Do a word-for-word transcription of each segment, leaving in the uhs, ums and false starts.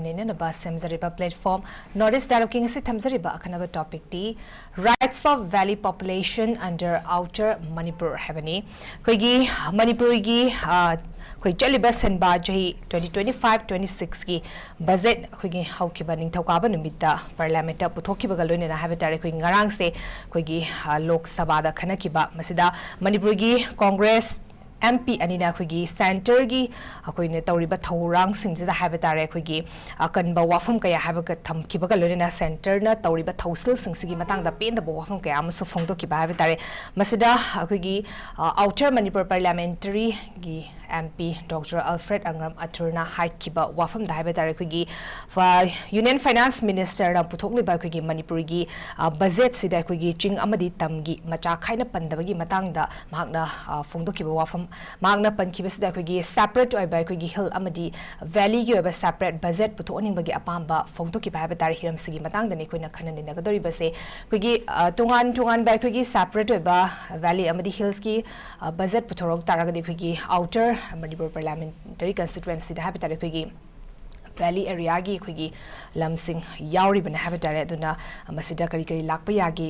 ꯅꯩꯅꯅꯕ ꯁꯦꯝꯖꯔꯤꯕ platform North East Dialogue ꯀꯤ ꯉꯁꯤ ꯊꯝꯖꯔꯤꯕ ꯑꯈꯟꯅꯕ topic T Rights of Valley Population under Outer Manipur ꯍꯥꯏꯕꯅꯤ꯫ ꯑꯩꯈꯣꯏꯒꯤ ꯃꯅꯤꯄꯨꯔꯒꯤ, ꯑ, ꯑꯩꯈꯣꯏ ꯆꯠꯂꯤꯕ ꯁꯦꯟꯕꯥ ꯆꯍꯤ twenty twenty-five twenty-six ꯀꯤ budget ꯑꯩꯈꯣꯏꯒꯤ ꯍꯧꯈꯤꯕ ꯅꯤꯡꯊꯧꯀꯥꯕ ꯅꯨꯃꯤꯠꯇ parliament ꯇ ꯄꯨꯊꯣꯛꯈꯤꯕꯒ ꯂꯣꯏꯅꯅ ꯍꯥꯏꯕ ꯇꯥꯔꯦ, ꯑꯩꯈꯣꯏ ꯉꯔꯥꯡꯁꯦ ꯑꯩꯈꯣꯏꯒꯤ, ꯑ, ꯂꯣꯛ ꯁꯚꯥꯗ ꯈꯟꯅꯈꯤꯕ, ꯃꯁꯤꯗ ꯃꯅꯤꯄꯨꯔꯒꯤ Congress M P ꯑꯅꯤꯅ ꯑꯩꯈꯣꯏꯒꯤ centre ꯒꯤ ꯑꯩꯈꯣꯏꯅ ꯇꯧꯔꯤꯕ ꯊꯧꯔꯥꯡꯁꯤꯡꯁꯤꯗ ꯍꯥꯏꯕ ꯇꯥꯔꯦ, ꯑꯩꯈꯣꯏꯒꯤ ꯑꯀꯟꯕ ꯋꯥꯐꯝ ꯀꯌꯥ ꯍꯥꯏꯕꯒ ꯊꯝꯈꯤꯕꯒ ꯂꯣꯏꯅꯅ centre ꯅ ꯇꯧꯔꯤꯕ ꯊꯧꯁꯤꯜꯁꯤꯡꯁꯤꯒꯤ ꯃꯇꯥꯡꯗ ꯄꯦꯟꯗꯕ ꯋꯥꯐꯝ ꯀꯌꯥ ꯑꯃꯁꯨ ꯐꯣꯡꯗꯣꯛꯈꯤꯕ ꯍꯥꯏꯕ ꯇꯥꯔꯦ꯫ ꯃꯁꯤꯗ ꯑꯩꯈꯣꯏꯒꯤ, ꯑ, Outer Manipur Parliamentary ꯒꯤ M P Doctor Alfred Angram Athur ꯅ ꯍꯥꯏꯈꯤꯕ ꯋꯥꯐꯝꯗ ꯍꯥꯏꯕ ꯇꯥꯔꯦ, ꯑꯩꯈꯣꯏꯒꯤ ꯐ-, Union Finance Minister ꯅ ꯄꯨꯊꯣꯛꯂꯤꯕ ꯑꯩꯈꯣꯏꯒꯤ ꯃꯅꯤꯄꯨꯔꯒꯤ, ꯑ, budget ꯁꯤꯗ ꯑꯩꯈꯣꯏꯒꯤ ꯆꯤꯡ ꯑꯃꯗꯤ ꯇꯝꯒꯤ ꯃꯆꯥ ꯈꯥꯏꯅ ꯄꯟꯗꯕꯒꯤ ꯃꯇꯥꯡꯗ ꯃꯍꯥꯛꯅ, ꯑ, ꯐꯣꯡꯗꯣꯛꯈꯤꯕ ꯋꯥꯐꯝ, ꯃꯍꯥꯛꯅ ꯄꯟꯈꯤꯕꯁꯤꯗ ꯑꯩꯈꯣꯏꯒꯤ separate ꯑꯣꯏꯕ ꯑꯩꯈꯣꯏꯒꯤ hill ꯑꯃꯗꯤ valley ꯒꯤ ꯑꯣꯏꯕ separate budget ꯄꯨꯊꯣꯛꯍꯟꯅꯤꯡꯕꯒꯤ ꯑꯄꯥꯝꯕ ꯐꯣꯡꯗꯣꯛꯈꯤꯕ ꯍꯥꯏꯕ ꯇꯥꯔꯦ꯫ ꯍꯤꯔꯝꯁꯤꯒꯤ ꯃꯇꯥꯡꯗꯅꯤ ꯑꯩꯈꯣꯏꯅ ꯈꯟꯅ ꯅꯩꯅꯒꯗꯧꯔꯤꯕꯁꯦ꯫ ꯑꯩꯈꯣꯏꯒꯤ, ꯑ, ꯇꯣꯉꯥꯟ ꯇꯣꯉꯥꯟꯕ ꯑꯩꯈꯣꯏꯒꯤ separate ꯑꯣꯏꯕ valley ꯑꯃꯗꯤ hills ꯀꯤ, ꯑ, budget ꯄꯨꯊꯣꯔꯛ ꯇꯥꯔꯒꯗꯤ ꯑꯩꯈꯣꯏꯒꯤ Outer Manipur Parliamentary Constituency ꯗ ꯍꯥꯏꯕ ꯇꯥꯔꯦ, ꯑꯩꯈꯣꯏꯒꯤ valley area ꯒꯤ ꯑꯩꯈꯣꯏꯒꯤ ꯂꯝꯁꯤꯡ ꯌꯥꯎꯔꯤꯕꯅꯤ ꯍꯥꯏꯕ ꯇꯥꯔꯦ꯫ ꯑꯗꯨꯅ ꯃꯁꯤꯗ ꯀꯔꯤ ꯀꯔꯤ ꯂꯥꯛꯄ ꯌꯥꯒꯦ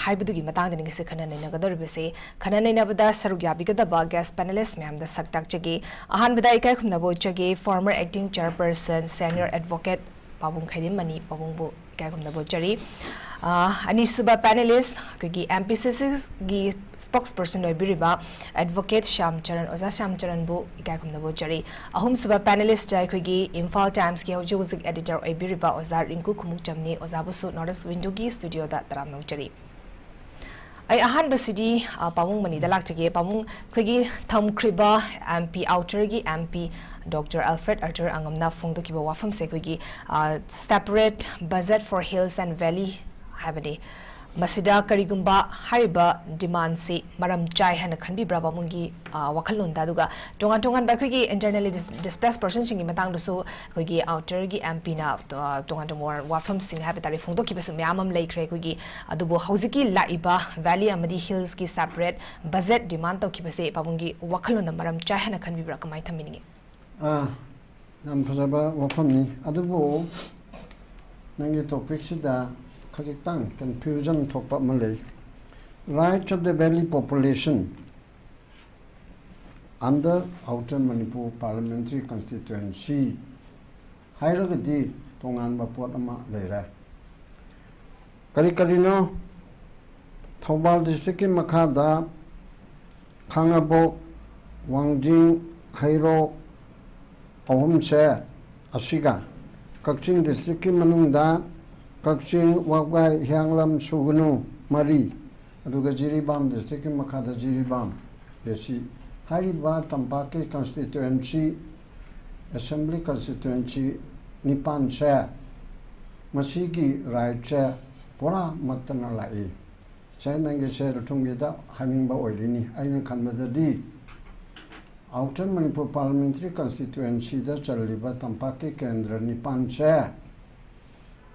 ꯍꯥꯏꯕꯗꯨꯒꯤ ꯃꯇꯥꯡꯗꯅꯤ ꯉꯁꯤ ꯈꯟꯅ ꯅꯩꯅꯒꯗꯧꯔꯤꯕꯁꯦ꯫ ꯈꯟꯅ ꯅꯩꯅꯕꯗ ꯁꯔꯨꯛ ꯌꯥꯕꯤꯒꯗꯕ guest panelist ꯃꯌꯥꯝꯗ ꯁꯛ ꯇꯥꯛꯆꯒꯦ꯫ ꯑꯍꯥꯟꯕꯗ ꯏꯀꯥꯏ ꯈꯨꯝꯅꯕ ꯎꯠꯆꯒꯦ, former acting chairperson, senior advocate ꯄꯥꯕꯨꯡ ꯈꯩꯗꯤꯝ ꯃꯅꯤ ꯄꯥꯕꯨꯡꯕꯨ ꯏꯀꯥꯏ ꯈꯨꯝꯅꯕ ꯎꯠꯆꯔꯤ꯫ ꯑ, ꯑꯅꯤꯁꯨꯕ panelist ꯑꯩꯈꯣꯏꯒꯤ M P C C ꯒꯤ spokesperson ꯑꯣꯏꯕꯤꯔꯤꯕ advocate ꯁ꯭ꯌꯥꯝ ꯆꯔꯟ, ꯑꯣꯖꯥ ꯁ꯭ꯌꯥꯝ ꯆꯔꯟꯕꯨ ꯏꯀꯥꯏ ꯈꯨꯝꯅꯕ ꯎꯠꯆꯔꯤ꯫ ꯑꯍꯨꯝꯁꯨꯕ panelist ꯑꯩꯈꯣꯏꯒꯤ Imphal Times ꯀꯤ ꯍꯧꯖꯤꯛ ꯍꯧꯖꯤꯛ editor ꯑꯣꯏꯕꯤꯔꯤꯕ ꯑꯣꯖꯥ ꯔꯤꯡꯀꯨ ꯈꯨꯃꯨꯛꯆꯝꯅꯤ, ꯑꯣꯖꯥꯕꯨꯁꯨ North East Window ꯒꯤ studio ꯗ ꯇꯔꯥꯝꯅ ꯑꯣꯛꯆꯔꯤ꯫ ꯑꯩ ꯑꯍꯥꯟꯕꯁꯤꯗꯤ, ꯑ, ꯄꯥꯕꯨꯡ ꯃꯅꯤꯗ ꯂꯥꯛꯆꯒꯦ꯫ ꯄꯥꯕꯨꯡ, ꯑꯩꯈꯣꯏꯒꯤ ꯊꯝꯈ꯭ꯔꯤꯕ M P, outerꯒꯤ M P Doctor Alfred Arthur Angamꯅ ꯐꯣꯡꯗꯣꯛꯈꯤꯕ ꯋꯥꯐꯝꯁꯦ ꯑꯩꯈꯣꯏꯒꯤ, ꯑ, separate budget for hills and valley ꯍꯥꯏꯕꯅꯤ꯫ ꯃꯁꯤꯗ ꯀꯔꯤꯒꯨꯝꯕ ꯍꯥꯏꯔꯤꯕ demandꯁꯤ ꯃꯔꯝ ꯆꯥꯏ ꯍꯥꯏꯅ ꯈꯟꯕꯤꯕ꯭ꯔꯥ ꯄꯥꯕꯨꯡꯒꯤ, ꯑ, ꯋꯥꯈꯜꯂꯣꯟꯗ? ꯑꯗꯨꯒ ꯇꯣꯉꯥꯟ ꯇꯣꯉꯥꯟꯕ ꯑꯩꯈꯣꯏꯒꯤ internally dis-, displaced personꯁꯤꯡꯒꯤ ꯃꯇꯥꯡꯗꯁꯨ ꯑꯩꯈꯣꯏꯒꯤ outerꯒꯤ M Pꯅ, ꯑ, ꯇꯣꯉꯥꯟ ꯇꯣꯉꯥꯟꯕ ꯋꯥꯐꯝꯁꯤꯡ ꯍꯥꯏꯕ ꯇꯥꯔꯦ, ꯐꯣꯡꯗꯣꯛꯈꯤꯕꯁꯨ ꯃꯌꯥꯝ ꯑꯃ ꯂꯩꯈ꯭ꯔꯦ꯫ ꯑꯩꯈꯣꯏꯒꯤ ꯑꯗꯨꯕꯨ ꯍꯧꯖꯤꯛꯀꯤ ꯂꯥꯛꯏꯕ valley ꯑꯃꯗꯤ hillsꯀꯤ separate budget demand ꯇꯧꯈꯤꯕꯁꯦ ꯄꯥꯕꯨꯡꯒꯤ ꯋꯥꯈꯜꯂꯣꯟꯗ ꯃꯔꯝ ꯆꯥꯏ ꯍꯥꯏꯅ ꯈꯟꯕꯤꯕ꯭ꯔꯥ? ꯀꯃꯥꯏꯅ ꯊꯝꯕꯤꯅꯤꯡꯉꯤ? ꯑꯥ, ꯌꯥꯝ ꯐꯖꯕ ꯋꯥꯐꯝꯅꯤ꯫ ꯑꯗꯨꯕꯨ ꯅꯪꯒꯤ topicꯁꯤꯗ ꯈꯖꯤꯛꯇꯪ confusion ꯊꯣꯛꯄ ꯑꯃ ꯂꯩ꯫ Rights of the valley population under Outer Manipur Parliamentary Constituency ꯍꯥꯏꯔꯒꯗꯤ ꯇꯣꯉꯥꯟꯕ ꯄꯣꯠ ꯑꯃ ꯂꯩꯔꯦ꯫ ꯀꯔꯤ ꯀꯔꯤꯅꯣ? ꯊꯧꯕꯥꯜ districtꯀꯤ ꯃꯈꯥꯗ ꯈꯥꯉꯕꯣꯛ, ꯋꯥꯡꯖꯤꯡ, ꯍꯩꯔꯣꯛ ꯑꯍꯨꯝꯁꯦ, ꯑꯁꯤꯒ ꯀꯛꯆꯤꯡ districtꯀꯤ ꯃꯅꯨꯡꯗ ꯀꯛꯆꯤꯡ, ꯋꯥꯕꯒꯥꯏ, ꯍꯤꯌꯥꯡꯂꯝ, ꯁꯨꯒꯅꯨ ꯃꯔꯤ, ꯑꯗꯨꯒ ꯖꯤꯔꯤꯕꯥꯝ districtꯀꯤ ꯃꯈꯥꯗ ꯖꯤꯔꯤꯕꯥꯝ, ꯑꯦ ꯁꯤ꯫ ꯍꯥꯏꯔꯤꯕ ꯇꯝꯄꯥꯛꯀꯤ constituency, assembly constituency ꯅꯤꯄꯥꯟꯁꯦ, ꯃꯁꯤꯒꯤ rightꯁꯦ ꯄꯨꯔꯥ ꯃꯠꯇꯅ ꯂꯥꯛꯏ꯫ ꯁꯦ, ꯅꯪꯒꯤ ꯁꯦꯜ ꯊꯨꯝꯒꯤꯗ ꯍꯥꯏꯅꯤꯡꯕ ꯑꯣꯏꯔꯤꯅꯤ꯫ ꯑꯩꯅ ꯈꯟꯕꯗꯗꯤ Outer Manipur Parliamentary Constituencyꯗ ꯆꯜꯂꯤꯕ ꯇꯝꯄꯥꯛꯀꯤ ꯀꯦꯟꯗ꯭ꯔ ꯅꯤꯄꯥꯟꯁꯦ,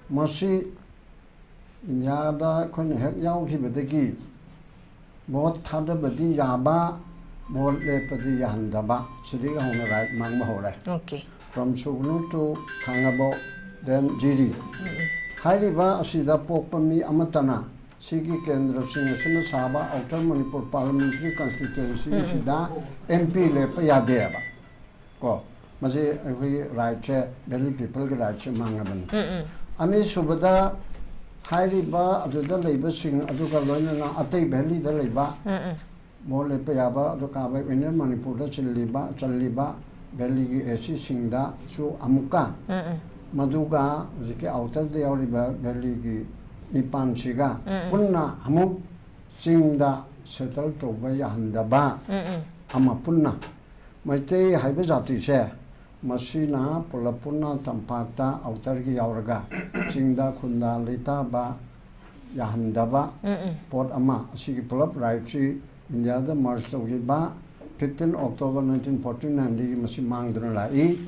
ꯃꯁꯤ ꯏꯟꯗꯤꯌꯥꯗ ꯑꯩꯈꯣꯏꯅ ꯍꯦꯛ ꯌꯥꯎꯈꯤꯕꯗꯒꯤ vote ꯊꯥꯗꯕꯗꯤ ꯌꯥꯕ, vote ꯂꯦꯞꯄꯗꯤ ꯌꯥꯍꯟꯗꯕ, ꯁꯤꯗꯒꯤ ꯍꯧꯅ right ꯃꯥꯡꯕ ꯍꯧꯔꯦ꯫ Okay꯫ From Sugnu to Khangabo, then ꯖꯤꯔꯤ꯫ ꯎꯝ, ꯎꯝ꯫ ꯍꯥꯏꯔꯤꯕ ꯑꯁꯤꯗ ꯄꯣꯛꯄ ꯃꯤ ꯑꯃꯠꯇꯅ ꯁꯤꯒꯤ ꯀꯦꯟꯗ꯭ꯔꯁꯤꯡ ꯑꯁꯤꯅ ꯁꯥꯕ Outer Manipur Parliamentary Constituency ꯎꯝ, ꯎꯝ꯫ ꯁꯤꯗ M P ꯂꯦꯞꯄ ꯌꯥꯗꯦꯕ꯫ ꯀꯣ, ꯃꯁꯤ ꯑꯩꯈꯣꯏꯒꯤ rightꯁꯦ, valley peopleꯒꯤ rightꯁꯦ ꯃꯥꯡꯉꯕꯅꯤ꯫ ꯎꯝ, ꯎꯝ꯫ ꯑꯅꯤꯁꯨꯕꯗ, ꯍꯥꯏꯔꯤꯕ ꯑꯗꯨꯗ ꯂꯩꯕꯁꯤꯡ ꯑꯗꯨꯒ ꯂꯣꯏꯅꯅ ꯑꯇꯩ valleyꯗ ꯂꯩꯕ ꯎꯝ, ꯎꯝ꯫ Vote ꯂꯦꯞꯄ ꯌꯥꯕ ꯑꯗꯨ ꯀꯥꯕ Inner ꯃꯅꯤꯄꯨꯔꯗ ꯆꯤꯜꯂꯤꯕ, ꯆꯜꯂꯤꯕ valleyꯒꯤ ꯑꯦ ꯁꯤꯁꯤꯡꯗꯁꯨ ꯑꯃꯨꯛꯀ ꯎꯝ, ꯎꯝ꯫ ꯃꯗꯨꯒ ꯍꯧꯖꯤꯛꯀꯤ outerꯗ ꯌꯥꯎꯔꯤꯕ valleyꯒꯤ ꯅꯤꯄꯥꯟꯁꯤꯒ ꯎꯝ, ꯎꯝ꯫ ꯄꯨꯟꯅ ꯑꯃꯨꯛ ꯆꯤꯡꯗ ꯁꯦꯇꯜ ꯇꯧꯕ ꯌꯥꯍꯟꯗꯕ ꯑꯃ ꯄꯨꯟꯅ ꯃꯩꯇꯩ ꯍꯥꯏꯕ ꯖꯥꯇꯤꯁꯦ ꯃꯁꯤꯅ ꯄꯨꯂꯞ ꯄꯨꯟꯅ ꯇꯝꯄꯥꯛꯇ ꯑꯥꯎꯇꯔꯒꯤ ꯌꯥꯎꯔꯒ ꯆꯤꯡꯗ ꯈꯨꯟꯗꯥ ꯂꯩꯇꯥꯕ ꯌꯥꯍꯟꯗꯕ ꯄꯣꯠ ꯑꯃ, ꯑꯁꯤꯒꯤ ꯄꯨꯂꯞ ꯔꯥꯏꯠꯁꯤ ꯏꯟꯗꯤꯌꯥꯗ ꯃꯔꯖ ꯇꯧꯈꯤꯕ fifteen October nineteen forty nineꯗꯒꯤ ꯃꯁꯤ ꯃꯥꯡꯗꯨꯅ ꯂꯥꯛꯏ꯫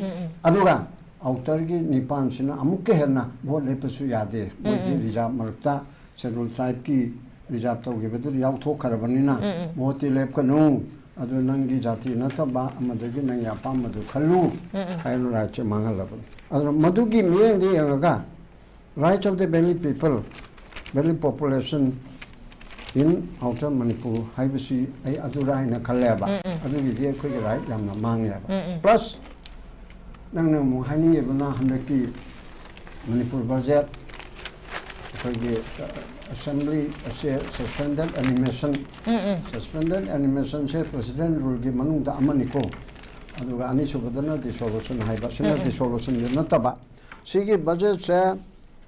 ꯑꯗꯨꯒ ꯑꯥꯎꯇꯔꯒꯤ ꯅꯤꯄꯥꯟꯁꯤꯅ ꯑꯃꯨꯛꯀ ꯍꯦꯟꯅ ꯚꯣꯠ ꯂꯦꯞꯄꯁꯨ ꯌꯥꯗꯦ꯫ ꯃꯣꯏꯗꯤ ꯔꯤꯖꯥꯕ ꯃꯔꯛꯇ, ꯁꯦꯗꯨꯜ ꯇ꯭ꯔꯥꯏꯕꯀꯤ ꯔꯤꯖꯥꯕ ꯇꯧꯈꯤꯕꯗꯨꯗ ꯌꯥꯎꯊꯣꯛꯈ꯭ꯔꯕꯅꯤꯅ ꯚꯣꯠꯇꯤ ꯂꯦꯞꯀꯅꯨ, ꯑꯗꯨ ꯅꯪꯒꯤ ꯖꯥꯇꯤ ꯅꯠꯇꯕ ꯑꯃꯗꯒꯤ ꯅꯪꯒꯤ ꯑꯄꯥꯝꯕꯗꯨ ꯈꯜꯂꯨ ꯍꯥꯏꯅ ꯔꯥꯏꯠꯁꯦ ꯃꯥꯡꯍꯜꯂꯕꯅꯤ꯫ ꯑꯗꯨꯅ ꯃꯗꯨꯒꯤ ꯃꯤꯠꯌꯦꯡꯗ ꯌꯦꯡꯉꯒ Rights of the Valley People, Valley Population in Outer Manipur ꯍꯥꯏꯕꯁꯤ ꯑꯩ ꯑꯗꯨꯔꯥ ꯍꯥꯏꯅ ꯈꯜꯂꯦꯕ꯫ ꯑꯗꯨꯒꯤꯗꯤ ꯑꯩꯈꯣꯏꯒꯤ ꯔꯥꯏꯠ ꯌꯥꯝꯅ ꯃꯥꯡꯉꯦꯕ꯫ ꯄ꯭ꯂꯁ ꯅꯪꯅ ꯑꯃꯨꯛ ꯍꯥꯏꯅꯤꯡꯉꯤꯕꯅ ꯍꯟꯗꯛꯀꯤ ꯃꯅꯤꯄꯨꯔ ꯕꯖꯦꯠ, ꯑꯩꯈꯣꯏꯒꯤ ꯑꯦꯁꯦꯝꯕ꯭ꯂꯤ ꯑꯁꯦ ꯁꯁꯄꯦꯟꯗꯦꯠ ꯑꯦꯅꯤꯃꯦꯁꯟ, ꯁꯁꯄꯦꯟꯗꯦꯠ ꯑꯦꯅꯤꯃꯦꯁꯟꯁꯦ ꯄ꯭ꯔꯦꯁꯤꯗꯦꯟ ꯔꯨꯜꯒꯤ ꯃꯅꯨꯡꯗ ꯑꯃꯅꯤꯀꯣ꯫ ꯑꯗꯨꯒ ꯑꯅꯤꯁꯨꯕꯗꯅ ꯗꯤꯁꯣꯂꯨꯁꯟ ꯍꯥꯏꯕ, ꯁꯤꯅ ꯗꯤꯁꯣꯂꯨꯁꯟꯗꯤ ꯅꯠꯇꯕ꯫ ꯁꯤꯒꯤ ꯕꯖꯦꯠꯁꯦ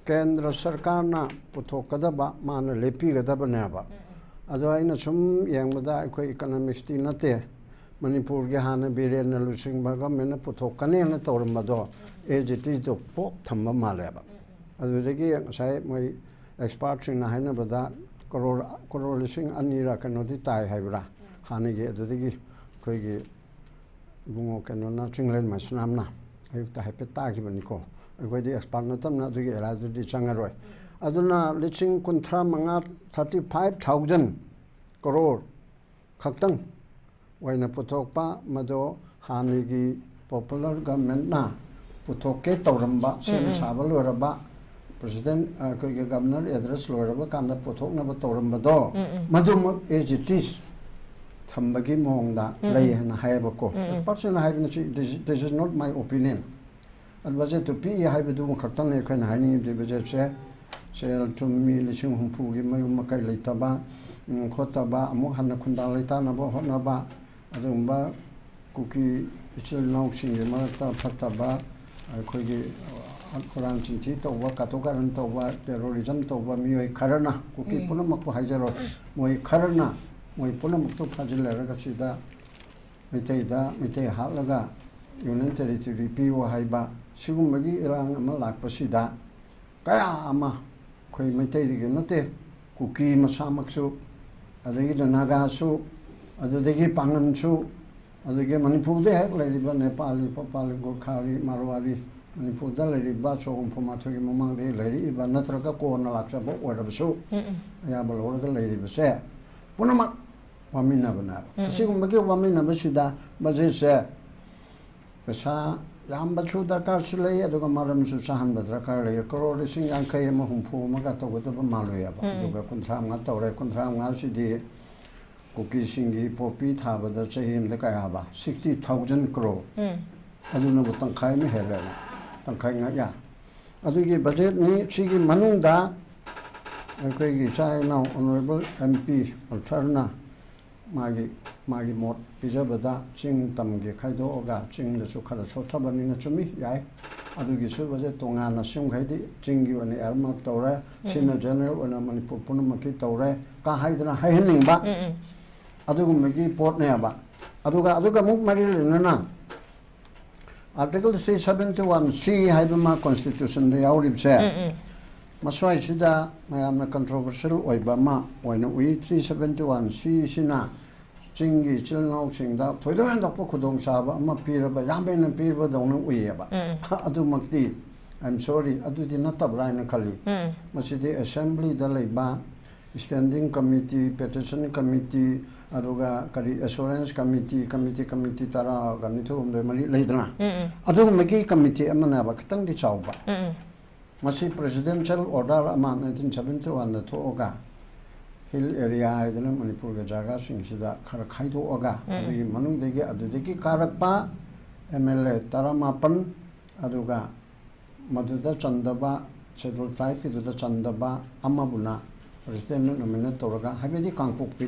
ꯀꯦꯟꯗ꯭ꯔ ꯁꯔꯀꯥꯔꯅ ꯄꯨꯊꯣꯛꯀꯗꯕ, ꯃꯥꯅ ꯂꯦꯞꯄꯤꯒꯗꯕꯅꯦꯕ꯫ ꯑꯗꯣ ꯑꯩꯅ ꯁꯨꯝ ꯌꯦꯡꯕꯗ ꯑꯩꯈꯣꯏ ꯏꯀꯅꯣꯃꯤꯛꯁꯇꯤ ꯅꯠꯇꯦ, ꯃꯅꯤꯄꯨꯔꯒꯤ ꯍꯥꯟꯅ ꯕꯤꯔꯦꯟꯅ ꯂꯨꯆꯤꯡꯕ ꯒꯚꯔꯟꯃꯦꯟꯅ ꯄꯨꯊꯣꯛꯀꯅꯦꯅ ꯇꯧꯔꯝꯕꯗꯣ ꯑꯦꯖ ꯏꯠ ꯏꯁꯇꯣ ꯄꯣꯞ ꯊꯝꯕ ꯃꯥꯜꯂꯦꯕ꯫ ꯑꯗꯨꯗꯒꯤ ꯉꯁꯥꯏ ꯃꯣꯏ ꯑꯦꯛꯁꯄꯥꯔꯠꯁꯤꯡꯅ ꯍꯥꯏꯅꯕꯗ ꯀꯔꯣꯔ, ꯀꯔꯣꯔ ꯂꯤꯁꯤꯡ ꯑꯅꯤꯔ ꯀꯩꯅꯣꯗꯤ ꯇꯥꯏ ꯍꯥꯏꯕ꯭ꯔꯥ, ꯍꯥꯟꯅꯒꯤ ꯑꯗꯨꯗꯒꯤ ꯑꯩꯈꯣꯏꯒꯤ ꯏꯕꯨꯡꯉꯣ ꯀꯩꯅꯣꯅ, ꯆꯤꯡꯂꯦꯟ ꯃꯩꯁꯅꯥꯝꯅ ꯑꯌꯨꯛꯇ ꯍꯥꯏꯐꯦꯠ ꯇꯥꯈꯤꯕꯅꯤꯀꯣ꯫ ꯑꯩꯈꯣꯏꯗꯤ ꯑꯦꯛꯁꯄꯥꯔꯠ ꯅꯠꯇꯕꯅ ꯑꯗꯨꯒꯤ ꯑꯦꯔꯤꯌꯥꯗꯨꯗꯤ ꯆꯪꯉꯔꯣꯏ꯫ ꯑꯗꯨꯅ ꯂꯤꯁꯤꯡ ꯀꯨꯟꯊ꯭ꯔꯥ ꯃꯉꯥ, thirty five thousand crore ꯈꯛꯇꯪ ꯑꯣꯏꯅ ꯄꯨꯊꯣꯛꯄ, ꯃꯗꯣ ꯍꯥꯟꯅꯒꯤ ꯄꯣꯄꯨꯂꯔ ꯒꯚꯔꯟꯃꯦꯟꯠꯅ ꯄꯨꯊꯣꯛꯀꯦ ꯇꯧꯔꯝꯕ, ꯁꯦꯝ ꯁꯥꯕ ꯂꯣꯏꯔꯕ, ꯄ꯭ꯔꯦꯁꯤꯗꯦꯟꯠ, ꯑ, ꯑꯩꯈꯣꯏꯒꯤ ꯒꯚꯔꯅꯔ ꯑꯦꯗ꯭ꯔꯦꯁ ꯂꯣꯏꯔꯕ ꯀꯥꯟꯗ ꯄꯨꯊꯣꯛꯅꯕ ꯇꯧꯔꯝꯕꯗꯣ, ꯃꯗꯨꯃꯛ as it is ꯊꯝꯕꯒꯤ ꯃꯑꯣꯡꯗ ꯂꯩ ꯍꯥꯏꯅ ꯍꯥꯏꯌꯦꯕꯀꯣ꯫ ꯄꯥꯔꯁꯅꯦꯜ ꯍꯥꯏꯕꯅꯤ ꯁꯤ, this, this is not my opinion꯫ ꯑꯗꯨ ꯕꯖꯦꯠꯇꯨ ꯄꯤꯛꯏ ꯍꯥꯏꯕꯗꯨ ꯈꯛꯇꯪꯅꯤ ꯑꯩꯈꯣꯏꯅ ꯍꯥꯏꯅꯤꯡꯉꯤꯕꯗꯤ꯫ ꯕꯖꯦꯠꯁꯦ ꯁꯦꯜ ꯊꯨꯝ ꯃꯤ ꯂꯤꯁꯤꯡ ꯍꯨꯝꯐꯨꯒꯤ ꯃꯌꯨꯝ ꯃꯀꯩ ꯂꯩꯇꯕ, ꯎꯝ, ꯈꯣꯠꯇꯕ, ꯑꯃꯨꯛ ꯍꯟꯅ ꯈꯨꯟꯗꯥ ꯂꯩꯇꯥꯅꯕ ꯍꯣꯠꯅꯕ, ꯑꯗꯨꯒꯨꯝꯕ ꯀꯨꯀꯤ ꯏꯆꯤꯜ ꯏꯅꯥꯎꯁꯤꯡꯒꯤ ꯃꯔꯛꯇ ꯐꯠꯇꯕ ꯑꯩꯈꯣꯏꯒꯤ, ꯑ, ꯍꯨꯔꯥꯟ ꯆꯤꯟꯊꯤ ꯇꯧꯕ, ꯀꯥꯇꯨ ꯀꯥꯔꯟ ꯇꯧꯕ, terrorism ꯇꯧꯕ ꯃꯤꯑꯣꯏ ꯈꯔꯅ, ꯀꯨꯀꯤ ꯎꯝ꯫ ꯄꯨꯝꯅꯃꯛꯄꯨ ꯍꯥꯏꯖꯔꯣꯏ, ꯃꯣꯏ ꯈꯔꯅ ꯃꯣꯏ ꯄꯨꯝꯅꯃꯛꯇꯨ ꯐꯥꯖꯤꯜꯂꯔꯒ ꯁꯤꯗ ꯃꯩꯇꯩꯗ, ꯃꯩꯇꯩ ꯍꯥꯠꯂꯒ Union Territory ꯄꯤꯌꯨ ꯍꯥꯏꯕ ꯁꯤꯒꯨꯝꯕꯒꯤ ꯏꯔꯥꯡ ꯑꯃ ꯂꯥꯛꯄꯁꯤꯗ, ꯀꯌꯥ ꯑꯃ ꯑꯩꯈꯣꯏ ꯃꯩꯇꯩꯗꯒꯤ ꯅꯠꯇꯦ, ꯀꯨꯀꯤ ꯃꯁꯥꯃꯛꯁꯨ, ꯑꯗꯒꯤꯗꯤ ꯅꯥꯒꯥꯁꯨ, ꯑꯗꯨꯗꯒꯤ ꯄꯥꯡꯒꯟꯁꯨ, ꯑꯗꯒꯤ ꯃꯅꯤꯄꯨꯔꯗ ꯍꯦꯛ ꯂꯩꯔꯤꯕ ꯅꯦꯄꯥꯂꯤ, ꯄꯄꯥꯂꯤ, ꯒꯨꯔꯈꯥꯔꯤ, ꯃꯥꯔꯋꯥꯔꯤ, ꯃꯅꯤꯄꯨꯔꯗ ꯂꯩꯔꯤꯕ ꯁꯣꯛ ꯍꯨꯝꯐꯨ ꯃꯥꯊꯣꯏꯒꯤ ꯃꯃꯥꯡꯗꯒꯤ ꯂꯩꯔꯛꯏꯕ ꯅꯠꯇ꯭ꯔꯒ ꯀꯣꯟꯅ ꯂꯥꯛꯆꯕ ꯑꯣꯏꯔꯕꯁꯨ, ꯎꯝ, ꯎꯝ꯫ ꯑꯌꯥꯕ ꯂꯧꯔꯒ ꯂꯩꯔꯤꯕꯁꯦ ꯄꯨꯝꯅꯃꯛ ꯋꯥꯃꯤꯟꯅꯕꯅꯦꯕ꯫ ꯎꯝ, ꯎꯝ꯫ ꯑꯁꯤꯒꯨꯝꯕꯒꯤ ꯋꯥꯃꯤꯟꯅꯕꯁꯤꯗ ꯕꯖꯦꯠꯁꯦ ꯄꯩꯁꯥ ꯌꯥꯝꯕꯁꯨ ꯗꯔꯀꯥꯔꯁꯨ ꯂꯩ, ꯑꯗꯨꯒ ꯃꯔꯝꯁꯨ ꯆꯥꯍꯟꯕ ꯗꯔꯀꯥꯔ ꯂꯩ꯫ ꯀꯔꯣꯔ ꯂꯤꯁꯤꯡ ꯌꯥꯡꯈꯩ ꯑꯃ, ꯍꯨꯝꯐꯨ ꯑꯃꯒ ꯇꯧꯒꯗꯕ ꯃꯥꯜꯂꯣꯏꯌꯦꯕ꯫ ꯎꯝ꯫ ꯑꯗꯨꯒ ꯀꯨꯟꯊ꯭ꯔꯥ ꯃꯉꯥ ꯇꯧꯔꯦ꯫ ꯀꯨꯟꯊ꯭ꯔꯥ ꯃꯉꯥꯁꯤꯗꯤ ꯀꯨꯀꯤꯁꯤꯡꯒꯤ ꯄꯣꯄꯤ ꯊꯥꯕꯗ ꯆꯍꯤ ꯑꯃꯗ ꯀꯌꯥꯕ? Sixty thousand crore꯫ ꯎꯝ꯫ ꯑꯗꯨꯅꯕꯨ ꯇꯪꯈꯥꯏ ꯑꯃ ꯍꯦꯜꯂꯦꯅ, ꯇꯪꯈꯥꯏ ꯉꯥꯛ ꯌꯥ꯫ ꯑꯗꯨꯒꯤ ꯕꯖꯦꯠꯅꯤ꯫ ꯁꯤꯒꯤ ꯃꯅꯨꯡꯗ ꯑꯩꯈꯣꯏꯒꯤ ꯏꯆꯥ ꯏꯅꯥꯎ Honourable M P Walter ꯅ ꯃꯥꯒꯤ, ꯃꯥꯒꯤ ꯃꯣꯠ ꯄꯤꯖꯕꯗ ꯆꯤꯡ ꯇꯝꯒꯤ ꯈꯥꯏꯗꯣꯛꯑꯒ ꯆꯤꯡꯗꯁꯨ ꯈꯔ ꯁꯣꯠꯊꯕꯅꯤꯅ ꯆꯨꯝꯃꯤ, ꯌꯥꯏ꯫ ꯑꯗꯨꯒꯤꯁꯨ ꯕꯖꯦꯠ ꯇꯣꯉꯥꯟꯅ ꯁꯦꯝꯈꯩꯗꯤ ꯆꯤꯡꯒꯤ ꯑꯣꯏꯅ earmark ꯇꯧꯔꯦ, ꯎꯝ, ꯁꯤꯅ ꯎꯝ꯫ General ꯑꯣꯏꯅ ꯃꯅꯤꯄꯨꯔ ꯄꯨꯝꯅꯃꯛꯀꯤ ꯇꯧꯔꯦ ꯀ ꯍꯥꯏꯗꯅ ꯍꯥꯏꯍꯟꯅꯤꯡꯕ ꯎꯝ, ꯎꯝ꯫ ꯑꯗꯨꯒꯨꯝꯕꯒꯤ ꯄꯣꯠꯅꯦꯕ꯫ ꯑꯗꯨꯒ, ꯑꯗꯨꯒ ꯑꯃꯨꯛ ꯃꯔꯤ ꯂꯩꯅꯅ Article three seventy one C ꯍꯥꯏꯕ ꯑꯃ Constitution ꯗ ꯌꯥꯎꯔꯤꯕꯁꯦ, ꯎꯝ, ꯎꯝ꯫ ꯃꯁ꯭ꯋꯥꯏꯁꯤꯗ ꯃꯌꯥꯝꯅ controversial ꯑꯣꯏꯕ ꯑꯃ ꯑꯣꯏꯅ ꯎꯏ꯫ Three seventy one C ꯁꯤꯅ ꯆꯤꯡꯒꯤ ꯏꯆꯤꯜ ꯏꯅꯥꯎꯁꯤꯡꯗ ꯊꯣꯏꯗꯣꯛ ꯍꯦꯟꯗꯣꯛꯄ ꯈꯨꯗꯣꯡꯆꯥꯕ ꯑꯃ ꯄꯤꯔꯕ, ꯌꯥꯝ ꯍꯦꯟꯅ ꯄꯤꯔꯕꯗꯧꯅ ꯎꯏꯌꯦꯕ꯫ ꯎꯝ꯫ ꯑꯗꯨꯃꯛꯇꯤ, I am sorry, ꯑꯗꯨꯗꯤ ꯅꯠꯇꯕ꯭ꯔꯥ ꯍꯥꯏꯅ ꯈꯜꯂꯤ꯫ ꯎꯝ꯫ ꯃꯁꯤꯗꯤ Assembly ꯗ ꯂꯩꯕ Standing Committee, Petition Committee, ꯑꯗꯨꯒ ꯀꯔꯤ, Assurance Committee, committee, committee ꯇꯔꯥꯒ ꯅꯤꯊꯣꯏ ꯍꯨꯝꯗꯣꯏ ꯃꯔꯤ ꯂꯩꯗꯅ, ꯎꯝ, ꯎꯝ꯫ ꯑꯗꯨꯒꯨꯝꯕꯒꯤ committee ꯑꯃꯅꯦꯕ, ꯈꯤꯇꯪꯗꯤ ꯆꯥꯎꯕ꯫ ꯎꯝ, ꯎꯝ꯫ ꯃꯁꯤ presidential order ꯑꯃ nineteen seventy one ꯗ ꯊꯣꯛꯑꯒ, hill area ꯍꯥꯏꯗꯅ ꯃꯅꯤꯄꯨꯔꯒꯤ ꯖꯒꯥꯁꯤꯡꯁꯤꯗ ꯈꯔ ꯈꯥꯏꯗꯣꯛꯑꯒ, ꯎꯝ꯫ ꯑꯗꯨꯒꯤ ꯃꯅꯨꯡꯗꯒꯤ, ꯑꯗꯨꯗꯒꯤ ꯀꯥꯔꯛꯄ M L A ꯇꯔꯥꯃꯥꯄꯟ, ꯑꯗꯨꯒ ꯃꯗꯨꯗ ꯆꯟꯗꯕ, Scheduled Tribe ꯀꯤꯗꯨꯗ ꯆꯟꯗꯕ ꯑꯃꯕꯨꯅ President ꯅ nominate ꯇꯧꯔꯒ, ꯍꯥꯏꯕꯗꯤ ꯀꯥꯡꯄꯣꯛꯄꯤ,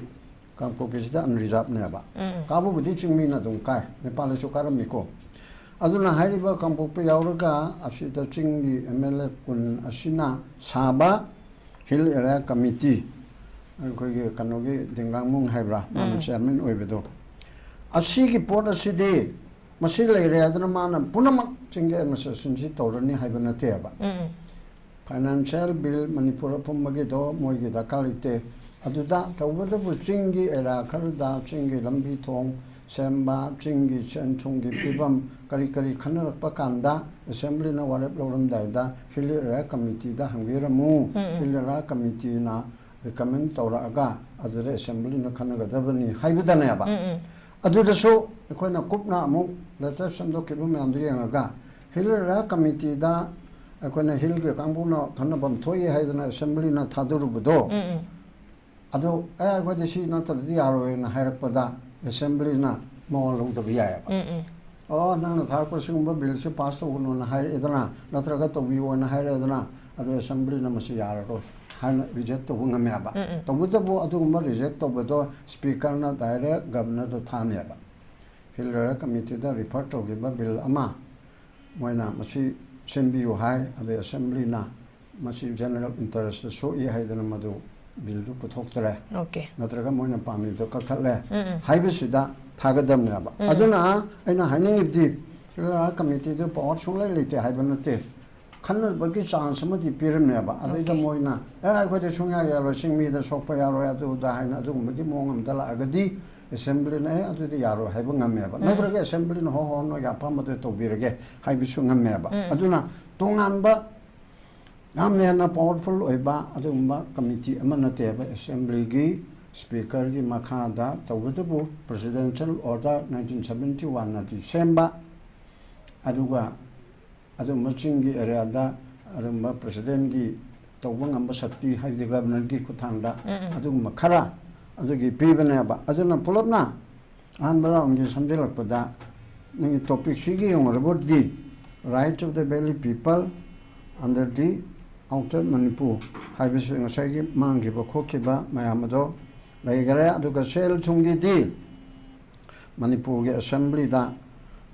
ꯀꯥꯡꯄꯣꯛꯄꯤꯁꯤꯗ unreserved ꯅꯦꯕ꯫ ꯎꯝ꯫ ꯀꯥꯕꯕꯨꯗꯤ ꯆꯤꯡꯃꯤꯅ ꯑꯗꯨꯝ ꯀꯥꯏ, ꯅꯦꯄꯥꯜꯗꯁꯨ ꯀꯥꯔꯝꯃꯤꯀꯣ꯫ ꯑꯗꯨꯅ ꯍꯥꯏꯔꯤꯕ ꯀꯥꯡꯄꯣꯛꯄꯤ ꯌꯥꯎꯔꯒ ꯑꯁꯤꯗ ꯆꯤꯡꯒꯤ ꯑꯦꯝ ꯑꯦꯜ ꯑꯦ ꯀꯨꯟ ꯑꯁꯤꯅ ꯁꯥꯕ ꯍꯤꯜ ꯑꯦꯔꯤꯌꯥ ꯀꯃꯤꯇꯤ, ꯑꯩꯈꯣꯏꯒꯤ ꯀꯩꯅꯣꯒꯤ ꯗꯤꯡꯒꯥꯡꯃꯨꯡ ꯍꯥꯏꯕ꯭ꯔꯥ, ꯃꯥꯅ ꯎꯝ꯫ ꯆꯤꯌꯥꯔꯃꯦꯟ ꯑꯣꯏꯕꯗꯣ, ꯑꯁꯤꯒꯤ ꯄꯣꯠ ꯑꯁꯤꯗꯤ ꯃꯁꯤ ꯂꯩꯔꯦ ꯍꯥꯏꯗꯅ ꯃꯥꯅ ꯄꯨꯝꯅꯃꯛ ꯆꯤꯡꯒꯤ ꯑꯦꯗꯃꯤꯅꯤꯁꯇ꯭ꯔꯦꯁꯟꯁꯤ ꯇꯧꯔꯅꯤ ꯍꯥꯏꯕ ꯅꯠꯇꯦꯕ꯫ ꯎꯝ꯫ ꯐꯥꯏꯅꯥꯟꯁꯤꯌꯦꯜ ꯕꯤꯜ ꯃꯅꯤꯄꯨꯔ ꯑꯄꯨꯝꯕꯒꯤꯗꯣ ꯃꯣꯏꯒꯤ ꯗꯔꯀꯥꯔ ꯂꯩꯇꯦ꯫ ꯑꯗꯨꯗ ꯇꯧꯕꯇꯕꯨ ꯆꯤꯡꯒꯤ ꯑꯦꯔꯤꯌꯥ ꯈꯔꯗ ꯆꯤꯡꯒꯤ ꯂꯝꯕꯤ ꯊꯣꯡ ꯁꯦꯝꯕ, ꯆꯤꯡꯒꯤ ꯁꯦꯟ ꯊꯨꯝꯒꯤ ꯐꯤꯕꯝ, ꯀꯔꯤ ꯀꯔꯤ ꯈꯟꯅꯔꯛꯄ ꯀꯥꯟꯗ ꯑꯦꯁꯦꯝꯕ꯭ꯂꯤꯅ ꯋꯥꯔꯦꯞ ꯂꯧꯔꯝꯗꯥꯏꯗ ꯍꯤꯜ ꯑꯦꯔꯤꯌꯥ ꯀꯃꯤꯇꯤꯗ ꯍꯪꯕꯤꯔꯝꯃꯨ꯫ ꯎꯝ, ꯎꯝ꯫ ꯍꯤꯜ ꯑꯦꯔꯤꯌꯥ ꯀꯃꯤꯇꯤꯅ ꯔꯤꯀꯃꯦꯟ ꯇꯧꯔꯛꯑꯒ ꯑꯗꯨꯗ ꯑꯦꯁꯦꯝꯕ꯭ꯂꯤꯅ ꯈꯟꯅꯒꯗꯕꯅꯤ ꯍꯥꯏꯕꯗꯅꯦꯕ꯫ ꯎꯝ, ꯎꯝ꯫ ꯑꯗꯨꯗꯁꯨ ꯑꯩꯈꯣꯏꯅ ꯀꯨꯞꯅ ꯑꯃꯨꯛ ꯂꯦꯇꯔ ꯁꯦꯝꯗꯣꯛꯈꯤꯕ ꯃꯌꯥꯝꯗꯨ ꯌꯦꯡꯉꯒ ꯍꯤꯜ ꯑꯦꯔꯤꯌꯥ ꯀꯃꯤꯇꯤꯗ ꯑꯩꯈꯣꯏꯅ ꯍꯤꯜꯒꯤ ꯀꯥꯡꯕꯨꯅ ꯈꯟꯅꯐꯝ ꯊꯣꯛꯏ ꯍꯥꯏꯗꯅ ꯑꯦꯁꯦꯝꯕ꯭ꯂꯤꯅ ꯊꯥꯗꯣꯔꯨꯕꯗꯣ, ꯎꯝ, ꯎꯝ꯫ ꯑꯗꯨ, "ꯑꯦ, ꯑꯩꯈꯣꯏꯗꯤ ꯁꯤ ꯅꯠꯇ꯭ꯔꯗꯤ ꯌꯥꯔꯣꯏꯅ" ꯍꯥꯏꯔꯛꯄꯗ ꯑꯦꯁꯦꯝꯕ꯭ꯂꯤꯅ ꯃꯋꯥ ꯂꯧꯗꯕ ꯌꯥꯏꯑꯕ꯫ ꯎꯝ, ꯎꯝ꯫ "ꯑꯣ, ꯅꯪꯅ ꯊꯥꯔꯛꯄ ꯁꯤꯒꯨꯝꯕ ꯕꯤꯜꯁꯦ ꯄꯥꯁ ꯇꯧꯒꯅꯨꯅ ꯍꯥꯏꯔꯛꯑꯦꯗꯅ, ꯅꯠꯇ꯭ꯔꯒ ꯇꯧꯕꯤꯌꯣꯅ ꯍꯥꯏꯔꯛꯑꯦꯗꯅ", ꯑꯗꯨ ꯑꯦꯁꯦꯝꯕ꯭ꯂꯤꯅ "ꯃꯁꯤ ꯌꯥꯔꯔꯣꯏ" ꯍꯥꯏꯅ ꯔꯤꯖꯦꯛ ꯇꯧꯕ ꯉꯝꯃꯦꯕ꯫ ꯎꯝ, ꯎꯝ꯫ ꯇꯧꯕꯇꯕꯨ ꯑꯗꯨꯒꯨꯝꯕ ꯔꯤꯖꯦꯛ ꯇꯧꯕꯗꯣ ꯁ꯭ꯄꯤꯀꯔꯅ ꯗꯥꯏꯔꯦꯛ ꯒꯕꯅꯔꯗ ꯊꯥꯅꯦꯕ꯫ ꯍꯤꯜ ꯑꯦꯔꯤꯌꯥ ꯀꯃꯤꯇꯤꯗ ꯔꯤꯐꯔ ꯇꯧꯈꯤꯕ ꯕꯤꯜ ꯑꯃ ꯃꯣꯏꯅ ꯃꯁꯤ ꯁꯦꯝꯕꯤꯌꯨ ꯍꯥꯏ, ꯑꯗꯩ ꯑꯦꯁꯦꯝꯕ꯭ꯂꯤꯅ ꯃꯁꯤ ꯖꯦꯅꯔꯦꯜ ꯏꯟꯇꯔꯦꯁꯇ ꯁꯣꯛꯏ ꯍꯥꯏꯗꯅ ꯃꯗꯨ ꯕꯤꯜꯗꯨ ꯄꯨꯊꯣꯛꯇ꯭ꯔꯦ, ꯑꯣꯀꯦ꯫ ꯅꯠꯇ꯭ꯔꯒ ꯃꯣꯏꯅ ꯄꯥꯝꯃꯤꯗꯣ ꯀꯛꯊꯠꯂꯦ ꯎꯝ, ꯎꯝ꯫ ꯍꯥꯏꯕꯁꯤꯗ ꯊꯥꯒꯗꯕꯅꯦꯕ꯫ ꯎꯝ, ꯎꯝ꯫ ꯑꯗꯨꯅ ꯑꯩꯅ ꯍꯥꯏꯅꯤꯡꯉꯤꯕꯗꯤ, ꯍꯤꯜ ꯑꯦꯔꯤꯌꯥ ꯀꯃꯤꯇꯤꯗꯨ ꯄꯋꯥꯔ ꯁꯨꯡꯂꯩ ꯂꯩꯇꯦ ꯍꯥꯏꯕ ꯅꯠꯇꯦ, ꯈꯟꯅꯕꯒꯤ ꯆꯥꯟꯁ ꯑꯃꯗꯤ ꯄꯤꯔꯝꯃꯦꯕ꯫ ꯑꯗꯩꯗ ꯑꯣꯀꯦ꯫ ꯃꯣꯏꯅ, "ꯑꯦ, ꯑꯩꯈꯣꯏꯗꯤ ꯁꯨꯡꯌꯥ ꯌꯥꯔꯣꯏ, ꯆꯤꯡꯃꯤꯗ ꯁꯣꯛꯄ ꯌꯥꯔꯣꯏ", ꯑꯗꯨ ꯑꯗꯥ ꯍꯥꯏꯅ ꯑꯗꯨꯒꯨꯝꯕꯒꯤ ꯃꯑꯣꯡ ꯑꯃꯗ ꯂꯥꯛꯑꯒꯗꯤ ꯑꯦꯁꯦꯝꯕ꯭ꯂꯤꯅ, "ꯑꯦ, ꯑꯗꯨꯗꯤ ꯌꯥꯔꯣꯏ" ꯍꯥꯏꯕ ꯉꯝꯃꯦꯕ꯫ ꯎꯝ꯫ ꯅꯠꯇ꯭ꯔꯒ ꯑꯦꯁꯦꯝꯕ꯭ꯂꯤꯅ, "ꯍꯣ, ꯍꯣ, ꯅꯣꯏꯒꯤ ꯑꯄꯥꯝꯕꯗꯣ ꯇꯧꯕꯤꯔꯒꯦ" ꯍꯥꯏꯕꯁꯨ ꯉꯝꯃꯦꯕ꯫ ꯎꯝ꯫ ꯑꯗꯨꯅ ꯇꯣꯉꯥꯟꯕ ꯌꯥꯝꯅ ꯍꯦꯟꯅ ꯄꯋꯥꯔꯐꯨꯜ ꯑꯣꯏꯕ ꯑꯗꯨꯒꯨꯝꯕ ꯀꯃꯤꯇꯤ ꯑꯃ ꯅꯠꯇꯦꯕ꯫ ꯑꯦꯁꯦꯝꯕ꯭ꯂꯤꯒꯤ ꯁ꯭ꯄꯤꯀꯔꯒꯤ ꯃꯈꯥꯗ ꯇꯧꯕꯇꯕꯨ Presidential Order nineteen seventy one ꯅꯗꯤ ꯁꯦꯝꯕ, ꯑꯗꯨꯒ ꯑꯗꯨꯒꯨꯝꯕ ꯆꯤꯡꯒꯤ ꯑꯦꯔꯤꯌꯥꯗ ꯑꯗꯨꯒꯨꯝꯕ ꯄ꯭ꯔꯦꯁꯤꯗꯦꯟꯒꯤ ꯇꯧꯕ ꯉꯝꯕ ꯁꯛꯇꯤ, ꯍꯥꯏꯕꯗꯤ ꯒꯕꯔꯅꯔꯒꯤ ꯈꯨꯠꯊꯥꯡꯗ ꯎꯝ, ꯎꯝ꯫ ꯑꯗꯨꯒꯨꯝꯕ ꯈꯔ ꯑꯗꯨꯒꯤ ꯄꯤꯕꯅꯦꯕ꯫ ꯑꯗꯨꯅ ꯄꯨꯂꯞꯅ ꯑꯍꯥꯟꯕ ꯔꯥꯎꯟꯒꯤ ꯁꯝꯖꯤꯜꯂꯛꯄꯗ ꯅꯪꯒꯤ ꯇꯣꯄꯤꯛꯁꯤꯒꯤ ꯌꯦꯡꯉꯨꯔꯕꯗꯤ Right of the Valley People under the Outer Manipur ꯍꯥꯏꯕꯁꯤ ꯉꯁꯥꯏꯒꯤ ꯃꯥꯡꯈꯤꯕ ꯈꯣꯠꯈꯤꯕ ꯃꯌꯥꯝ ꯑꯗꯣ ꯂꯩꯈꯔꯦ꯫ ꯑꯗꯨꯒ ꯁꯦꯜ ꯊꯨꯝꯒꯤꯗꯤ ꯃꯅꯤꯄꯨꯔꯒꯤ ꯑꯦꯁꯦꯝꯕ꯭ꯂꯤꯗ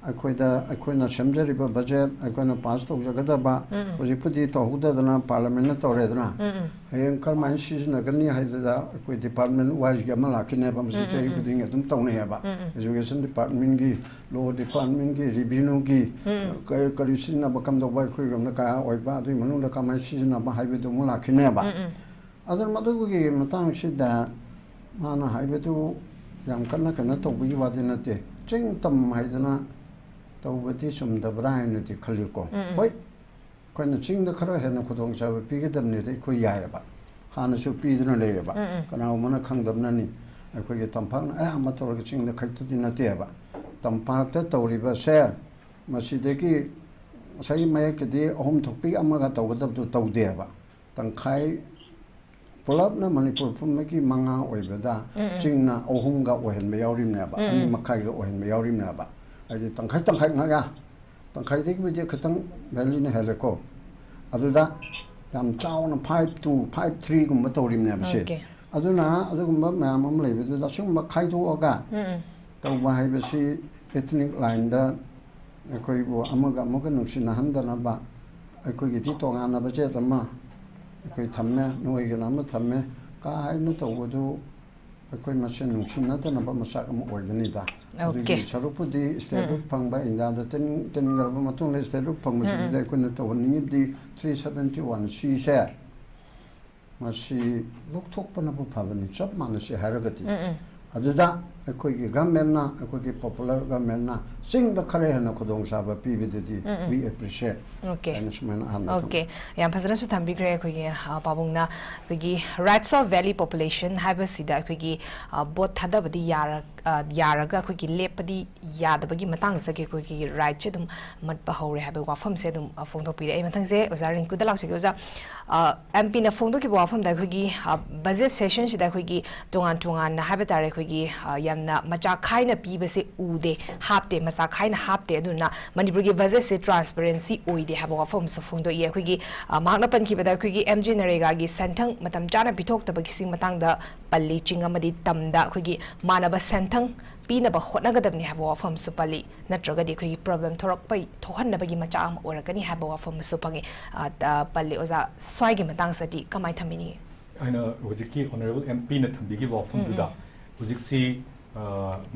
ꯑꯩꯈꯣꯏꯗ, ꯑꯩꯈꯣꯏꯅ ꯁꯦꯝꯖꯔꯤꯕ ꯕꯖꯦꯠ, ꯑꯩꯈꯣꯏꯅ ꯄꯥꯁ ꯇꯧꯖꯒꯗꯕ, ꯎꯝ, ꯎꯝ꯫ ꯍꯧꯖꯤꯛꯄꯨꯗꯤ ꯇꯧꯍꯧꯗꯗꯅ ꯄꯥꯔꯂꯤꯌꯥꯃꯦꯟꯅ ꯇꯧꯔꯦꯗꯅ, ꯎꯝ, ꯎꯝ꯫ ꯍꯌꯦꯡ ꯀꯔꯝꯍꯥꯏꯅ ꯁꯤꯖꯤꯟꯅꯒꯅꯤ ꯍꯥꯏꯕꯗꯨꯗ ꯑꯩꯈꯣꯏ ꯗꯤꯄꯥꯔꯠꯃꯦꯟ ꯋꯥꯏꯁꯀꯤ ꯑꯃ ꯂꯥꯛꯈꯤꯅꯦꯕ꯫ ꯃꯁꯤ ꯎꯝ, ꯎꯝ, ꯆꯍꯤ ꯎꯝ꯫ ꯈꯨꯗꯤꯡꯒꯤ ꯑꯗꯨꯝ ꯇꯧꯅꯩꯌꯦꯕ꯫ ꯎꯝ, ꯎꯝ꯫ ꯑꯦꯖꯨꯀꯦꯁꯟ ꯗꯤꯄꯥꯔꯠꯃꯦꯟꯒꯤ, ꯂꯣ ꯗꯤꯄꯥꯔꯠꯃꯦꯟꯒꯤ, ꯔꯤꯚꯤꯅ꯭ꯌꯨꯒꯤ, ꯎꯝ꯫ ꯀ-, ꯀꯔꯤ ꯁꯤꯖꯤꯟꯅꯕ ꯀꯝꯗꯧꯕ, ꯑꯩꯈꯣꯏ ꯂꯝꯗ ꯀꯌꯥ ꯑꯣꯏꯕ, ꯑꯗꯨꯒꯤ ꯃꯅꯨꯡꯗ ꯀꯃꯥꯏꯅ ꯁꯤꯖꯤꯟꯅꯕ ꯍꯥꯏꯕꯗꯨ ꯑꯃꯨꯛ ꯂꯥꯛꯈꯤꯅꯦꯕ꯫ ꯎꯝ, ꯎꯝ꯫ ꯑꯗꯨꯅ ꯃꯗꯨꯒꯤ ꯃꯇꯥꯡꯁꯤꯗ ꯃꯥꯅ ꯍꯥꯏꯕꯗꯨ ꯌꯥꯝ ꯀꯟꯅ ꯀꯩꯅꯣ ꯇꯧꯕꯒꯤ ꯋꯥꯗꯤ ꯅꯠꯇꯦ꯫ ꯆꯤꯡ ꯇꯝ ꯍꯥꯏꯗꯅ ꯇꯧꯕꯗꯤ ꯆꯨꯝꯗꯕ꯭ꯔꯥ ꯍꯥꯏꯅꯗꯤ ꯈꯜꯂꯤꯀꯣ꯫ ꯎꯝ, ꯎꯝ꯫ ꯍꯣꯏ, ꯑꯩꯈꯣꯏꯅ ꯆꯤꯡꯗ ꯈꯔ ꯍꯦꯟꯅ ꯈꯨꯗꯣꯡꯆꯥꯕ ꯄꯤꯒꯗꯕꯅꯤꯗ ꯑꯩꯈꯣꯏ ꯌꯥꯏꯑꯕ꯫ ꯍꯥꯟꯅꯁꯨ ꯄꯤꯗꯨꯅ ꯂꯩꯌꯦꯕ꯫ ꯎꯝ, ꯎꯝ꯫ ꯀꯅꯥꯒꯨꯝꯕꯅ ꯈꯪꯗꯕꯅꯅꯤ꯫ ꯑꯩꯈꯣꯏꯒꯤ ꯇꯝꯄꯥꯛꯅ ꯑꯌꯥꯝꯕ ꯇꯧꯔꯒ ꯆꯤꯡꯗ ꯈꯛꯇꯗꯤ ꯅꯠꯇꯦꯕ꯫ ꯇꯝꯄꯥꯛꯇ ꯇꯧꯔꯤꯕꯁꯦ ꯃꯁꯤꯗꯒꯤ ꯉꯁꯥꯏ ꯃꯌꯦꯛꯀꯤꯗꯤ ꯑꯍꯨꯝ ꯊꯣꯛꯄꯤ ꯑꯃꯒ ꯇꯧꯒꯗꯕꯗꯨ ꯇꯧꯗꯦꯕ꯫ ꯇꯪꯈꯥꯏ ꯄꯨꯂꯞꯅ ꯃꯅꯤꯄꯨꯔ ꯄꯨꯝꯕꯒꯤ ꯃꯉꯥ ꯑꯣꯏꯕꯗ ꯎꯝ, ꯎꯝ꯫ ꯆꯤꯡꯅ ꯑꯍꯨꯝꯒ ꯑꯣꯏꯍꯟꯕ ꯌꯥꯎꯔꯤꯕꯅꯦꯕ, ꯎꯝ, ꯑꯅꯤ ꯎꯝ꯫ ꯃꯈꯥꯏꯒ ꯑꯣꯏꯍꯟꯕ ꯌꯥꯎꯔꯤꯕꯅꯦꯕ꯫ ꯍꯥꯏꯗꯤ ꯇꯪꯈꯥꯏ ꯇꯪꯈꯥꯏ ꯉꯥꯛꯌꯥ, ꯇꯪꯈꯥꯏꯗꯒꯤꯕꯨꯗꯤ ꯈꯤꯇꯪ ꯚꯦꯂꯤꯅ ꯍꯦꯜꯂꯦꯀꯣ꯫ ꯑꯗꯨꯗ ꯌꯥꯝ ꯆꯥꯎꯅ five two, five three ꯒꯨꯝꯕ ꯇꯧꯔꯤꯕꯅꯦꯕ ꯁꯦ꯫ Okay. ꯑꯗꯨꯅ ꯑꯗꯨꯒꯨꯝꯕ ꯃꯌꯥꯝ ꯑꯃ ꯂꯩꯕꯗꯨꯗ ꯑꯁꯤꯒꯨꯝꯕ ꯈꯥꯏꯗꯣꯛꯑꯒ ꯎꯝ, ꯎꯝ꯫ ꯇꯧꯕ ꯍꯥꯏꯕꯁꯤ ethnic line ꯗ ꯑꯩꯈꯣꯏꯕꯨ ꯑꯃꯒ ꯑꯃꯒ ꯅꯨꯡꯁꯤꯅꯍꯟꯗꯅꯕ ꯑꯩꯈꯣꯏꯒꯤꯗꯤ ꯇꯣꯉꯥꯟꯅ ꯕꯖꯦꯠ ꯑꯃ ꯑꯩꯈꯣꯏ ꯊꯝꯃꯦ, ꯅꯣꯏꯒꯤꯅ ꯑꯃ ꯊꯝꯃꯦ ꯀꯥ ꯍꯥꯏꯅ ꯇꯧꯕꯗꯨ ꯑꯩꯈꯣꯏ ꯃꯁꯦꯟ ꯅꯨꯡꯁꯤꯅꯗꯅꯕ ꯃꯆꯥꯛ ꯑꯃ ꯑꯣꯏꯒꯅꯤꯗ꯫ ꯑꯗꯨꯒꯤ Okay. ꯁꯔꯨꯛꯄꯨꯗꯤ state ꯎꯝ꯫ ꯂꯨꯞ ꯐꯪꯕ ꯏꯟꯗꯤꯌꯥꯗ ꯇꯤꯟ-, ꯇꯤꯟꯈ꯭ꯔꯕ ꯃꯇꯨꯡꯗ state ꯂꯨꯞ ꯐꯪꯕꯁꯤꯗ ꯎꯝ, ꯎꯝ꯫ ꯑꯩꯈꯣꯏꯅ ꯇꯧꯍꯟꯅꯤꯡꯉꯤꯕꯗꯤ three seventy one C ꯁꯦ ꯃꯁꯤ ꯂꯧꯊꯣꯛꯄꯅꯕꯨ ꯐꯕꯅꯤ, ꯆꯞ ꯃꯥꯟꯅꯁꯤ ꯍꯥꯏꯔꯒꯗꯤ꯫ ꯎꯝ, ꯎꯝ꯫ ꯑꯗꯨꯗ ꯑꯩꯈꯣꯏꯒꯤ government ꯅ, ꯑꯩꯈꯣꯏꯒꯤ popular government ꯅ ꯆꯤꯡꯗ ꯈꯔ ꯍꯦꯟꯅ ꯈꯨꯗꯣꯡꯆꯥꯕ ꯄꯤꯕꯗꯨꯗꯤ ꯎꯝ, ꯎꯝ꯫ We appreciate Okay. ꯍꯥꯏꯅ ꯁꯨꯃꯥꯏꯅ ꯑꯍꯥꯟꯕ ꯊꯝꯖꯒꯦ꯫ Okay꯫ ꯌꯥꯝ ꯐꯖꯅꯁꯨ ꯊꯝꯕꯤꯈ꯭ꯔꯦ ꯑꯩꯈꯣꯏꯒꯤ, ꯑ, ꯄꯥꯕꯨꯡꯅ꯫ ꯑꯩꯈꯣꯏꯒꯤ Rights of Valley Population ꯍꯥꯏꯕꯁꯤꯗ ꯑꯩꯈꯣꯏꯒꯤ, ꯑ, vote ꯊꯥꯗꯕꯗꯤ ꯌꯥꯔ-, ꯑ, ꯌꯥꯔꯒ ꯑꯩꯈꯣꯏꯒꯤ ꯂꯦꯞꯄꯗꯤ ꯌꯥꯗꯕꯒꯤ ꯃꯇꯥꯡꯁꯤꯗꯒꯤ ꯑꯩꯈꯣꯏꯒꯤ right ꯁꯦ ꯑꯗꯨꯝ ꯃꯠꯄ ꯍꯧꯔꯦ ꯍꯥꯏꯕꯒꯤ ꯋꯥꯐꯝꯁꯦ ꯑꯗꯨꯝ, ꯑ, ꯐꯣꯡꯗꯣꯛꯄꯤꯔꯦ꯫ ꯑꯩ ꯃꯊꯪꯁꯦ ꯑꯣꯖꯥ ꯔꯤꯡꯀꯨꯗ ꯂꯥꯛꯆꯒꯦ꯫ ꯑꯣꯖꯥ, ꯑ, M P ꯅ ꯐꯣꯡꯗꯣꯛꯈꯤꯕ ꯋꯥꯐꯝꯗ ꯑꯩꯈꯣꯏꯒꯤ, ꯑ, budget session ꯁꯤꯗ ꯑꯩꯈꯣꯏꯒꯤ ꯇꯣꯉꯥꯟ ꯇꯣꯉꯥꯟꯅ ꯍꯥꯏꯕ ꯇꯥꯔꯦ, ꯑꯩꯈꯣꯏꯒꯤ, ꯑ, ꯌꯥꯝꯅ ꯃꯆꯥ ꯈꯥꯏꯅ ꯄꯤꯕꯁꯦ ꯎꯗꯦ, ꯍꯥꯞꯇꯦ, ꯃꯆꯥ ꯈꯥꯏꯅ ꯍꯥꯞꯇꯦ꯫ ꯑꯗꯨꯅ ꯃꯅꯤꯄꯨꯔꯒꯤ budget ꯁꯦ transparency ꯑꯣꯏꯗꯦ ꯍꯥꯏꯕ ꯋꯥꯐꯝ ꯑꯃꯁꯨ ꯐꯣꯡꯗꯣꯛꯏ꯫ ꯑꯩꯈꯣꯏꯒꯤ, ꯑ, ꯃꯍꯥꯛꯅ ꯄꯟꯈꯤꯕꯗ ꯑꯩꯈꯣꯏꯒꯤ M G ꯅꯔꯦꯒꯥꯒꯤ ꯁꯦꯟꯊꯪ ꯃꯇꯝ ꯆꯥꯅ ꯄꯤꯊꯣꯛꯇꯕꯒꯤ ꯃꯇꯥꯡꯗ ꯄꯜꯂꯤ꯫ ꯆꯤꯡ ꯑꯃꯗꯤ ꯇꯝꯗ ꯑꯩꯈꯣꯏꯒꯤ ꯃꯥꯟꯅꯕ ꯁꯦꯟꯊꯪ ꯄꯤꯅꯕ ꯍꯣꯠꯅꯒꯗꯕꯅꯤ ꯍꯥꯏꯕ ꯋꯥꯐꯝꯁꯨ ꯄꯜꯂꯤ, ꯅꯠꯇ꯭ꯔꯒꯗꯤ ꯑꯩꯈꯣꯏꯒꯤ problem ꯊꯣꯔꯛꯄ, ꯊꯣꯛꯍꯟꯅꯕꯒꯤ ꯃꯆꯥꯛ ꯑꯃ ꯑꯣꯏꯔꯛꯀꯅꯤ ꯍꯥꯏꯕ ꯋꯥꯐꯝꯁꯨ ꯐꯪꯉꯤ꯫ ꯑ, ꯇ-, ꯄꯜꯂꯤ꯫ ꯑꯣꯖꯥ, ꯁ꯭ꯋꯥꯏꯒꯤ ꯃꯇꯥꯡꯁꯤꯗꯤ ꯀꯃꯥꯏꯅ ꯊꯝꯕꯤꯅꯤꯡꯉꯤ? ꯑꯩꯅ ꯍꯧꯖꯤꯛꯀꯤ Honourable M P ꯅ ꯊꯝꯕꯤꯈꯤꯕ ꯋꯥꯐꯝꯗꯨꯗ, ꯎꯝ, ꯎꯝ꯫ ꯍꯧꯖꯤꯛꯁꯤ, ꯑ,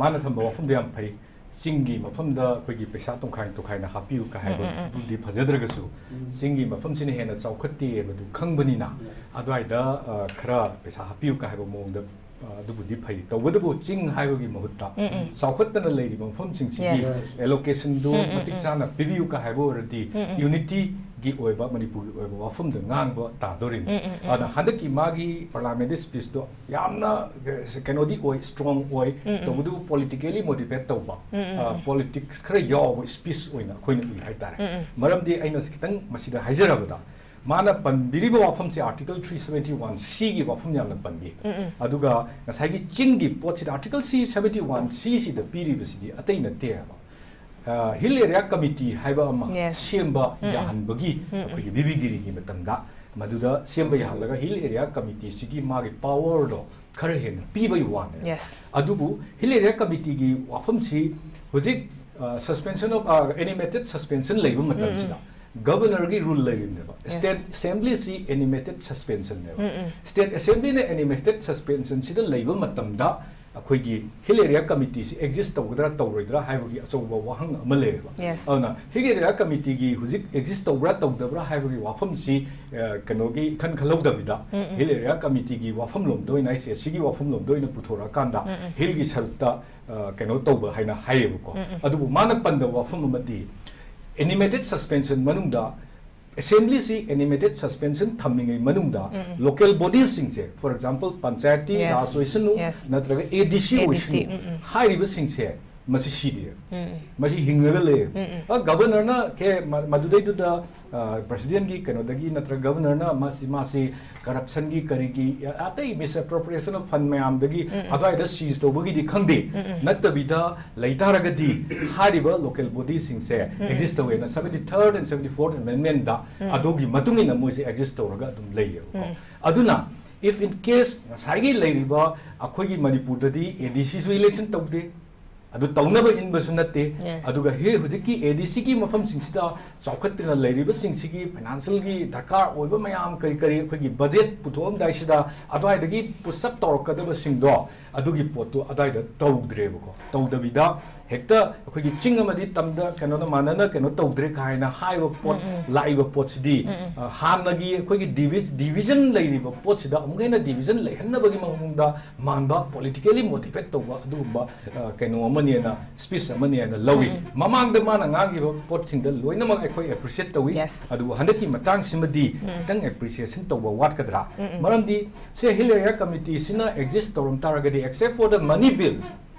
ꯃꯥꯅ ꯊꯝꯕ ꯋꯥꯐꯝꯗꯣ ꯌꯥꯝ ꯐꯩ꯫ ꯆꯤꯡꯒꯤ ꯃꯐꯝꯗ ꯑꯩꯈꯣꯏꯒꯤ ꯄꯩꯁꯥ ꯇꯣꯡꯈꯥꯏ ꯇꯣꯡꯈꯥꯏꯅ ꯍꯥꯞꯄꯤꯌꯨ ꯀ ꯎꯝ, ꯎꯝ, ꯎꯝ꯫ ꯍꯥꯏꯕꯗꯨꯗꯤ ꯐꯖꯗ꯭ꯔꯒꯁꯨ, ꯎꯝ꯫ ꯆꯤꯡꯒꯤ ꯃꯐꯝꯁꯤꯅ ꯍꯦꯟꯅ ꯆꯥꯎꯈꯠꯇꯦ ꯍꯥꯏꯕꯗꯨ ꯈꯪꯕꯅꯤꯅ, ꯎꯝ꯫ ꯑꯗꯨꯋꯥꯏꯗ, ꯑ, ꯈꯔ ꯄꯩꯁꯥ ꯍꯥꯞꯄꯤꯌꯨ ꯀ ꯍꯥꯏꯕ ꯃꯑꯣꯡꯗ, ꯑ, ꯑꯗꯨꯕꯨꯗꯤ ꯐꯩ꯫ ꯇꯧꯕꯇꯕꯨ ꯆꯤꯡ ꯍꯥꯏꯕꯒꯤ ꯃꯍꯨꯠꯇ, ꯎꯝ, ꯎꯝ꯫ ꯆꯥꯎꯈꯠꯇꯅ ꯂꯩꯔꯤꯕ ꯃꯐꯝꯁꯤꯡꯁꯤꯒꯤ Yes. allocation ꯗꯨ ꯎꯝ, ꯎꯝ, ꯃꯇꯤꯛ ꯎꯝ꯫ ꯆꯥꯅ ꯄꯤꯕꯤꯌꯨ ꯀ ꯍꯥꯏꯕ ꯑꯣꯏꯔꯗꯤ, ꯎꯝ, ꯎꯝ꯫ unity ꯒꯤ ꯑꯣꯏꯕ, ꯃꯅꯤꯄꯨꯔꯒꯤ ꯑꯣꯏꯕ ꯋꯥꯐꯝꯗ ꯉꯥꯡꯕ ꯇꯥꯗꯣꯔꯤꯅꯤ꯫ ꯎꯝ, ꯎꯝ, ꯎꯝ꯫ ꯑꯗꯨꯅ ꯍꯟꯗꯛꯀꯤ ꯃꯥꯒꯤ parliamentary speech ꯇꯣ ꯌꯥꯝꯅ, ꯑ, ꯀꯩꯅꯣꯗꯤ ꯑꯣꯏ, strong ꯑꯣꯏ, ꯎꯝ, ꯎꯝ꯫ ꯇꯧꯕꯇꯕꯨ politically motivate ꯇꯧꯕ, ꯎꯝ, ꯎꯝ, ꯑ, ꯎꯝ꯫ Politics ꯈꯔ ꯌꯥꯎꯕ speech ꯑꯣꯏꯅ ꯑꯩꯈꯣꯏꯅ ꯎꯏ ꯍꯥꯏꯇꯥꯔꯦ꯫ ꯎꯝ, ꯎꯝ꯫ ꯃꯔꯝꯗꯤ ꯑꯩꯅ ꯈꯤꯇꯪ ꯃꯁꯤꯗ ꯍꯥꯏꯖꯔꯕꯗ, ꯃꯥꯅ ꯄꯟꯕꯤꯔꯤꯕ ꯋꯥꯐꯝꯁꯦ Article three seventy one C ꯒꯤ ꯋꯥꯐꯝ ꯌꯥꯝꯅ ꯄꯟꯕꯤ꯫ ꯎꯝ, ꯎꯝ꯫ ꯑꯗꯨꯒ ꯉꯁꯥꯏꯒꯤ ꯆꯤꯡꯒꯤ ꯄꯣꯠꯁꯤꯗ Article three seventy one C ꯁꯤꯗ ꯄꯤꯔꯤꯕꯁꯤꯗꯤ ꯑꯇꯩ ꯅꯠꯇꯦ ꯍꯥꯏꯕ꯫ ꯑ, Hill Area Committee ꯍꯥꯏꯕ ꯑꯃ Yes. ꯁꯦꯝꯕ ꯎꯝ, ꯎꯝ꯫ ꯌꯥꯍꯟꯕꯒꯤ ꯎꯝ, ꯎꯝ꯫ ꯑꯩꯈꯣꯏꯒꯤ ꯕꯤ ꯕꯤ ꯒꯤꯔꯤꯒꯤ ꯃꯇꯝꯗ ꯃꯗꯨꯗ ꯁꯦꯝꯕ ꯌꯥꯍꯜꯂꯒ Hill Area Committee ꯁꯤꯒꯤ ꯃꯥꯒꯤ power ꯗꯣ ꯈꯔ ꯍꯦꯟꯅ ꯄꯤꯕꯒꯤ ꯋꯥꯅꯦ꯫ Yes. ꯑꯗꯨꯕꯨ Hill Area Committee ꯒꯤ ꯋꯥꯐꯝꯁꯤ ꯍꯧꯖꯤꯛ, ꯑ, suspension of, ꯑ, animated suspension ꯂꯩꯕ ꯎꯝ, ꯎꯝ, ꯃꯇꯝꯁꯤꯗ ꯎꯝ꯫ Governor ꯒꯤ rule ꯂꯩꯔꯤꯕꯅꯦꯕ꯫ Yes. State Assembly ꯁꯤ animated suspension ꯅꯦꯕ꯫ ꯎꯝ, ꯎꯝ꯫ State Assembly ꯅ animated suspension ꯁꯤꯗ ꯂꯩꯕ ꯃꯇꯝꯗ ꯑꯩꯈꯣꯏꯒꯤ Hill Area Committee ꯁꯤ exist ꯇꯧꯒꯗ꯭ꯔꯥ ꯇꯧꯔꯣꯏꯗ꯭ꯔꯥ ꯍꯥꯏꯕꯒꯤ ꯑꯆꯧꯕ ꯋꯥꯍꯪ ꯑꯃ ꯂꯩꯌꯦꯕ꯫ Yes. ꯑꯗꯨꯅ Hill Area Committee ꯒꯤ ꯍꯧꯖꯤꯛ exist ꯇꯧꯕ꯭ꯔꯥ ꯇꯧꯗꯕ꯭ꯔꯥ ꯍꯥꯏꯕꯒꯤ ꯋꯥꯐꯝꯁꯤ, ꯑ, ꯀꯩꯅꯣꯒꯤ ꯏꯈꯟ ꯈꯜꯍꯧꯗꯕꯤꯗ, ꯎꯝ, ꯎꯝ, Hill ꯎꯝ꯫ Area Committee ꯒꯤ ꯋꯥꯐꯝꯂꯣꯝꯗ ꯑꯣꯏꯅ, ꯑꯩꯁꯦ ꯁꯤꯒꯤ ꯋꯥꯐꯝꯂꯣꯝꯗ ꯑꯣꯏꯅ ꯄꯨꯊꯣꯔꯛꯑꯀꯥꯟꯗ ꯎꯝ, ꯎꯝ꯫ Hill ꯒꯤ ꯁꯔꯨꯛꯇ, ꯑ, ꯀꯩꯅꯣ ꯇꯧꯕ ꯍꯥꯏꯅ ꯍꯥꯏꯌꯦꯕꯀꯣ꯫ ꯎꯝ, ꯎꯝ꯫ ꯑꯗꯨꯕꯨ ꯃꯥꯅ ꯄꯟꯗꯕ ꯋꯥꯐꯝ ꯑꯃꯗꯤ, animated suspension ꯃꯅꯨꯡꯗ Assembly ꯁꯤ animated suspension ꯊꯝꯃꯤꯉꯩ ꯃꯅꯨꯡꯗ ꯎꯝ, ꯎꯝ꯫ Local bodies ꯁꯤꯡꯁꯦ, for example, Panchayati Yes. Raj ꯑꯣꯏꯁꯅꯨ, Yes. ꯅꯠꯇ꯭ꯔꯒ A D C A D C, ꯑꯣꯏꯁꯅꯨ, ꯎꯝ, ꯎꯝ꯫ ꯍꯥꯏꯔꯤꯕꯁꯤꯡꯁꯦ ꯃꯁꯤ ꯁꯤꯗꯦ꯫ ꯎꯝ, ꯎꯝ꯫ ꯃꯁꯤ ꯍꯤꯡꯉꯒ ꯂꯩ꯫ ꯎꯝ, ꯎꯝ꯫ ꯑ, Governor ꯅ ꯀꯦ-, ꯃ-, ꯃꯗꯨꯗꯩꯗꯨꯗ, ꯑ, President ꯒꯤ ꯀꯩꯅꯣꯗꯒꯤ ꯅꯠꯇ꯭ꯔꯒ Governor ꯅ ꯃꯁꯤ, ꯃꯥꯁꯤ corruption ꯒꯤ ꯀꯔꯤꯒꯤ, ꯑ, ꯑꯇꯩ misappropriation of fund ꯃꯌꯥꯝꯗꯒꯤ ꯎꯝ, ꯎꯝ꯫ ꯑꯗꯨꯋꯥꯏꯗ seize ꯇꯧꯕꯒꯤꯗꯤ ꯈꯪꯗꯦ꯫ ꯎꯝ, ꯎꯝ꯫ ꯅꯠꯇꯕꯤꯗ ꯂꯩꯇꯥꯔꯒꯗꯤ ꯍꯥꯏꯔꯤꯕ local body ꯁꯤꯡꯁꯦ ꯎꯝ, ꯎꯝ꯫ Exist ꯇꯧꯋꯦꯅ seventy third and seventy fourth amendment ꯗ ꯎꯝ꯫ ꯑꯗꯨꯒꯤ ꯃꯇꯨꯡ ꯏꯟꯅ ꯃꯣꯏꯁꯦ exist ꯇꯧꯔꯒ ꯑꯗꯨꯝ ꯂꯩꯌꯦꯕꯀꯣ꯫ ꯎꯝ꯫ ꯑꯗꯨꯅ if in case ꯉꯁꯥꯏꯒꯤ ꯂꯩꯔꯤꯕ ꯑꯩꯈꯣꯏꯒꯤ ꯃꯅꯤꯄꯨꯔꯗꯗꯤ A D C ꯁꯨ election ꯇꯧꯗꯦ, ꯑꯗꯨ ꯇꯧꯅꯕ ꯏꯟꯕꯁꯨ ꯅꯠꯇꯦ꯫ Yes. ꯑꯗꯨꯒ ꯍꯦ ꯍꯧꯖꯤꯛꯀꯤ ꯑꯦ ꯗꯤ ꯁꯤꯒꯤ ꯃꯐꯝꯁꯤꯡꯁꯤꯗ ꯆꯥꯎꯈꯠꯇꯅ ꯂꯩꯔꯤꯕꯁꯤꯡꯁꯤꯒꯤ ꯐꯥꯏꯅꯥꯟꯁꯤꯌꯦꯜꯒꯤ ꯗꯔꯀꯥꯔ ꯑꯣꯏꯕ ꯃꯌꯥꯝ ꯀꯔꯤ ꯀꯔꯤ ꯑꯩꯈꯣꯏꯒꯤ ꯕꯖꯦꯠ ꯄꯨꯊꯣꯛꯑꯝꯗꯥꯏꯁꯤꯗ ꯑꯗꯨꯋꯥꯏꯗꯒꯤ ꯄꯨꯁꯞ ꯇꯧꯔꯛꯀꯗꯕꯁꯤꯡꯗꯣ ꯑꯗꯨꯒꯤ ꯄꯣꯠꯇꯨ ꯑꯗꯨꯋꯥꯏꯗ ꯇꯧꯗ꯭ꯔꯦꯕꯀꯣ꯫ ꯇꯧꯗꯕꯤꯗ ꯍꯦꯛꯇ ꯑꯩꯈꯣꯏꯒꯤ ꯆꯤꯡ ꯑꯃꯗꯤ ꯇꯝꯗ ꯀꯩꯅꯣꯗ ꯃꯥꯟꯅꯅ ꯀꯩꯅꯣ ꯇꯧꯗ꯭ꯔꯦ ꯀꯥꯏꯅ ꯍꯥꯏꯕ ꯄꯣꯠ ꯎꯝ, ꯎꯝ꯫ ꯂꯥꯛꯏꯕ ꯄꯣꯠꯁꯤꯗꯤ ꯎꯝ, ꯎꯝ꯫ ꯑ, ꯍꯥꯟꯅꯒꯤ ꯑꯩꯈꯣꯏꯒꯤ ꯗꯤꯚꯤ ꯗꯤꯚꯤꯖꯟ ꯂꯩꯔꯤꯕ ꯄꯣꯠꯁꯤꯗ ꯑꯃꯨꯛ ꯍꯦꯟꯅ ꯗꯤꯚꯤꯖꯟ ꯂꯩꯍꯟꯅꯕꯒꯤ ꯃꯑꯣꯡꯗ ꯃꯥꯟꯕ, ꯄꯣꯂꯤꯇꯤꯀꯦꯂꯤ ꯃꯣꯇꯤꯚꯦꯠ ꯇꯧꯕ ꯑꯗꯨꯒꯨꯝꯕ ꯑ, ꯀꯩꯅꯣ ꯑꯃꯅꯦꯅ, ꯁ꯭ꯄꯤꯆ ꯑꯃꯅꯦꯅ ꯂꯧꯏ꯫ ꯎꯝ꯫ ꯃꯃꯥꯡꯗ ꯃꯥꯅ ꯉꯥꯡꯈꯤꯕ ꯄꯣꯠꯁꯤꯡꯗ ꯂꯣꯏꯅꯃꯛ ꯑꯩꯈꯣꯏ ꯑꯦꯄ꯭ꯔꯤꯁꯤꯌꯦꯠ ꯇꯧꯏ꯫ Yes. ꯑꯗꯨꯕꯨ ꯍꯟꯗꯛꯀꯤ ꯃꯇꯥꯡꯁꯤꯃꯗꯤ ꯎꯝ꯫ ꯈꯤꯇꯪ ꯑꯦꯄ꯭ꯔꯤꯁꯤꯌꯦꯁꯟ ꯇꯧꯕ ꯋꯥꯠꯀꯗ꯭ꯔꯥ? ꯎꯝ, ꯎꯝ꯫ ꯃꯔꯝꯗꯤ ꯁꯦ ꯍꯤꯜ ꯑꯦꯔꯤꯌꯥ ꯀꯃꯤꯇꯤꯁꯤꯅ ꯑꯦꯛꯖꯤꯁ ꯇꯧꯔꯝ ꯇꯥꯔꯒꯗꯤ, except for the money bills,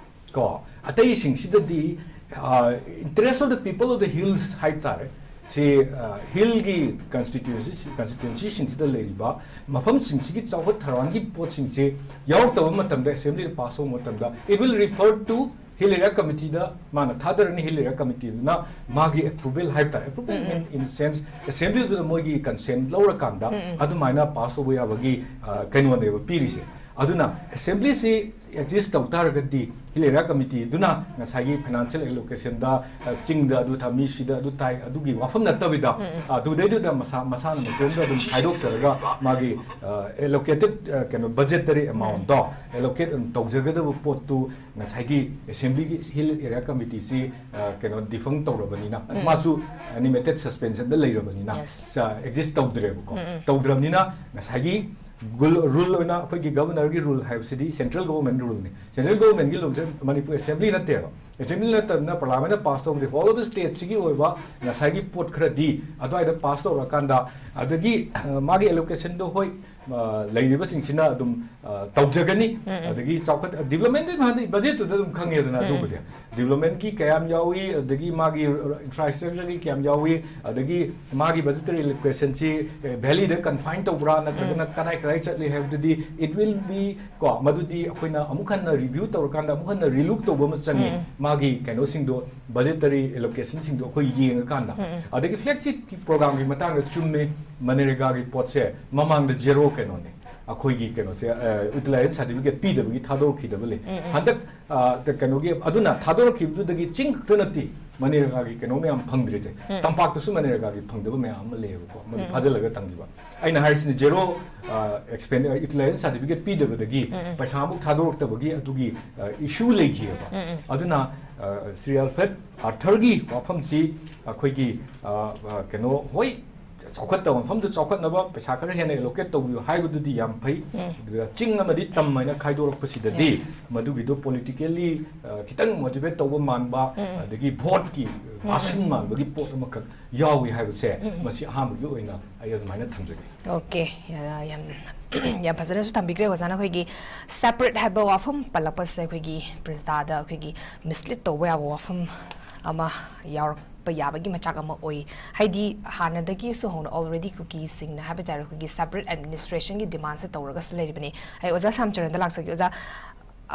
ꯀꯣ, ꯑꯇꯩꯁꯤꯡꯁꯤꯗꯗꯤ interest of the people of the hills ꯍꯥꯏꯕ ꯇꯥꯔꯦ꯫ ꯁꯤ ꯍꯤꯜꯒꯤ ꯀꯟꯁꯇꯤꯇ꯭ꯌꯨꯟꯁꯤ ꯀꯟꯁꯇꯤꯇ꯭ꯌꯨꯟꯁꯤꯁꯤꯡꯁꯤꯗ ꯂꯩꯔꯤꯕ ꯃꯐꯝꯁꯤꯡꯁꯤꯒꯤ ꯆꯥꯎꯈꯠ ꯊꯧꯔꯥꯡꯒꯤ ꯄꯣꯠꯁꯤꯡꯁꯤ ꯌꯥꯎꯔꯛꯇꯕ ꯃꯇꯝꯗ, ꯑꯦꯁꯦꯝꯕ꯭ꯂꯤꯗ ꯄꯥꯁ ꯇꯧꯕ ꯃꯇꯝꯗ, it will refer to hill area ꯀꯃꯤꯇꯤꯗ ꯃꯥꯅ ꯊꯥꯗꯔꯅꯤ꯫ ꯍꯤꯜ ꯑꯦꯔꯤꯌꯥ ꯀꯃꯤꯇꯤꯗꯨꯅ ꯃꯥꯒꯤ ꯑꯦꯄ꯭ꯔꯨꯚꯦꯜ ꯍꯥꯏꯕ ꯇꯥꯔꯦ, ꯑꯦꯄ꯭ꯔꯨꯚꯦꯜ ꯎꯝ, ꯎꯝ꯫ ꯏꯟ ꯁꯦꯟꯁ ꯑꯦꯁꯦꯝꯕ꯭ꯂꯤꯗꯨꯗ ꯃꯣꯏꯒꯤ ꯀꯟꯁꯦꯟ ꯂꯧꯔꯀꯥꯟꯗ ꯎꯝ, ꯎꯝ꯫ ꯑꯗꯨꯃꯥꯏꯅ ꯄꯥꯁ ꯇꯧꯕ ꯌꯥꯕꯒꯤ ꯑ, ꯀꯩꯅꯣꯅꯦꯕ ꯄꯤꯔꯤꯁꯦ꯫ ꯑꯗꯨꯅ ꯑꯦꯁꯦꯝꯕ꯭ꯂꯤꯁꯤ ꯑꯦꯛꯖꯤꯁ ꯇꯧ ꯇꯥꯔꯒꯗꯤ ꯍꯤꯜ ꯑꯦꯔꯤꯌꯥ ꯀꯃꯤꯇꯤꯗꯨꯅ ꯉꯁꯥꯏꯒꯤ ꯐꯥꯏꯅꯥꯟꯁꯤꯌꯦꯜ ꯑꯦꯂꯣꯀꯦꯁꯟꯗ, ꯑ, ꯆꯤꯡꯗ ꯑꯗꯨ ꯊꯝꯃꯤ, ꯁꯤꯗ ꯑꯗꯨ ꯇꯥꯏ, ꯑꯗꯨꯒꯤ ꯋꯥꯐꯝ ꯅꯠꯇꯕꯤꯗ, ꯎꯝ, ꯎꯝ꯫ ꯑꯗꯨꯗꯩꯗꯨꯗ ꯃꯁꯥ ꯃꯁꯥꯅ ꯃꯇꯣꯝꯗ ꯑꯗꯨꯝ ꯈꯥꯏꯗꯣꯛꯆꯔꯒ ꯃꯥꯒꯤ ꯑꯦꯂꯣꯀꯦꯇꯦꯠ ꯀꯩꯅꯣ ꯕꯖꯦꯇꯔꯤ ꯑꯦꯃꯥꯎꯟꯗꯣ ꯑꯦꯂꯣꯀꯦꯠ ꯑꯗꯨꯝ ꯇꯧꯖꯒꯗꯕ ꯄꯣꯠꯇꯨ ꯉꯁꯥꯏꯒꯤ ꯑꯦꯁꯦꯝꯕ꯭ꯂꯤꯒꯤ ꯍꯤꯜ ꯑꯦꯔꯤꯌꯥ ꯀꯃꯤꯇꯤꯁꯤ, ꯑ, ꯀꯩꯅꯣ, ꯗꯤꯐꯪ ꯇꯧꯔꯕꯅꯤꯅ, ꯎꯝ꯫ ꯃꯥꯁꯨ ꯑꯦꯅꯤꯃꯦꯇꯦꯠ ꯁꯁꯄꯦꯟꯁꯟꯗ ꯂꯩꯔꯕꯅꯤꯅ, Yes. ꯑꯦꯛꯖꯤꯁ ꯇꯧꯗ꯭ꯔꯦꯕꯀꯣ꯫ ꯎꯝ, ꯎꯝ꯫ ꯇꯧꯗ꯭ꯔꯕꯅꯤꯅ ꯉꯁꯥꯏꯒꯤ ꯔꯨꯜ ꯑꯣꯏꯅ ꯑꯩꯈꯣꯏꯒꯤ ꯒꯕꯔꯅꯔꯒꯤ ꯔꯨꯜ ꯍꯥꯏꯕꯁꯤꯗꯤ ꯁꯦꯟꯇ꯭ꯔꯦꯜ ꯒꯣꯚꯔꯟꯃꯦꯟ ꯔꯨꯜꯅꯤ꯫ ꯁꯦꯟꯇ꯭ꯔꯦꯜ ꯒꯣꯚꯔꯟꯃꯦꯟꯒꯤ ꯔꯨꯜꯁꯦ ꯃꯅꯤꯄꯨꯔ ꯑꯦꯁꯦꯝꯕ꯭ꯂꯤ ꯅꯠꯇꯦꯕ꯫ ꯑꯦꯁꯦꯝꯕ꯭ꯂꯤ ꯅꯠꯇꯕꯅꯤꯅ ꯄꯥꯔꯂꯥꯃꯦꯟꯅ ꯄꯥꯁ ꯇꯧꯕꯗꯤ ꯍꯣꯜ ꯑꯣꯐ ꯁ꯭ꯇꯦꯠꯁꯤꯒꯤ ꯑꯣꯏꯕ ꯉꯁꯥꯏꯒꯤ ꯄꯣꯠ ꯈꯔꯗꯤ ꯑꯗꯨꯋꯥꯏꯗ ꯄꯥꯁ ꯇꯧꯔꯀꯥꯟꯗ, ꯑꯗꯒꯤ, ꯑ, ꯃꯥꯒꯤ ꯑꯦꯂꯣꯀꯦꯁꯟꯗꯣ, ꯍꯣꯏ, ꯑ, ꯂꯩꯔꯤꯕꯁꯤꯡꯁꯤꯅ ꯑꯗꯨꯝ, ꯑ, ꯇꯧꯖꯒꯅꯤ꯫ ꯎꯝ, ꯎꯝ꯫ ꯑꯗꯒꯤ ꯆꯥꯎꯈꯠ, ꯗꯤꯕ꯭ꯂꯞꯃꯦꯟꯗꯤ ꯃꯥꯗꯤ ꯕꯖꯦꯠꯇꯨꯗ ꯑꯗꯨꯝ ꯈꯪꯉꯦꯗꯅ꯫ ꯎꯝ꯫ ꯑꯗꯨꯕꯨꯗꯤ ꯗꯤꯕ꯭ꯂꯞꯃꯦꯟꯒꯤ ꯀꯌꯥꯝ ꯌꯥꯎꯏ, ꯑꯗꯒꯤ ꯃꯥꯒꯤ ꯏꯟꯐ꯭ꯔꯥꯁ꯭ꯇ꯭ꯔꯛꯆꯔꯒꯤ ꯀꯌꯥꯝ ꯌꯥꯎꯏ, ꯑꯗꯒꯤ ꯃꯥꯒꯤ ꯕꯖꯦꯇꯔꯤ ꯑꯦꯂꯣꯀꯦꯁꯟꯁꯤ, ꯑꯦ, ꯚꯦꯂꯤꯗ ꯀꯟꯐꯥꯏꯟ ꯇꯧꯕ꯭ꯔꯥ ꯅꯠꯇ꯭ꯔꯒꯅ ꯎꯝ꯫ ꯀꯗꯥꯏ ꯀꯗꯥꯏ ꯆꯠꯂꯤ ꯍꯥꯏꯕꯗꯨꯗꯤ, it will be, ꯀꯣ, ꯃꯗꯨꯗꯤ ꯑꯩꯈꯣꯏꯅ ꯑꯃꯨꯛ ꯍꯟꯅ ꯔꯤꯚ꯭ꯌꯨ ꯇꯧꯔꯀꯥꯟꯗ ꯑꯃꯨꯛ ꯍꯟꯅ ꯔꯤꯂꯨꯛ ꯇꯧꯕ ꯑꯃ ꯆꯪꯉꯤ꯫ ꯎꯝ꯫ ꯃꯥꯒꯤ ꯀꯩꯅꯣꯁꯤꯡꯗꯣ, ꯕꯖꯦꯇꯔꯤ ꯑꯦꯂꯣꯀꯦꯁꯟꯁꯤꯡꯗꯣ ꯑꯩꯈꯣꯏ ꯌꯦꯡꯉꯀꯥꯟꯗ꯫ ꯎꯝ, ꯎꯝ꯫ ꯑꯗꯒꯤ ꯐ꯭ꯂꯦꯒꯁꯤꯞꯀꯤ ꯄ꯭ꯔꯣꯒ꯭ꯔꯥꯝꯒꯤ ꯃꯇꯥꯡꯗ ꯆꯨꯝꯃꯦ, ꯃꯅꯔꯦꯒꯥꯒꯤ ꯄꯣꯠꯁꯦ ꯃꯃꯥꯡꯗ ꯖꯦꯔꯣ ꯀꯩꯅꯣꯅꯦ꯫ ꯑꯩꯈꯣꯏꯒꯤ ꯀꯩꯅꯣꯁꯦ, ꯌꯨꯇꯤꯂꯥꯏꯖꯦꯁꯟ ꯁꯥꯔꯇꯤꯐꯤꯀꯦꯠ ꯄꯤꯗꯕꯒꯤ ꯊꯥꯗꯣꯔꯛꯈꯤꯗꯕ ꯂꯩ꯫ ꯍꯟꯗꯛ, ꯑ, ꯀ-, ꯀꯩꯅꯣꯒꯤ, ꯑꯗꯨꯅ ꯊꯥꯗꯣꯔꯛꯈꯤꯕꯗꯨꯗꯒꯤ ꯆꯤꯡ ꯈꯛꯇ ꯅꯠꯇꯦ ꯃꯅꯔꯦꯒꯥꯒꯤ ꯀꯩꯅꯣ ꯃꯌꯥꯝ ꯐꯪꯗ꯭ꯔꯤꯁꯦ꯫ ꯇꯝꯄꯥꯛꯇꯁꯨ ꯃꯅꯔꯦꯒꯥꯒꯤ ꯐꯪꯗꯕ ꯃꯌꯥꯝ ꯑꯃ ꯂꯩꯌꯦꯕꯀꯣ, ꯃꯗꯨ ꯐꯥꯖꯤꯜꯂꯒ ꯊꯝꯈꯤꯕ꯫ ꯑꯩꯅ ꯍꯥꯏꯔꯤꯁꯤꯅ ꯖꯦꯔꯣ, ꯑ, ꯑꯦꯛꯁꯄꯦꯟ-, ꯑ, ꯌꯨꯇꯤꯂꯥꯏꯖꯦꯁꯟ ꯁꯥꯔꯇꯤꯐꯤꯀꯦꯠ ꯄꯤꯗꯕꯗꯒꯤ ꯄꯩꯁꯥ ꯑꯃꯨꯛ ꯊꯥꯗꯣꯔꯛꯇꯕꯒꯤ ꯑꯗꯨꯒꯤ, ꯑ, ꯏꯁꯨ ꯂꯩꯈꯤꯑꯕ꯫ ꯑꯗꯨꯅ, ꯑ, ꯁ꯭ꯔꯤ ꯑꯜꯐ꯭ꯔꯦꯗ ꯑꯥꯔꯊꯔꯒꯤ ꯋꯥꯐꯝꯁꯤ ꯑꯩꯈꯣꯏꯒꯤ, ꯑ, ꯑ, ꯀꯩꯅꯣ, ꯍꯣꯏ, ꯆꯥꯎꯈꯠꯇꯕ ꯃꯐꯝꯗ ꯆꯥꯎꯈꯠꯅꯕ ꯄꯩꯁꯥ ꯈꯔ ꯍꯦꯟꯅ ꯑꯦꯂꯣꯀꯦꯠ ꯇꯧꯕꯤꯌꯨ ꯍꯥꯏꯕꯗꯨꯗꯤ ꯌꯥꯝ ꯐꯩ꯫ ꯑꯗꯨꯒ ꯆꯤꯡ ꯑꯃꯗꯤ ꯇꯝ ꯍꯥꯏꯅ ꯈꯥꯏꯗꯣꯔꯛꯄꯁꯤꯗꯗꯤ ꯃꯗꯨꯒꯤꯗꯣ ꯄꯣꯂꯤꯇꯤꯀꯦꯜꯂꯤ, ꯑ, ꯈꯤꯇꯪ ꯃꯣꯇꯤꯚꯦꯠ ꯇꯧꯕ ꯃꯥꯟꯕ, ꯑꯗꯒꯤ ꯚꯣꯠꯀꯤ ꯃꯥꯁꯤꯟ ꯃꯥꯟꯕꯒꯤ ꯄꯣꯠ ꯑꯃꯈꯛ ꯌꯥꯎꯏ ꯍꯥꯏꯕꯁꯦ, ꯃꯁꯤ ꯑꯍꯥꯟꯕꯒꯤ ꯑꯣꯏꯅ ꯑꯩ ꯑꯗꯨꯃꯥꯏꯅ ꯊꯝꯖꯒꯦ꯫ ꯑꯣꯀꯦ, ꯌꯥ-, ꯌꯥꯝ, ꯌꯥꯝ ꯐꯖꯅꯁꯨ ꯊꯝꯕꯤꯈ꯭ꯔꯦ ꯑꯣꯖꯥꯅ꯫ ꯑꯩꯈꯣꯏꯒꯤ ꯁꯦꯄꯔꯦꯠ ꯍꯥꯏꯕ ꯋꯥꯐꯝ ꯄꯜꯂꯛꯄꯁꯤꯗ ꯑꯩꯈꯣꯏꯒꯤ ꯄ꯭ꯔꯖꯥꯗ ꯑꯩꯈꯣꯏꯒꯤ ꯃꯤꯁꯂꯤꯠ ꯇꯧꯕ ꯌꯥꯕ ꯋꯥꯐꯝ ꯑꯃ ꯌꯥꯎꯔꯛꯄ ꯌꯥꯕꯒꯤ ꯃꯆꯥꯛ ꯑꯃ ꯑꯣꯏ꯫ ꯍꯥꯏꯗꯤ ꯍꯥꯟꯅꯗꯒꯤꯁꯨ ꯍꯧꯅ already ꯀꯨꯀꯤꯁꯤꯡꯅ ꯍꯥꯏꯕ ꯇꯥꯔꯦ ꯑꯩꯈꯣꯏꯒꯤ ꯁꯦꯄꯔꯦꯠ ꯑꯦꯗꯃꯤꯅꯤꯁꯇ꯭ꯔꯦꯁꯟꯒꯤ ꯗꯤꯃꯥꯟꯁꯦ ꯇꯧꯔꯒꯁꯨ ꯂꯩꯔꯤꯕꯅꯤ꯫ ꯑꯩ ꯑꯣꯖꯥ ꯁꯥꯝꯆꯔꯟꯗ ꯂꯥꯛꯆꯒꯦ꯫ ꯑꯣꯖꯥ,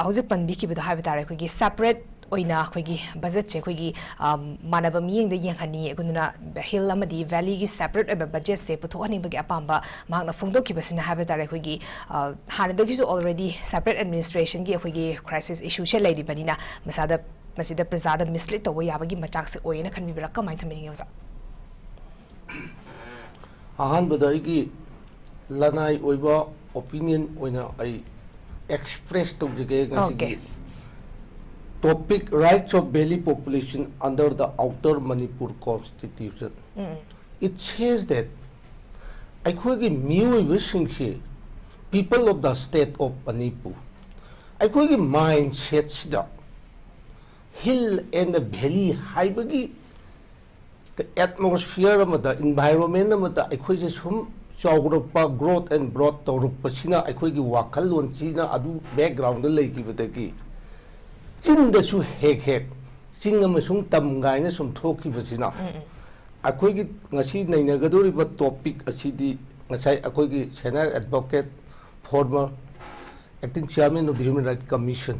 ꯍꯧꯖꯤꯛ ꯄꯟꯕꯤꯈꯤꯕꯗꯣ ꯍꯥꯏꯕ ꯇꯥꯔꯦ, ꯑꯩꯈꯣꯏꯒꯤ ꯁꯦꯄꯔꯦꯠ ꯑꯣꯏꯅ ꯑꯩꯈꯣꯏꯒꯤ ꯕꯖꯦꯠꯁꯦ ꯑꯩꯈꯣꯏꯒꯤ, ꯑꯝ, ꯃꯥꯟꯅꯕ ꯃꯤꯠꯌꯦꯡꯗ ꯌꯦꯡꯍꯟꯅꯤꯡꯉꯤ꯫ ꯑꯗꯨꯅ ꯍꯤꯜ ꯑꯃꯗꯤ ꯚꯦꯂꯤꯒꯤ ꯁꯦꯄꯔꯦꯠ ꯑꯣꯏꯕ ꯕꯖꯦꯠꯁꯦ ꯄꯨꯊꯣꯛꯍꯟꯅꯤꯡꯕꯒꯤ ꯑꯄꯥꯝꯕ ꯃꯍꯥꯛꯅ ꯐꯣꯡꯗꯣꯛꯈꯤꯕꯁꯤꯅ ꯍꯥꯏꯕ ꯇꯥꯔꯦ, ꯑꯩꯈꯣꯏꯒꯤ, ꯑ, ꯍꯥꯟꯅꯗꯒꯤꯁꯨ already ꯁꯦꯄꯔꯦꯠ ꯑꯦꯗꯃꯤꯅꯤꯁꯇ꯭ꯔꯦꯁꯟꯒꯤ ꯑꯩꯈꯣꯏꯒꯤ ꯀ꯭ꯔꯥꯏꯁꯤꯁ ꯏꯁꯨꯁꯦ ꯂꯩꯔꯤꯕꯅꯤꯅ ꯃꯁꯥꯗ, ꯃꯁꯤꯗ ꯄ꯭ꯔꯖꯥꯗ ꯃꯤꯁꯂꯤꯠ ꯇꯧꯕ ꯌꯥꯕꯒꯤ ꯃꯆꯥꯛꯁꯦ ꯑꯣꯏꯌꯦꯅ ꯈꯟꯕꯤꯕ꯭ꯔꯥ? ꯀꯃꯥꯏꯅ ꯊꯝꯕꯤꯅꯤꯡꯉꯤ ꯑꯣꯖꯥ? ꯑꯍꯥꯟꯕꯗ ꯑꯩꯒꯤ ꯂꯅꯥꯏ ꯑꯣꯏꯕ ꯑꯣꯄꯤꯅꯤꯌꯟ ꯑꯣꯏꯅ ꯑꯩ ꯑꯦꯛꯁꯄ꯭ꯔꯦꯁ ꯇꯧꯖꯒꯦ ꯉꯁꯤꯒꯤ Okay. Topic: Rights of Valley Population under the Outer Manipur Constitution꯫ It says that ꯑꯩꯈꯣꯏꯒꯤ ꯃꯤꯑꯣꯏꯕꯁꯤꯡꯁꯤ, people of the state of Manipur, ꯑꯩꯈꯣꯏꯒꯤ ꯃꯥꯏꯟ ꯁꯦꯠꯁꯤꯗ ꯍꯤꯜ ꯑꯦꯟ ꯚꯦꯂꯤ ꯍꯥꯏꯕꯒꯤ ꯑꯦꯠꯃꯣꯁꯐꯤꯌꯔ ꯑꯃꯗ, ꯏꯟꯚꯥꯏꯔꯣꯟꯃꯦꯟ ꯑꯃꯗ ꯑꯩꯈꯣꯏꯁꯦ ꯁꯨꯝ ꯆꯥꯎꯔꯛꯄ, growth and broad ꯇꯧꯔꯛꯄꯁꯤꯅ ꯑꯩꯈꯣꯏꯒꯤ ꯋꯥꯈꯜꯂꯣꯟꯁꯤꯅ ꯑꯗꯨ ꯕꯦꯛꯒ꯭ꯔꯥꯎꯟꯗ ꯂꯩꯈꯤꯕꯗꯒꯤ ꯆꯤꯡꯗꯁꯨ ꯍꯦꯛ ꯍꯦꯛ ꯆꯤꯡ ꯑꯃꯁꯨꯡ ꯇꯝ ꯀꯥꯏꯅ ꯁꯨꯝ ꯊꯣꯛꯈꯤꯕꯁꯤꯅ ꯑꯩꯈꯣꯏꯒꯤ ꯉꯁꯤ ꯅꯩꯅꯒꯗꯧꯔꯤꯕ ꯇꯣꯄꯤꯛ ꯑꯁꯤꯗꯤ ꯉꯁꯥꯏ ꯑꯩꯈꯣꯏꯒꯤ senior advocate, former acting chairman of the Human Rights Commission,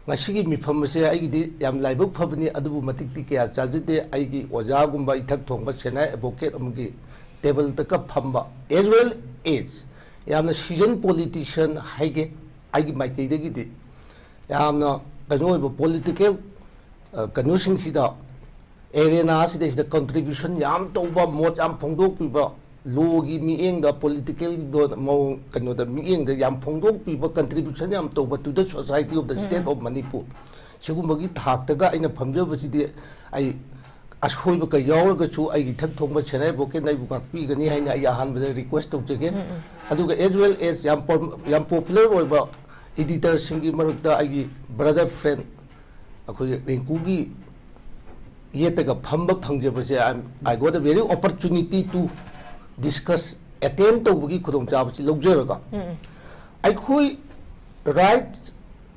ꯉꯁꯤꯒꯤ ꯃꯤꯐꯝ ꯑꯁꯦ ꯑꯩꯒꯤꯗꯤ ꯌꯥꯝ ꯂꯥꯏꯕꯛ ꯐꯕꯅꯤ, ꯑꯗꯨꯕꯨ ꯃꯇꯤꯛꯇꯤ ꯀꯌꯥ ꯆꯥꯖꯗꯦ꯫ ꯑꯩꯒꯤ ꯑꯣꯖꯥꯒꯨꯝꯕ ꯏꯊꯛ ꯊꯣꯡꯕ senior advocate ꯑꯃꯒꯤ ꯇꯦꯕꯜꯗꯒ ꯐꯝꯕ, as well as ꯌꯥꯝꯅ seasoned politician ꯍꯥꯏꯒꯦ, ꯑꯩꯒꯤ ꯃꯥꯏꯀꯩꯗꯒꯤꯗꯤ ꯌꯥꯝꯅ ꯀꯩꯅꯣ ꯑꯣꯏꯕ political, ꯑ, ꯀꯩꯅꯣꯁꯤꯡꯁꯤꯗ, arena ꯁꯤꯗꯩꯁꯤꯗ contribution ꯌꯥꯝ ꯇꯧꯕ, ꯃꯣꯠ ꯌꯥꯝ ꯐꯣꯡꯗꯣꯛꯄꯤꯕ, ꯂꯣꯒꯤ ꯃꯤꯠꯌꯦꯡꯗ, political ꯃꯑꯣꯡ, ꯀꯩꯅꯣꯗ, ꯃꯤꯠꯌꯦꯡꯗ ꯌꯥꯝ ꯐꯣꯡꯗꯣꯛꯄꯤꯕ, contribution ꯌꯥꯝ ꯇꯧꯕ to the society of the state of Manipur, ꯁꯤꯒꯨꯝꯕꯒꯤ ꯊꯥꯛꯇꯒ ꯑꯩꯅ ꯐꯝꯖꯕꯁꯤꯗꯤ, ꯑꯩ ꯑꯁꯣꯏꯕ ꯀꯩ ꯌꯥꯎꯔꯒꯁꯨ ꯑꯩꯒꯤ ꯏꯊꯛ ꯊꯣꯡꯕ senior advocate ꯅ ꯑꯩꯕꯨ ꯉꯥꯛꯄꯤꯒꯅꯤ ꯍꯥꯏꯅ ꯑꯩ ꯑꯍꯥꯟꯕꯗ request ꯇꯧꯖꯒꯦ꯫ ꯑꯗꯨꯒ as well as ꯌꯥꯝ ꯄꯣ-, ꯌꯥꯝ popular ꯑꯣꯏꯕ editor ꯁꯤꯡꯒꯤ ꯃꯔꯛꯇ ꯑꯩꯒꯤ brother friend, ꯑꯩꯈꯣꯏꯒꯤ ꯔꯤꯡꯀꯨꯒꯤ ꯌꯦꯠꯇꯒ ꯐꯝꯕ ꯐꯪꯖꯕꯁꯦ, I, I got a very opportunity to discuss, attend ꯇꯧꯕꯒꯤ ꯈꯨꯗꯣꯡꯆꯥꯕꯁꯤ ꯂꯧꯖꯔꯒ, ꯑꯩꯈꯣꯏ rights,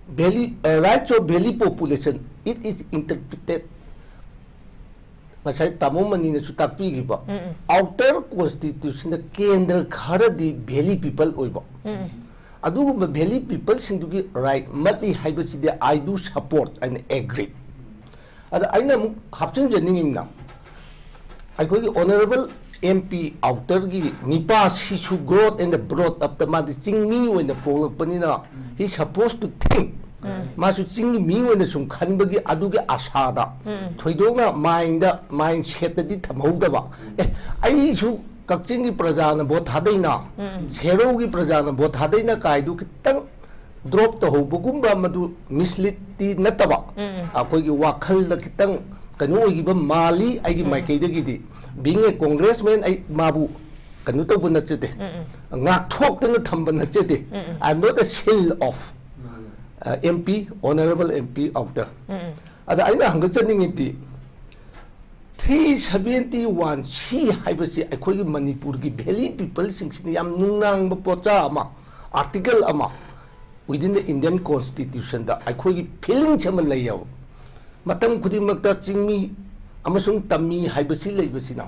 valley, uh, rights of valley population, it is interpreted, ꯉꯁꯥꯏ ꯇꯥꯃꯣ ꯃꯅꯤꯅꯁꯨ ꯇꯥꯛꯄꯤꯈꯤꯕ, outer constitution ꯗ ꯀꯦꯟꯗ꯭ꯔ ꯈꯔꯗꯤ valley people ꯑꯣꯏꯕ, ꯑꯗꯨꯒꯨꯝꯕ valley people ꯁꯤꯡꯗꯨꯒꯤ right ꯃꯠꯂꯤ ꯍꯥꯏꯕꯁꯤꯗꯤ I do support and agree꯫ ꯑꯗ ꯑꯩꯅ ꯑꯃꯨꯛ ꯍꯥꯞꯆꯤꯟꯖꯅꯤꯡꯉꯤꯕꯅ, ꯑꯩꯈꯣꯏꯒꯤ honourable M P outer ꯒꯤ ꯅꯤꯄꯥꯁꯤꯁꯨ growth and brought up ꯇ ꯃꯥꯗꯤ ꯆꯤꯡꯃꯤ ꯑꯣꯏꯅ ꯄꯣꯛꯂꯛꯄꯅꯤꯅ, he supposed to think, ꯃꯥꯁꯨ ꯆꯤꯡꯒꯤ ꯃꯤ ꯑꯣꯏꯅ ꯁꯨꯝ ꯈꯟꯕꯒꯤ ꯑꯗꯨꯒꯤ ꯑꯁꯥꯗ, ꯊꯣꯏꯗꯣꯛꯅ mind ꯗ, mindset ꯇꯗꯤ ꯊꯝꯍꯧꯗꯕ, ꯑꯦ, ꯑꯩꯁꯨ ꯀꯛꯆꯤꯡꯒꯤ ꯄ꯭ꯔꯖꯥꯅ ꯚꯣꯠ ꯊꯥꯗꯩꯅ, ꯁꯦꯔꯧꯒꯤ ꯄ꯭ꯔꯖꯥꯅ ꯚꯣꯠ ꯊꯥꯗꯩꯅ ꯀꯥꯏꯗꯨ ꯈꯤꯇꯪ drop ꯇꯧꯍꯧꯕꯒꯨꯝꯕ, ꯃꯗꯨ mislead ꯇꯤ ꯅꯠꯇꯕ, ꯑꯩꯈꯣꯏꯒꯤ ꯋꯥꯈꯜꯗ ꯈꯤꯇꯪ ꯀꯩꯅꯣ ꯑꯣꯏꯈꯤꯕ ꯃꯥꯜꯂꯤ ꯑꯩꯒꯤ ꯃꯥꯏꯀꯩꯗꯒꯤꯗꯤ꯫ Being a congressman, ꯑꯩ ꯃꯥꯕꯨ ꯀꯩꯅꯣ ꯇꯧꯕ ꯅꯠꯆꯗꯦ, ꯉꯥꯛꯊꯣꯛꯇꯅ ꯊꯝꯕ ꯅꯠꯆꯗꯦ꯫ I am not a shield of, uh, M P, honourable M P outer꯫ ꯑꯗ ꯑꯩꯅ ꯍꯪꯒꯠꯆꯅꯤꯡꯉꯤꯕꯗꯤ, three seventy one C ꯍꯥꯏꯕꯁꯤ ꯑꯩꯈꯣꯏꯒꯤ ꯃꯅꯤꯄꯨꯔꯒꯤ valley people ꯁꯤꯡꯁꯤꯅ ꯌꯥꯝ ꯅꯨꯡꯅꯥꯡꯕ ꯄꯣꯠꯆꯥ ꯑꯃ, article ꯑꯃ within the Indian Constitution ꯗ ꯑꯩꯈꯣꯏꯒꯤ feelings ꯑꯃ ꯂꯩꯌꯦꯕ꯫ ꯃꯇꯝ ꯈꯨꯗꯤꯡꯃꯛꯇ ꯆꯤꯡꯃꯤ ꯑꯃꯁꯨꯡ ꯇꯝꯃꯤ ꯍꯥꯏꯕꯁꯤ ꯂꯩꯕꯁꯤꯅ,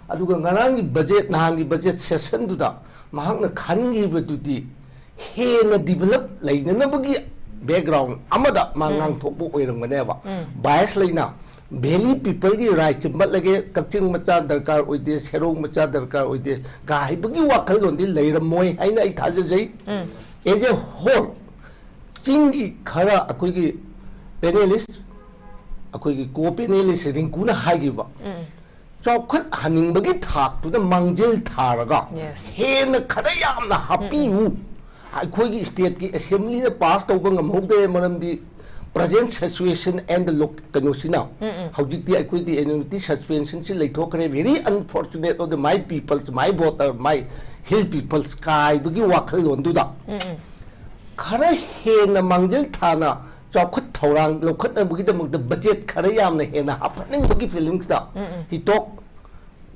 ꯑꯗꯨꯒ ꯉꯔꯥꯡꯒꯤ budget, ꯅꯍꯥꯟꯒꯤ budget session ꯗꯨꯗ ꯃꯍꯥꯛꯅ ꯈꯟꯈꯤꯕꯗꯨꯗꯤ ꯍꯦꯟꯅ develop ꯂꯩꯅꯅꯕꯒꯤ background ꯑꯃꯗ ꯃꯥ ꯉꯥꯡꯊꯣꯛꯄ ꯑꯣꯏꯔꯝꯒꯅꯦꯕ꯫ Bias ꯂꯩꯅ ꯚꯦꯂꯤ ꯄꯤꯄꯜꯒꯤ ꯔꯥꯏꯠꯁꯦ ꯃꯠꯂꯒꯦ, ꯀꯛꯆꯤꯡ ꯃꯆꯥ ꯗꯔꯀꯥꯔ ꯑꯣꯏꯗꯦ, ꯁꯦꯔꯧ ꯃꯆꯥ ꯗꯔꯀꯥꯔ ꯑꯣꯏꯗꯦ ꯀꯥ ꯍꯥꯏꯕꯒꯤ ꯋꯥꯈꯜꯂꯣꯟꯗꯤ ꯂꯩꯔꯝꯃꯣꯏ ꯍꯥꯏꯅ ꯑꯩ ꯊꯥꯖꯖꯩ꯫ ꯑꯦꯖ ꯑꯦ ꯍꯣꯜ, ꯆꯤꯡꯒꯤ ꯈꯔ ꯑꯩꯈꯣꯏꯒꯤ ꯄꯦꯅꯦꯂꯤꯁ, ꯑꯩꯈꯣꯏꯒꯤ ꯀꯣ ꯄꯦꯅꯦꯂꯤꯁ ꯔꯤꯡꯀꯨꯅ ꯍꯥꯏꯈꯤꯕ, ꯆꯥꯎꯈꯠꯍꯟꯅꯤꯡꯕꯒꯤ ꯊꯥꯛꯇꯨꯗ ꯃꯥꯡꯖꯤꯜ ꯊꯥꯔꯒ ꯍꯦꯟꯅ ꯈꯔ ꯌꯥꯝꯅ ꯍꯥꯞꯄꯤꯌꯨ꯫ ꯑꯩꯈꯣꯏꯒꯤ ꯁ꯭ꯇꯦꯠꯀꯤ ꯑꯦꯁꯦꯝꯕ꯭ꯂꯤꯅ ꯄꯥꯁ ꯇꯧꯕ ꯉꯝꯍꯧꯗꯦ, ꯃꯔꯝꯗꯤ present situation and the lo-, ꯀꯩꯅꯣꯁꯤꯅ ꯍꯧꯖꯤꯛꯇꯤ ꯑꯩꯈꯣꯏꯗꯤ annuity suspensionꯁꯤ ꯂꯩꯊꯣꯛꯈ꯭ꯔꯦ꯫ Very unfortunate of the my peoples, my voter, my hill peoples ꯀꯥꯏꯕꯒꯤ ꯋꯥꯈꯜꯂꯣꯟꯗꯨꯗ ꯈꯔ ꯍꯦꯟꯅ ꯃꯥꯡꯖꯤꯜ ꯊꯥꯅ ꯆꯥꯎꯈꯠ ꯊꯧꯔꯥꯡ ꯂꯧꯈꯠꯅꯕꯒꯤꯗꯃꯛꯇ ꯕꯖꯦꯠ ꯈꯔ ꯌꯥꯝꯅ ꯍꯦꯟꯅ ꯍꯥꯞꯍꯟꯅꯤꯡꯕꯒꯤ ꯐꯤꯂꯤꯡꯁꯇ he talk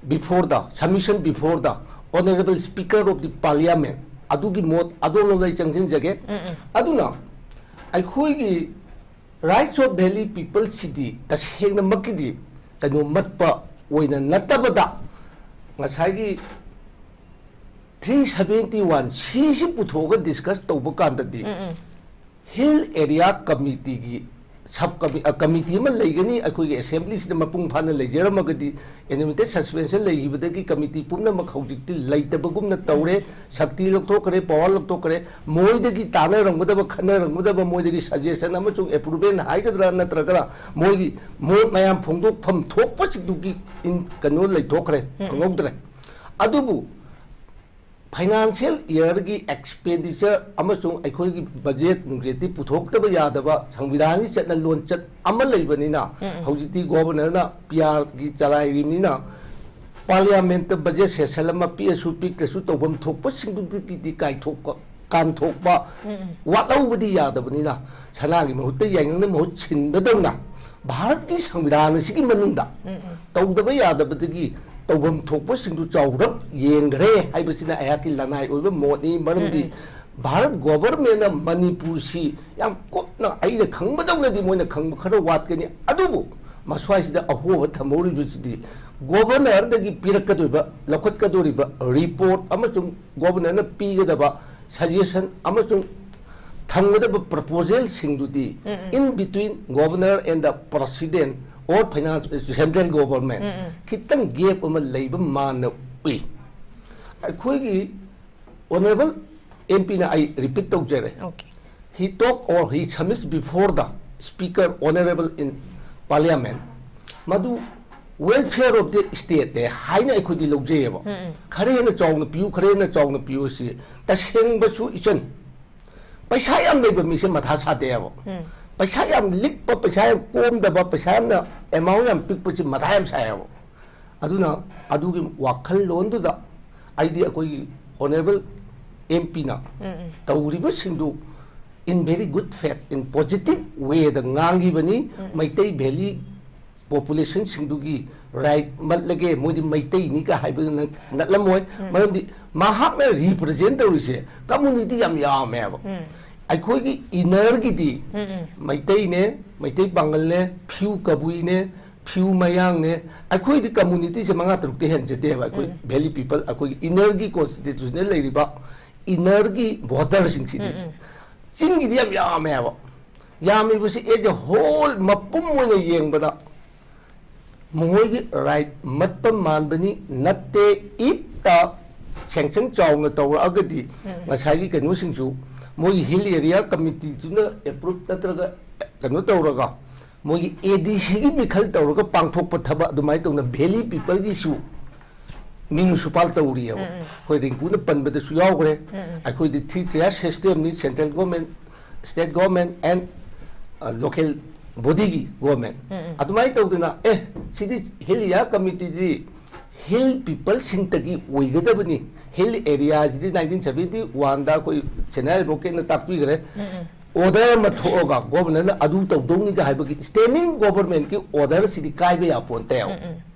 before the submission, before the honorable speaker of the parliament, ꯑꯗꯨꯒꯤ ꯃꯣꯠ ꯑꯗꯣꯝꯂꯣꯝꯗ ꯑꯩ ꯆꯪꯁꯤꯟꯖꯒꯦ꯫ ꯑꯗꯨꯅ ꯑꯩꯈꯣꯏꯒꯤ rights of valley peopleꯁꯤꯗꯤ ꯇꯁꯦꯡꯅꯃꯛꯀꯤꯗꯤ ꯀꯩꯅꯣ ꯃꯠꯄ ꯑꯣꯏꯅ ꯅꯠꯇꯕꯗ, ꯉꯁꯥꯏꯒꯤ three seventy one C ꯁꯤ ꯄꯨꯊꯣꯛꯑꯒ discuss ꯇꯧꯕ ꯀꯥꯟꯗꯗꯤ, hill area committeeꯒꯤ sub committee ꯑꯃ ꯂꯩꯒꯅꯤ꯫ ꯑꯩꯈꯣꯏꯒꯤ ꯑꯦꯁꯦꯝꯕ꯭ꯂꯤꯁꯤꯗ ꯃꯄꯨꯡ ꯐꯥꯅ ꯂꯩꯖꯔꯝꯃꯒꯗꯤ, annuity suspension ꯂꯩꯈꯤꯕꯗꯒꯤ ꯀꯃꯤꯇꯤ ꯄꯨꯝꯅꯃꯛ ꯍꯧꯖꯤꯛꯇꯤ ꯂꯩꯇꯕꯒꯨꯝꯅ ꯇꯧꯔꯦ꯫ ꯁꯛꯇꯤ ꯂꯧꯊꯣꯛꯈ꯭ꯔꯦ, power ꯂꯧꯊꯣꯛꯈ꯭ꯔꯦ꯫ ꯃꯣꯏꯗꯒꯤ ꯇꯥꯟꯅꯔꯝꯒꯗꯕ, ꯈꯟꯅꯔꯝꯒꯗꯕ, ꯃꯣꯏꯗꯒꯤ suggestion ꯑꯃꯁꯨꯡ approval ꯍꯥꯏꯒꯗ꯭ꯔꯥ, ꯅꯠꯇ꯭ꯔꯒꯅ ꯃꯣꯏꯒꯤ ꯃꯣꯠ ꯃꯌꯥꯝ ꯐꯣꯡꯗꯣꯛꯐꯝ ꯊꯣꯛꯄꯁꯤꯡꯗꯨꯒꯤ in-, ꯀꯩꯅꯣ ꯂꯩꯊꯣꯛꯈ꯭ꯔꯦ, ꯐꯪꯍꯧꯗ꯭ꯔꯦ꯫ ꯑꯗꯨꯕꯨ financial yearꯒꯤ expenditure ꯑꯃꯁꯨꯡ ꯑꯩꯈꯣꯏꯒꯤ ꯕꯖꯦꯠ ꯅꯨꯡꯖꯦꯠꯇꯤ ꯄꯨꯊꯣꯛꯇꯕ ꯌꯥꯗꯕ ꯁꯪꯕꯤꯙꯥꯟꯒꯤ ꯆꯠꯅ ꯂꯣꯟꯆꯠ ꯑꯃ ꯂꯩꯕꯅꯤꯅ, ꯍꯧꯖꯤꯛꯇꯤ ꯒꯣꯕꯔꯅꯔꯅ ꯄꯤ ꯑꯥꯔꯒꯤ ꯆꯂꯥꯏꯔꯤꯕꯅꯤꯅ, ꯄꯥꯔꯂꯤꯌꯥꯃꯦꯟꯠꯇ ꯕꯖꯦꯠ ꯁꯦꯁꯟ ꯑꯃ ꯄꯤꯔꯁꯨ ꯄꯤꯛꯇ꯭ꯔꯁꯨ ꯇꯧꯐꯝ ꯊꯣꯛꯄꯁꯤꯡꯗꯨꯗꯒꯤꯗꯤ ꯀꯥꯏꯊꯣꯛꯄ, ꯀꯥꯟꯊꯣꯛꯄ ꯋꯥꯠꯍꯧꯕꯗꯤ ꯌꯥꯗꯕꯅꯤꯅ, ꯁꯅꯥꯒꯤ ꯃꯍꯨꯠꯇ ꯌꯥꯏꯉꯪꯅ ꯃꯍꯨꯠ ꯁꯤꯟꯕꯗꯧꯅ ꯚꯥꯔꯠꯀꯤ ꯁꯪꯕꯤꯙꯥꯟ ꯑꯁꯤꯒꯤ ꯃꯅꯨꯡꯗ ꯇꯧꯗꯕ ꯌꯥꯗꯕꯗꯒꯤ ꯇꯧꯐꯝ ꯊꯣꯛꯄꯁꯤꯡꯗꯨ ꯆꯥꯎꯔꯞ ꯌꯦꯡꯈ꯭ꯔꯦ ꯍꯥꯏꯕꯁꯤꯅ ꯑꯩꯍꯥꯛꯀꯤ ꯂꯅꯥꯏ ꯑꯣꯏꯕ ꯃꯣꯠꯅꯤ꯫ ꯃꯔꯝꯗꯤ ꯚꯥꯔꯠ ꯒꯣꯕꯔꯃꯦꯟꯅ ꯃꯅꯤꯄꯨꯔꯁꯤ ꯌꯥꯝ ꯀꯨꯞꯅ ꯑꯩꯅ ꯈꯪꯕꯗꯧꯅꯗꯤ ꯃꯣꯏꯅ ꯈꯪꯕ ꯈꯔ ꯋꯥꯠꯀꯅꯤ, ꯑꯗꯨꯕꯨ ꯃꯁ꯭ꯋꯥꯏꯁꯤꯗ ꯑꯍꯣꯕ ꯊꯝꯍꯧꯔꯤꯕꯁꯤꯗꯤ ꯒꯣꯕꯔꯅꯔꯗꯒꯤ ꯄꯤꯔꯛꯀꯗꯣꯏꯕ, ꯂꯧꯈꯠꯀꯗꯣꯔꯤꯕ ꯔꯤꯄꯣꯔꯠ ꯑꯃꯁꯨꯡ ꯒꯣꯕꯔꯅꯔꯅ ꯄꯤꯒꯗꯕ suggestion ꯑꯃꯁꯨꯡ ꯊꯝꯒꯗꯕ proposalꯁꯤꯡꯗꯨꯗꯤ in between governor and the president or finance, central government, ꯈꯤꯇꯪ gap ꯑꯃ ꯂꯩꯕ ꯃꯥꯟꯅ ꯎꯏ꯫ ꯑꯩꯈꯣꯏꯒꯤ honourable M P ꯅ, ꯑꯩ repeat ꯇꯧꯖꯔꯦ, Okay. He talk or he submits before the speaker, honourable in parliament, ꯃꯗꯨ welfare of the state ꯅꯦ ꯍꯥꯏꯅ ꯑꯩꯈꯣꯏꯗꯤ ꯂꯧꯖꯩꯌꯦꯕ꯫ ꯈꯔ ꯍꯦꯟꯅ ꯆꯥꯎꯅ ꯄꯤꯌꯨ, ꯈꯔ ꯍꯦꯟꯅ ꯆꯥꯎꯅ ꯄꯤꯌꯨ ꯁꯤ ꯇꯁꯦꯡꯕꯁꯨ ꯏꯆꯟ, ꯄꯩꯁꯥ ꯌꯥꯝ ꯂꯩꯕ ꯃꯤꯁꯦ ꯃꯊꯥ ꯁꯥꯗꯦꯕ꯫ ꯄꯩꯁꯥ ꯌꯥꯝ ꯂꯤꯛꯄ, ꯄꯩꯁꯥ ꯌꯥꯝ ꯀꯣꯝꯗꯕ, ꯄꯩꯁꯥ ꯌꯥꯝꯅ amount ꯌꯥꯝ ꯄꯤꯛꯄꯁꯤ ꯃꯊꯥ ꯌꯥꯝ ꯁꯥꯏꯌꯦꯕ꯫ ꯑꯗꯨꯅ ꯑꯗꯨꯒꯤ ꯋꯥꯈꯜꯂꯣꯟꯗꯨꯗ ꯑꯩꯗꯤ ꯑꯩꯈꯣꯏꯒꯤ honourable M P ꯅ ꯇꯧꯔꯤꯕꯁꯤꯡꯗꯨ in very good faith, in positive way the ꯉꯥꯡꯈꯤꯕꯅꯤ꯫ Meitei valley population ꯁꯤꯡꯗꯨꯒꯤ right ꯃꯠꯂꯒꯦ, ꯃꯣꯏꯗꯤ ꯃꯩꯇꯩꯅꯤꯒ ꯍꯥꯏꯕꯗꯨꯅ ꯅꯠꯂꯝꯃꯣꯏ꯫ ꯃꯔꯝꯗꯤ ꯃꯍꯥꯛꯅ represent ꯇꯧꯔꯤꯁꯦ community ꯌꯥꯝ ꯌꯥꯝꯃꯦꯕ꯫ ꯑꯩꯈꯣꯏꯒꯤ inner ꯒꯤꯗꯤ ꯃꯩꯇꯩꯅꯦ, ꯃꯩꯇꯩ ꯄꯥꯉꯜꯅꯦ, few ꯀꯕꯨꯏꯅꯦ, few ꯃꯌꯥꯡꯅꯦ꯫ ꯑꯩꯈꯣꯏꯗꯤ community ꯁꯦ ꯃꯉꯥ ꯇꯔꯨꯛꯇꯤ ꯍꯦꯟꯖꯗꯦꯕ꯫ ꯑꯩꯈꯣꯏ valley people, ꯑꯩꯈꯣꯏꯒꯤ inner ꯒꯤ constitution ꯗ ꯂꯩꯔꯤꯕ inner ꯒꯤ voter ꯁꯤꯡꯁꯤꯗꯤ꯫ ꯆꯤꯡꯒꯤꯗꯤ ꯌꯥꯝ ꯌꯥꯝꯃꯦꯕ꯫ ꯌꯥꯝꯃꯤꯕꯁꯤ as a whole, ꯃꯄꯨꯝ ꯑꯣꯏꯅ ꯌꯦꯡꯕꯗ ꯃꯈꯣꯏꯒꯤ right ꯃꯠꯄ ꯃꯥꯟꯕꯅꯤ꯫ ꯅꯠꯇꯦ, if the sanction ꯆꯥꯎꯅ ꯇꯧꯔꯛꯑꯒꯗꯤ, ꯉꯁꯥꯏꯒꯤ ꯀꯩꯅꯣꯁꯤꯡꯁꯨ, ꯃꯣꯏꯒꯤ hill area committee ꯗꯨꯅ approve ꯅꯠꯇ꯭ꯔꯒ ꯀꯩꯅꯣ ꯇꯧꯔꯒ, ꯃꯣꯏꯒꯤ A D C ꯒꯤ ꯃꯤꯈꯜ ꯇꯧꯔꯒ ꯄꯥꯡꯊꯣꯛꯄ ꯊꯕꯛ ꯑꯗꯨꯃꯥꯏꯅ ꯇꯧꯅ valley people ꯒꯤꯁꯨ municipal ꯇꯧꯔꯤꯑꯕ꯫ ꯑꯩꯈꯣꯏ ꯔꯤꯡꯀꯨꯅ ꯄꯟꯕꯗꯁꯨ ꯌꯥꯎꯈ꯭ꯔꯦ꯫ ꯑꯩꯈꯣꯏꯗꯤ three tier system ꯅꯤ, central government, state government and, uh, local body ꯒꯤ government꯫ ꯑꯗꯨꯃꯥꯏꯅ ꯇꯧꯗꯅ, ꯑꯦ, ꯁꯤꯗꯤ hill area committee ꯗꯤ hill people ꯁꯤꯡꯇꯒꯤ ꯑꯣꯏꯒꯗꯕꯅꯤ꯫ Hill area ꯁꯤꯗꯤ nineteen seventy one ꯗ ꯑꯩꯈꯣꯏ senior advocate ꯅ ꯇꯥꯛꯄꯤꯈ꯭ꯔꯦ꯫ Order ꯑꯃ ꯊꯣꯛꯑꯒ governor ꯅ ꯑꯗꯨ ꯇꯧꯗꯧꯅꯤꯒ ꯍꯥꯏꯕꯒꯤ standing government ꯀꯤ order ꯁꯤꯗꯤ ꯀꯥꯏꯕ ꯌꯥꯄꯣꯟꯇꯦꯕ꯫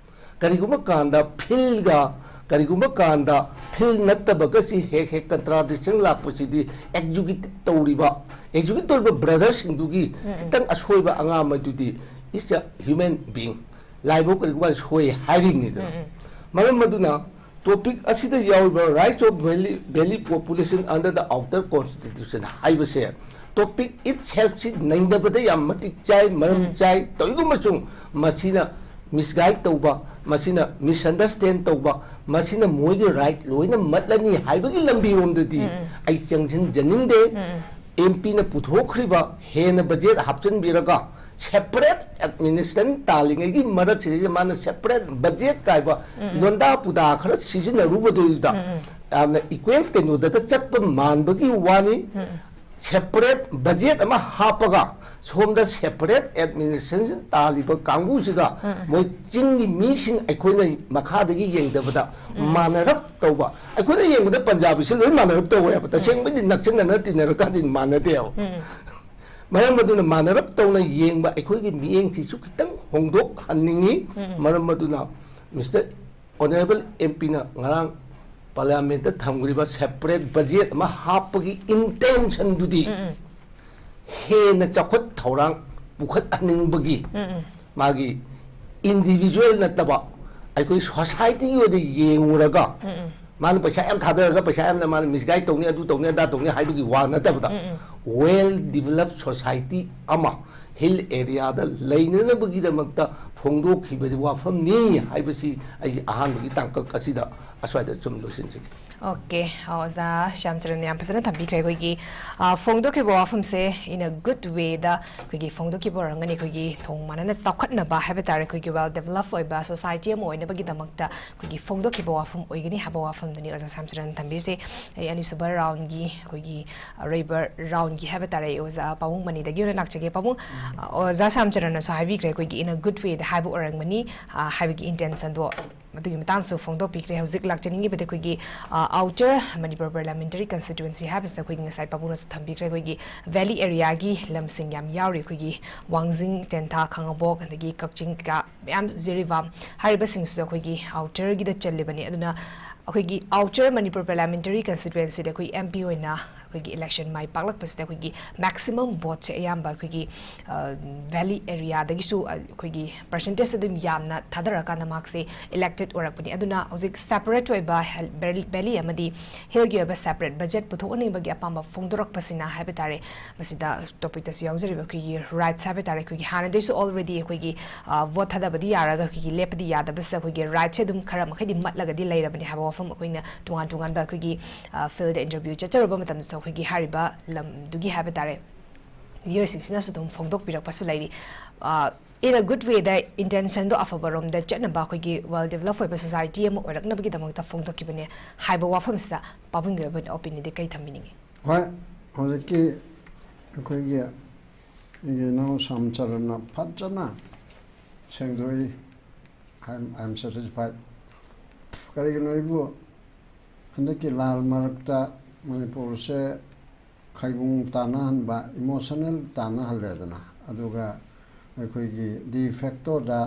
ꯀꯔꯤꯒꯨꯝꯕ ꯀꯥꯟꯗ field ꯒ, ꯀꯔꯤꯒꯨꯝꯕ ꯀꯥꯟꯗ field ꯅꯠꯇꯕꯒꯁꯤ ꯍꯦꯛ ꯍꯦꯛ contradiction ꯂꯥꯛꯄꯁꯤꯗꯤ executive ꯇꯧꯔꯤꯕ, execute ꯇꯧꯔꯤꯕ brother ꯁꯤꯡꯗꯨꯒꯤ ꯈꯤꯇꯪ ꯑꯁꯣꯏꯕ ꯑꯉꯥꯡ ꯑꯃꯗꯨꯗꯤ is a human being꯫ ꯂꯥꯏꯕꯛ ꯀꯔꯤꯒꯨꯝꯕ ꯁꯣꯏ ꯍꯥꯏꯔꯤꯕꯅꯤꯗꯅ꯫ ꯃꯔꯝ ꯑꯗꯨꯅ topic ꯑꯁꯤꯗ ꯌꯥꯎꯔꯤꯕ rights of valley, valley population under the outer constitution ꯍꯥꯏꯕꯁꯦ topic itself ꯁꯤ ꯅꯩꯅꯕꯗ ꯌꯥꯝ ꯃꯇꯤꯛ ꯆꯥꯏ, ꯃꯔꯝ ꯆꯥꯏ꯫ ꯇꯧꯏꯒꯨꯝꯕꯁꯨꯡ ꯃꯁꯤꯅ misguide ꯇꯧꯕ, ꯃꯁꯤꯅ misunderstand ꯇꯧꯕ, ꯃꯁꯤꯅ ꯃꯣꯏꯒꯤ right ꯂꯣꯏꯅ ꯃꯠꯂꯅꯤ ꯍꯥꯏꯕꯒꯤ ꯂꯝꯕꯤꯔꯣꯝꯗꯗꯤ ꯑꯩ ꯆꯪꯁꯤꯟꯖꯅꯤꯡꯗꯦ꯫ ꯑꯦꯝ ꯄꯤꯅ ꯄꯨꯊꯣꯛꯈ꯭ꯔꯤꯕ ꯍꯦꯟꯅ budget ꯍꯥꯞꯆꯤꯟꯕꯤꯔꯒ separate administration ꯇꯥꯜꯂꯤꯉꯩꯒꯤ ꯃꯔꯛꯁꯤꯗꯩꯗ ꯃꯥꯅ separate budget ꯀꯥꯏꯕ ꯂꯣꯟꯗꯥ ꯄꯨꯗꯥ ꯈꯔ ꯁꯤꯖꯤꯟꯅꯔꯨꯕꯗꯨꯗ ꯌꯥꯝꯅ equal ꯀꯩꯅꯣꯗꯒ ꯆꯠꯄ ꯃꯥꯟꯕꯒꯤ ꯋꯥꯅꯤ꯫ Separate budget ꯑꯃ ꯍꯥꯞꯄꯒ ꯁꯣꯝꯗ separate administration ꯇꯥꯜꯂꯤꯕ ꯀꯥꯡꯕꯨꯁꯤꯒ ꯃꯣꯏ ꯆꯤꯡꯒꯤ ꯃꯤꯁꯤꯡ ꯑꯩꯈꯣꯏꯅ ꯃꯈꯥꯗꯒꯤ ꯌꯦꯡꯗꯕꯗ ꯃꯥꯟꯅꯔꯞ ꯇꯧꯕ, ꯑꯩꯈꯣꯏꯅ ꯌꯦꯡꯕꯗ ꯄꯟꯖꯥꯕꯤꯁꯤ ꯂꯣꯏ ꯃꯥꯟꯅꯔꯞ ꯇꯧꯋꯦꯕ꯫ ꯇꯁꯦꯡꯕꯗꯤ ꯅꯛꯁꯤꯟꯅꯅ ꯇꯤꯟꯅꯔꯀꯥꯟꯗꯗꯤ ꯃꯥꯟꯅꯗꯦꯕ꯫ ꯃꯔꯝ ꯑꯗꯨꯅ ꯃꯥꯟꯅꯔꯞ ꯇꯧꯅ ꯌꯦꯡꯕ ꯑꯩꯈꯣꯏꯒꯤ ꯃꯤꯠꯌꯦꯡꯁꯤꯁꯨ ꯈꯤꯇꯪ ꯍꯣꯡꯗꯣꯛꯍꯟꯅꯤꯡꯉꯤ꯫ ꯃꯔꯝ ꯑꯗꯨꯅ Mister Honourable M P ꯅ ꯉꯔꯥꯡ Parliament ꯊꯝꯈ꯭ꯔꯤꯕ separate budget ꯑꯃ ꯍꯥꯞꯄꯒꯤ intention ꯗꯨꯗꯤ ꯍꯦꯟꯅ ꯆꯥꯎꯈꯠ ꯊꯧꯔꯥꯡ ꯄꯨꯈꯠꯍꯟꯅꯤꯡꯕꯒꯤ ꯃꯥꯒꯤ individual ꯅꯠꯇꯕ ꯑꯩꯈꯣꯏ society ꯒꯤ ꯑꯣꯏꯅ ꯌꯦꯡꯉꯨꯔꯒ ꯃꯥꯅ ꯄꯩꯁꯥ ꯌꯥꯝ ꯊꯥꯗꯔꯒ ꯄꯩꯁꯥ ꯌꯥꯝꯅ ꯃꯥꯅ misguide ꯇꯧꯅꯤ, ꯑꯗꯨ ꯇꯧꯅꯤ, ꯑꯗꯥ ꯇꯧꯅꯤ ꯍꯥꯏꯕꯒꯤ ꯋꯥ ꯅꯠꯇꯕꯗ well developed society ꯑꯃ hill area ꯗ ꯂꯩꯅꯅꯕꯒꯤꯗꯃꯛꯇ ꯐꯣꯡꯗꯣꯛꯈꯤꯕ ꯋꯥꯐꯝꯅꯤ ꯍꯥꯏꯕꯁꯤ ꯑꯩꯒꯤ ꯑꯍꯥꯟꯕꯒꯤ ꯇꯥꯡꯀꯛ ꯑꯁꯤꯗ ꯑꯁ꯭ꯋꯥꯏꯗ ꯁꯨꯝ ꯂꯣꯏꯁꯤꯟꯖꯒꯦ꯫ ꯑꯣꯀꯦ, ꯑꯣꯖꯥ ꯁ꯭ꯌꯥꯝꯆꯔꯟꯅ ꯌꯥꯝ ꯐꯖꯅ ꯊꯝꯕꯤꯈ꯭ꯔꯦ꯫ ꯑꯩꯈꯣꯏꯒꯤ ꯑ, ꯐꯣꯡꯗꯣꯛꯈꯤꯕ ꯋꯥꯐꯝꯁꯦ in a good way ꯗ ꯑꯩꯈꯣꯏꯒꯤ ꯐꯣꯡꯗꯣꯛꯈꯤꯕ ꯑꯣꯏꯔꯝꯒꯅꯤ꯫ ꯑꯩꯈꯣꯏꯒꯤ ꯊꯣꯡ ꯃꯥꯟꯅꯅ ꯆꯥꯎꯈꯠꯅꯕ ꯍꯥꯏꯕ ꯇꯥꯔꯦ, ꯑꯩꯈꯣꯏꯒꯤ well develop ꯑꯣꯏꯕ society ꯑꯃ ꯑꯣꯏꯅꯕꯒꯤꯗꯃꯛꯇ ꯑꯩꯈꯣꯏꯒꯤ ꯐꯣꯡꯗꯣꯛꯈꯤꯕ ꯋꯥꯐꯝ ꯑꯣꯏꯒꯅꯤ ꯍꯥꯏꯕ ꯋꯥꯐꯝꯗꯨꯅꯤ ꯑꯣꯖꯥ ꯁ꯭ꯌꯥꯝꯆꯔꯟ ꯊꯝꯕꯤꯔꯤꯁꯦ꯫ ꯑꯩ ꯑꯅꯤꯁꯨꯕ round ꯒꯤ ꯑꯩꯈꯣꯏꯒꯤ ꯑꯔꯣꯏꯕ round ꯒꯤ ꯍꯥꯏꯕ ꯇꯥꯔꯦ, ꯑꯩ ꯑꯣꯖꯥ ꯄꯥꯕꯨꯡ ꯃꯅꯤꯗꯒꯤ ꯑꯣꯏꯅ ꯂꯥꯛꯆꯒꯦ꯫ ꯄꯥꯕꯨꯡ, ꯑ, ꯑꯣꯖꯥ ꯁ꯭ꯌꯥꯝꯆꯔꯟꯅꯁꯨ ꯍꯥꯏꯕꯤꯈ꯭ꯔꯦ, ꯑꯩꯈꯣꯏꯒꯤ in a good way ꯗ ꯍꯥꯏꯕ ꯑꯣꯏꯔꯝꯒꯅꯤ, ꯑ, ꯍꯥꯏꯕꯒꯤ intention ꯗꯣ ꯑꯗꯨꯒꯤ ꯃꯇꯥꯡꯁꯨ ꯐꯣꯡꯗꯣꯛꯄꯤꯈ꯭ꯔꯦ꯫ ꯍꯧꯖꯤꯛ ꯂꯥꯛꯆꯅꯤꯡꯉꯤꯕꯗꯤ ꯑꯩꯈꯣꯏꯒꯤ, ꯑ, Outer Manipur Parliamentary Constituency ꯍꯥꯏꯕꯁꯤꯗ ꯑꯩꯈꯣꯏꯒꯤ ꯉꯁꯥꯏ ꯄꯥꯕꯨꯡꯅꯁꯨ ꯊꯝꯕꯤꯈ꯭ꯔꯦ, ꯑꯩꯈꯣꯏꯒꯤ valley area ꯒꯤ ꯂꯝꯁꯤꯡ ꯌꯥꯝ ꯌꯥꯎꯔꯤ, ꯑꯩꯈꯣꯏꯒꯤ ꯋꯥꯡꯖꯤꯡ, ꯇꯦꯟꯊꯥ, ꯈꯥꯉꯕꯣꯛ, ꯑꯗꯒꯤ ꯀꯛꯆꯤꯡ ꯀꯩꯀꯥ ꯃꯌꯥꯝ, ꯖꯤꯔꯤꯕꯥꯝ ꯍꯥꯏꯔꯤꯕꯁꯤꯡꯁꯤꯁꯨ ꯑꯩꯈꯣꯏꯒꯤ outer ꯒꯤꯗ ꯆꯜꯂꯤꯕꯅꯤ꯫ ꯑꯗꯨꯅ ꯑꯩꯈꯣꯏꯒꯤ ꯑꯥꯎꯇꯔ ꯃꯅꯤꯄꯨꯔ ꯄꯥꯔꯂꯤꯌꯥꯃꯦꯟꯇꯔꯤ ꯀꯟꯁꯇꯤꯇ꯭ꯋꯦꯟꯁꯤꯗ ꯑꯩꯈꯣꯏ ꯑꯦꯝ ꯄꯤ ꯑꯣꯏꯅ ꯑꯩꯈꯣꯏꯒꯤ ꯏꯂꯦꯛꯁꯟ ꯃꯥꯏ ꯄꯥꯛꯂꯛꯄꯁꯤꯗ ꯑꯩꯈꯣꯏꯒꯤ ꯃꯦꯛꯁꯤꯃꯝ ꯚꯣꯠꯁꯦ ꯑꯌꯥꯝꯕ ꯑꯩꯈꯣꯏꯒꯤ ꯚꯦꯂꯤ ꯑꯦꯔꯤꯌꯥꯗꯒꯤꯁꯨ ꯑꯩꯈꯣꯏꯒꯤ ꯄꯔꯁꯦꯟꯇꯦꯖ ꯑꯗꯨꯝ ꯌꯥꯝꯅ ꯊꯥꯗꯔꯀꯥꯟꯗ ꯃꯍꯥꯛꯁꯦ ꯏꯂꯦꯛꯇꯦꯠ ꯑꯣꯏꯔꯛꯄꯅꯤ꯫ ꯑꯗꯨꯅ ꯍꯧꯖꯤꯛ ꯁꯦꯄꯔꯦꯠ ꯑꯣꯏꯕ ꯚꯦꯂꯤ ꯑꯃꯗꯤ ꯍꯤꯜꯒꯤ ꯑꯣꯏꯕ ꯁꯦꯄꯔꯦꯠ ꯕꯖꯦꯠ ꯄꯨꯊꯣꯛꯍꯟꯅꯤꯡꯕꯒꯤ ꯑꯄꯥꯝꯕ ꯐꯣꯡꯗꯣꯔꯛꯄꯁꯤꯅ ꯍꯥꯏꯕ ꯇꯥꯔꯦ꯫ ꯃꯁꯤꯗ ꯇꯣꯄꯤꯛꯇꯁꯨ ꯌꯥꯎꯖꯔꯤꯕ ꯑꯩꯈꯣꯏꯒꯤ ꯔꯥꯏꯠꯁ ꯍꯥꯏꯕ ꯇꯥꯔꯦ, ꯑꯩꯈꯣꯏꯒꯤ ꯍꯥꯟꯅꯗꯩꯁꯨ ꯑꯣꯜꯔꯦꯗꯤ ꯑꯩꯈꯣꯏꯒꯤ ꯚꯣꯠ ꯊꯥꯗꯕꯗꯤ ꯌꯥꯔꯒ ꯑꯩꯈꯣꯏꯒꯤ ꯂꯦꯞꯄꯗꯤ ꯌꯥꯗꯕꯁꯤꯗ ꯑꯩꯈꯣꯏꯒꯤ ꯔꯥꯏꯠꯁꯦ ꯑꯗꯨꯝ ꯈꯔ ꯃꯈꯩꯗꯤ ꯃꯠꯂꯒꯗꯤ ꯂꯩꯔꯕꯅꯤ ꯍꯥꯏꯕ ꯋꯥꯐꯝ ꯑꯩꯈꯣꯏꯅ ꯇꯣꯉꯥꯟ ꯇꯣꯉꯥꯟꯕ ꯑꯩꯈꯣꯏꯒꯤ ꯐꯤꯜꯗ ꯏꯟꯇꯔꯚ꯭ꯌꯨ ꯆꯠꯆꯔꯨꯕ ꯃꯇꯝꯗꯁꯨ ꯑꯩꯈꯣꯏꯒꯤ ꯍꯥꯏꯔꯤꯕ ꯂꯝꯗꯨꯒꯤ ꯍꯥꯏꯕ ꯇꯥꯔꯦ ꯃꯤꯑꯣꯏꯁꯤꯡꯁꯤꯅꯁꯨ ꯑꯗꯨꯝ ꯐꯣꯡꯗꯣꯛꯄꯤꯔꯛꯄꯁꯨ ꯂꯩꯔꯤ꯫ In a good way ꯗ ꯏꯟꯇꯦꯟꯁꯟꯗꯣ ꯑꯐꯕꯔꯣꯝꯗ ꯆꯠꯅꯕ ꯑꯩꯈꯣꯏꯒꯤ ꯋꯦꯜ ꯗꯤꯕꯂꯞ ꯑꯣꯏꯕ ꯁꯣꯁꯥꯏꯇꯤ ꯑꯃ ꯑꯣꯏꯔꯛꯅꯕꯒꯤꯗꯃꯛꯇ ꯐꯣꯡꯗꯣꯛꯈꯤꯕꯅꯦ ꯍꯥꯏꯕ ꯋꯥꯐꯝꯁꯤꯗ ꯄꯥꯕꯨꯡꯒꯤ ꯑꯣꯏꯕ ꯑꯣꯄꯤꯅꯤꯌꯟꯗꯤ ꯀꯩ ꯊꯝꯕꯤꯅꯤꯡꯉꯤ? ꯍꯣꯏ, ꯍꯧꯖꯤꯛꯀꯤ ꯑꯩꯈꯣꯏꯒꯤ ꯑꯩꯒꯤ ꯏꯅꯥꯎ ꯁꯥꯝꯆꯔꯟꯅ ꯐꯖꯅ ꯁꯦꯡꯗꯣꯛꯏ꯫ I am, I am satisfied꯫ ꯀꯔꯤꯒꯤꯅꯣ ꯑꯩꯕꯨ ꯍꯟꯗꯛꯀꯤ ꯂꯥꯜ ꯃꯔꯛꯇ ꯃꯅꯤꯄꯨꯔꯁꯦ ꯈꯩꯕꯨꯡ ꯇꯥꯅꯍꯟꯕ, ꯏꯃꯣꯁꯅꯦꯜ ꯇꯥꯅꯍꯜꯂꯦꯗꯅ꯫ ꯑꯗꯨꯒ ꯑꯩꯈꯣꯏꯒꯤ ꯗꯤ ꯐꯦꯛꯇꯣꯗ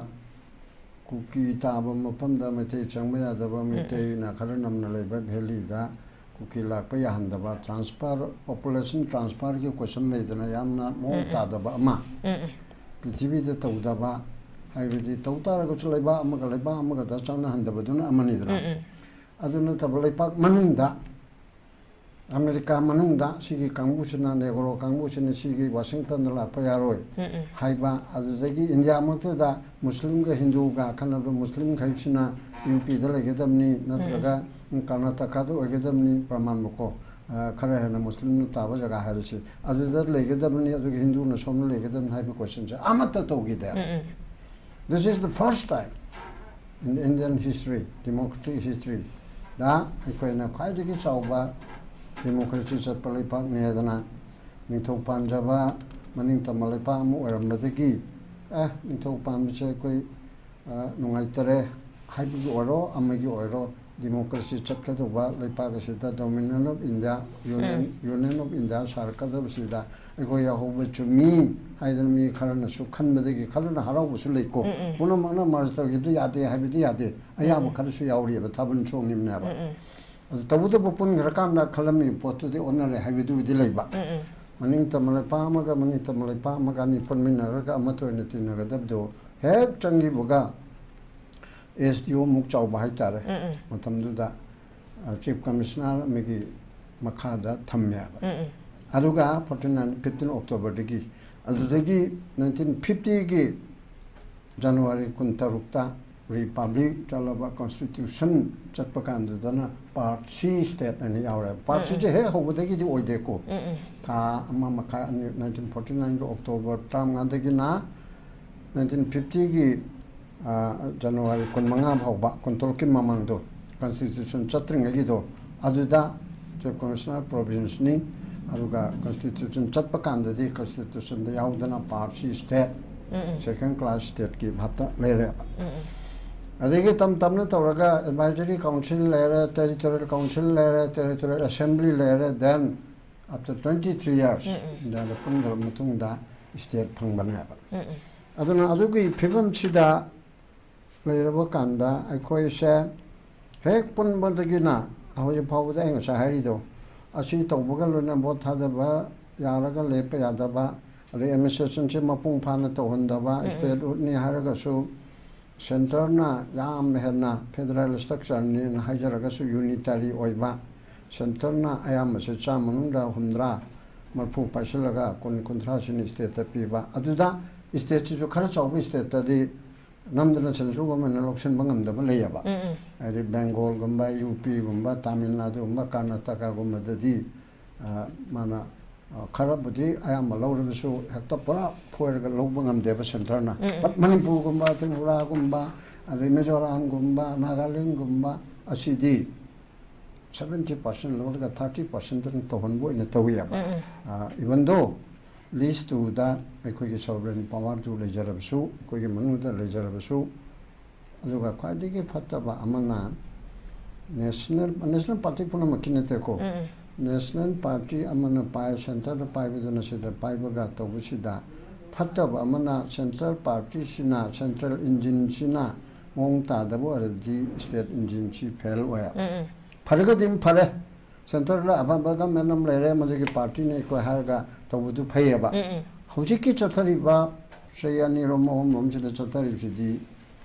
ꯀꯨꯀꯤ ꯇꯥꯕ ꯃꯐꯝꯗ ꯃꯩꯇꯩ ꯆꯪꯕ ꯌꯥꯗꯕ, ꯃꯩꯇꯩꯅ ꯈꯔ ꯅꯝꯅ ꯂꯩꯕ ꯚꯦꯂꯤꯗ ꯀꯨꯀꯤ ꯂꯥꯛꯄ ꯌꯥꯍꯟꯗꯕ, ꯇ꯭ꯔꯥꯟꯁꯐꯔ, ꯄꯣꯄꯨꯂꯦꯁꯟ ꯇ꯭ꯔꯥꯟꯁꯐꯔꯒꯤ ꯀꯣꯏꯁꯟ ꯂꯩꯗꯅ, ꯌꯥꯝꯅ ꯃꯑꯣꯡ ꯇꯥꯗꯕ ꯑꯃ ꯄ꯭ꯔꯤꯊꯤꯕꯤꯗ ꯇꯧꯗꯕ, ꯍꯥꯏꯕꯗꯤ ꯇꯧ ꯇꯥꯔꯒꯁꯨ ꯂꯩꯕꯥꯛ ꯑꯃꯒ ꯂꯩꯕꯥꯛ ꯑꯃꯒꯗ ꯆꯪꯅꯍꯟꯗꯕꯗꯨꯅ ꯑꯃꯅꯤꯗꯅ꯫ ꯑꯗꯨ ꯅꯠꯇꯕ ꯂꯩꯄꯥꯛ ꯃꯅꯨꯡꯗ, ꯑꯃꯦꯔꯤꯀꯥ ꯃꯅꯨꯡꯗ ꯁꯤꯒꯤ ꯀꯥꯡꯕꯨꯁꯤꯅ, ꯅꯦꯒ꯭ꯔꯣ ꯀꯥꯡꯕꯨꯁꯤꯅ ꯁꯤꯒꯤ ꯋꯥꯁꯤꯡꯇꯟꯗ ꯂꯥꯛꯄ ꯌꯥꯔꯣꯏ ꯍꯥꯏꯕ, ꯑꯗꯨꯗꯒꯤ ꯏꯟꯗꯤꯌꯥꯃꯛꯇꯗ ꯃꯨꯁꯂꯤꯝꯒ ꯍꯤꯟꯗꯨꯒ ꯑꯈꯟꯅꯕ, ꯃꯨꯁꯂꯤꯝꯈꯩꯁꯤꯅ ꯌꯨ ꯄꯤꯗ ꯂꯩꯒꯗꯕꯅꯤ, ꯅꯠꯇ꯭ꯔꯒ ꯀꯔꯅꯥꯇꯀꯥꯗ ꯑꯣꯏꯒꯗꯕꯅꯤ, ꯄ꯭ꯔꯃꯥꯟꯕꯀꯣ, ꯑ, ꯈꯔ ꯍꯦꯟꯅ ꯃꯨꯁꯂꯤꯝꯅ ꯇꯥꯕ ꯖꯒꯥ ꯍꯥꯏꯔꯤꯁꯤ, ꯑꯗꯨꯗ ꯂꯩꯒꯗꯕꯅꯤ, ꯑꯗꯨꯒ ꯍꯤꯟꯗꯨꯅ ꯁꯣꯝꯗ ꯂꯩꯒꯗꯕꯅꯤ ꯍꯥꯏꯕ ꯀꯣꯏꯁꯟꯁꯦ ꯑꯃꯠꯇ ꯇꯧꯈꯤꯗꯦ꯫ This is the first time in Indian history, democratic history, ꯗ ꯑꯩꯈꯣꯏꯅ ꯈ꯭ꯋꯥꯏꯗꯒꯤ ꯆꯥꯎꯕ ꯗꯦꯃꯣꯀ꯭ꯔꯦꯁꯤ ꯆꯠꯄ ꯂꯩꯄꯥꯛꯅꯤ ꯍꯥꯏꯗꯅ, ꯅꯤꯡꯊꯧ ꯄꯥꯟꯖꯕ ꯃꯅꯤꯡ ꯇꯝꯕ ꯂꯩꯄꯥꯛ ꯑꯃ ꯑꯣꯏꯔꯝꯕꯗꯒꯤ, ꯑꯦ, ꯅꯤꯡꯊꯧ ꯄꯥꯟꯕꯁꯦ ꯑꯩꯈꯣꯏ, ꯑ, ꯅꯨꯡꯉꯥꯏꯇꯔꯦ ꯍꯥꯏꯕꯒꯤ ꯑꯣꯏꯔꯣ, ꯑꯃꯒꯤ ꯑꯣꯏꯔꯣ, ꯗꯦꯃꯣꯀ꯭ꯔꯦꯁꯤ ꯆꯠꯀꯗꯧꯕ ꯂꯩꯄꯥꯛ ꯑꯁꯤꯗ Dominion of India, Union, Union of India ꯁꯥꯔꯛꯀꯗꯕꯁꯤꯗ ꯑꯩꯈꯣꯏ ꯌꯥꯎꯍꯧꯕ ꯆꯨꯝꯃꯤ ꯍꯥꯏꯗꯅ ꯃꯤ ꯈꯔꯅꯁꯨ ꯈꯟꯕꯗꯒꯤ ꯈꯔꯅ ꯍꯔꯥꯎꯕꯁꯨ ꯂꯩꯀꯣ꯫ ꯎꯝ, ꯎꯝ꯫ ꯄꯨꯝꯅꯃꯛꯅ merge ꯇꯧꯈꯤꯕꯗꯨ ꯌꯥꯗꯦ ꯍꯥꯏꯕꯗꯤ ꯌꯥꯗꯦ꯫ ꯑꯌꯥꯕ ꯎꯝ꯫ ꯈꯔꯁꯨ ꯌꯥꯎꯔꯤꯑꯕ, ꯊꯥꯕꯜ ꯆꯣꯡꯉꯤꯕꯅꯦꯕ꯫ ꯎꯝ, ꯎꯝ꯫ ꯑꯗꯨ ꯇꯧꯕꯇꯕꯨ ꯄꯨꯟꯈ꯭ꯔꯀꯥꯟꯗ ꯈꯜꯂꯝꯃꯤꯕ ꯄꯣꯠꯇꯨꯗꯤ ꯑꯣꯟꯅꯔꯦ ꯍꯥꯏꯕꯗꯨꯕꯨꯗꯤ ꯂꯩꯕ꯫ ꯎꯝ, ꯎꯝ꯫ ꯃꯅꯤꯡ ꯇꯝꯕ ꯂꯩꯄꯥꯛ ꯑꯃꯒ ꯃꯅꯤꯡ ꯇꯝꯕ ꯂꯩꯄꯥꯛ ꯑꯃꯒ ꯑꯅꯤ ꯄꯨꯟꯃꯤꯟꯅꯔꯒ ꯑꯃꯠꯇ ꯑꯣꯏꯅ ꯇꯤꯟꯅꯒꯗꯕꯗꯣ ꯍꯦꯛ ꯆꯪꯈꯤꯕꯒ ꯑꯦꯁ ꯗꯤ ꯑꯣ ꯃꯨꯛ ꯆꯥꯎꯕ ꯍꯥꯏꯇꯥꯔꯦ꯫ ꯎꯝ, ꯎꯝ꯫ ꯃꯇꯝꯗꯨꯗ, ꯑ, Chief Commissioner ꯑꯃꯒꯤ ꯃꯈꯥꯗ ꯊꯝꯃꯦꯕ꯫ ꯎꯝ, ꯎꯝ꯫ ꯑꯗꯨꯒ forty nine, fifteen Octoberꯗꯒꯤ, ꯑꯗꯨꯗꯒꯤ nineteen fiftyꯒꯤ January ꯀꯨꯟꯇꯔꯨꯛꯇ Republic ꯆꯠꯂꯕ, Constitution ꯆꯠꯄ ꯀꯥꯟꯗꯨꯗꯅ Part C state ꯍꯥꯏꯅ ꯌꯥꯎꯔꯦ꯫ Part ꯎꯝ, ꯎꯝ꯫ Cꯁꯦ ꯍꯦꯛ ꯍꯧꯕꯗꯒꯤꯗꯤ ꯑꯣꯏꯗꯦꯀꯣ꯫ ꯎꯝ, ꯎꯝ꯫ ꯊꯥ ꯑꯃ ꯃꯈꯥꯏ, ꯑꯅꯤ, nineteen forty nineꯒꯤ October ꯇꯔꯥꯃꯉꯥꯗꯒꯤꯅ nineteen fiftyꯒꯤ, ꯑ, January ꯀꯨꯟꯃꯉꯥ ꯐꯥꯎꯕ, ꯀꯨꯟꯇꯔꯨꯛꯀꯤ ꯃꯃꯥꯡꯗꯣ, Constitution ꯆꯠꯇ꯭ꯔꯤꯉꯩꯒꯤꯗꯣ, ꯑꯗꯨꯗ Chief Commissioner Provinceꯅꯤ꯫ ꯑꯗꯨꯒ Constitution ꯆꯠꯄ ꯀꯥꯟꯗꯗꯤ Constitutionꯗ ꯌꯥꯎꯗꯅ Part C state, ꯎꯝ, ꯎꯝ꯫ Second class stateꯀꯤ ꯚꯥꯞꯇ ꯂꯩꯔꯦꯕ꯫ ꯎꯝ, ꯎꯝ꯫ ꯑꯗꯒꯤ ꯇꯞ ꯇꯞꯅ ꯇꯧꯔꯒ Advisory Council ꯂꯩꯔꯦ, Territorial Council ꯂꯩꯔꯦ, Territorial Assembly ꯂꯩꯔꯦ, then after twenty three years ꯎꯝ, ꯎꯝ꯫ Indiaꯗ ꯄꯨꯟꯈ꯭ꯔꯕ ꯃꯇꯨꯡꯗ state ꯐꯪꯕꯅꯦꯕ꯫ ꯎꯝ, ꯎꯝ꯫ ꯑꯗꯨꯅ ꯑꯗꯨꯒꯤ ꯐꯤꯕꯝꯁꯤꯗ ꯂꯩꯔꯕ ꯀꯥꯟꯗ ꯑꯩꯈꯣꯏꯁꯦ ꯍꯦꯛ ꯄꯨꯟꯕꯗꯒꯤꯅ ꯍꯧꯖꯤꯛ ꯐꯥꯎꯕꯗ ꯑꯩ ꯉꯁꯥꯏ ꯍꯥꯏꯔꯤꯗꯣ, ꯑꯁꯤ ꯇꯧꯕꯒ ꯂꯣꯏꯅ vote ꯊꯥꯗꯕ ꯌꯥꯔꯒ ꯂꯦꯞꯄ ꯌꯥꯗꯕ, ꯑꯗꯩ administrationꯁꯦ ꯃꯄꯨꯡ ꯐꯥꯅ ꯇꯧꯍꯟꯗꯕ, ꯎꯝ, ꯎꯝ꯫ Statehoodꯅꯤ ꯍꯥꯏꯔꯒꯁꯨ centreꯅ ꯌꯥꯝ ꯍꯦꯟꯅ federal structureꯅꯤꯅ ꯍꯥꯏꯖꯔꯒꯁꯨ unitary ꯑꯣꯏꯕ, centreꯅ ꯑꯌꯥꯝꯕꯁꯦ ꯆꯥꯝꯃ ꯃꯅꯨꯡꯗ ꯍꯨꯝꯗ꯭ꯔꯥ, ꯃꯔꯐꯨ ꯄꯥꯏꯁꯤꯜꯂꯒ ꯀꯨꯟ, ꯀꯨꯟꯊ꯭ꯔꯥꯁꯤꯅ stateꯇ ꯄꯤꯕ꯫ ꯑꯗꯨꯗ stateꯁꯤꯁꯨ ꯈꯔ ꯆꯥꯎꯕ stateꯇꯗꯤ ꯅꯝꯗꯅ central governmentꯅ ꯂꯧꯁꯤꯟꯕ ꯉꯝꯗꯕ ꯂꯩꯌꯦꯕ꯫ ꯎꯝ, ꯎꯝ꯫ ꯍꯥꯏꯗꯤ Bengalꯒꯨꯝꯕ, UPꯒꯨꯝꯕ, Tamil Naduꯒꯨꯝꯕ, Karnatakaꯒꯨꯝꯕꯗꯗꯤ, ꯑ, ꯃꯥꯅ, ꯑ, ꯈꯔꯕꯨꯗꯤ ꯑꯌꯥꯝꯕ ꯂꯧꯔꯒꯁꯨ ꯍꯦꯛꯇ ꯄꯨꯔꯥ ꯐꯣꯏꯔꯒ ꯂꯧꯕ ꯉꯝꯗꯦꯕ centreꯅ꯫ ꯎꯝ, ꯎꯝ꯫ But ꯃꯅꯤꯄꯨꯔꯒꯨꯝꯕ, ꯇ꯭ꯔꯤꯄꯨꯔꯥꯒꯨꯝꯕ, ꯑꯗꯩ ꯃꯤꯖꯣꯔꯥꯝꯒꯨꯝꯕ, ꯅꯥꯒꯥꯂꯦꯟꯒꯨꯝꯕ ꯑꯁꯤꯗꯤ seventy percent ꯂꯧꯔꯒ thirty percentꯇꯪ ꯇꯧꯍꯟꯕ ꯑꯣꯏꯅ ꯇꯧꯋꯦꯕ꯫ ꯎꯝ, ꯎꯝ꯫ ꯑ, even though list twoꯗ ꯑꯩꯈꯣꯏꯒꯤ sovereign powerꯗꯨ ꯂꯩꯖꯔꯕꯁꯨ, ꯑꯩꯈꯣꯏꯒꯤ ꯃꯅꯨꯡꯗ ꯂꯩꯖꯔꯕꯁꯨ, ꯑꯗꯨꯒ ꯈ꯭ꯋꯥꯏꯗꯒꯤ ꯐꯠꯇꯕ ꯑꯃꯅ national, national party ꯄꯨꯝꯅꯃꯛꯀꯤ ꯅꯠꯇꯦꯀꯣ꯫ ꯎꯝ, ꯎꯝ꯫ ꯅꯦꯁꯅꯦꯜ ꯄꯥꯔꯇꯤ ꯑꯃꯅ ꯄꯥꯏ, ꯁꯦꯟꯇꯔꯗ ꯄꯥꯏꯕꯗꯨꯅ ꯁꯤꯗ ꯄꯥꯏꯕꯒ ꯇꯧꯕꯁꯤꯗ, ꯐꯠꯇꯕ ꯑꯃꯅ ꯁꯦꯟꯇ꯭ꯔꯦꯜ ꯄꯥꯔꯇꯤꯁꯤꯅ, ꯁꯦꯟꯇ꯭ꯔꯦꯜ ꯏꯟꯖꯤꯟꯁꯤꯅ ꯃꯑꯣꯡ ꯇꯥꯗꯕ ꯑꯣꯏꯔꯗꯤ ꯁ꯭ꯇꯦꯠ ꯏꯟꯖꯤꯟꯁꯤ ꯐꯦꯜ ꯑꯣꯏ꯫ ꯎꯝ, ꯎꯝ, ꯐꯔꯒꯗꯤ ꯑꯗꯨꯝ ꯐꯔꯦ, ꯁꯦꯟꯇꯔꯗ ꯑꯐꯕ ꯒꯃꯦꯟ ꯑꯃ ꯂꯩꯔꯦ, ꯃꯗꯨꯒꯤ ꯄꯥꯔꯇꯤꯅ ꯑꯩꯈꯣꯏ ꯍꯥꯏꯔꯒ ꯇꯧꯕꯗꯨ ꯐꯩꯌꯦꯕ꯫ ꯎꯝ, ꯎꯝ, ꯍꯧꯖꯤꯛꯀꯤ ꯆꯠꯊꯔꯤꯕ ꯆꯍꯤ ꯑꯅꯤꯔꯣꯝ ꯑꯍꯨꯝꯔꯣꯝꯁꯤꯗ ꯆꯠꯊꯔꯤꯕꯁꯤꯗꯤ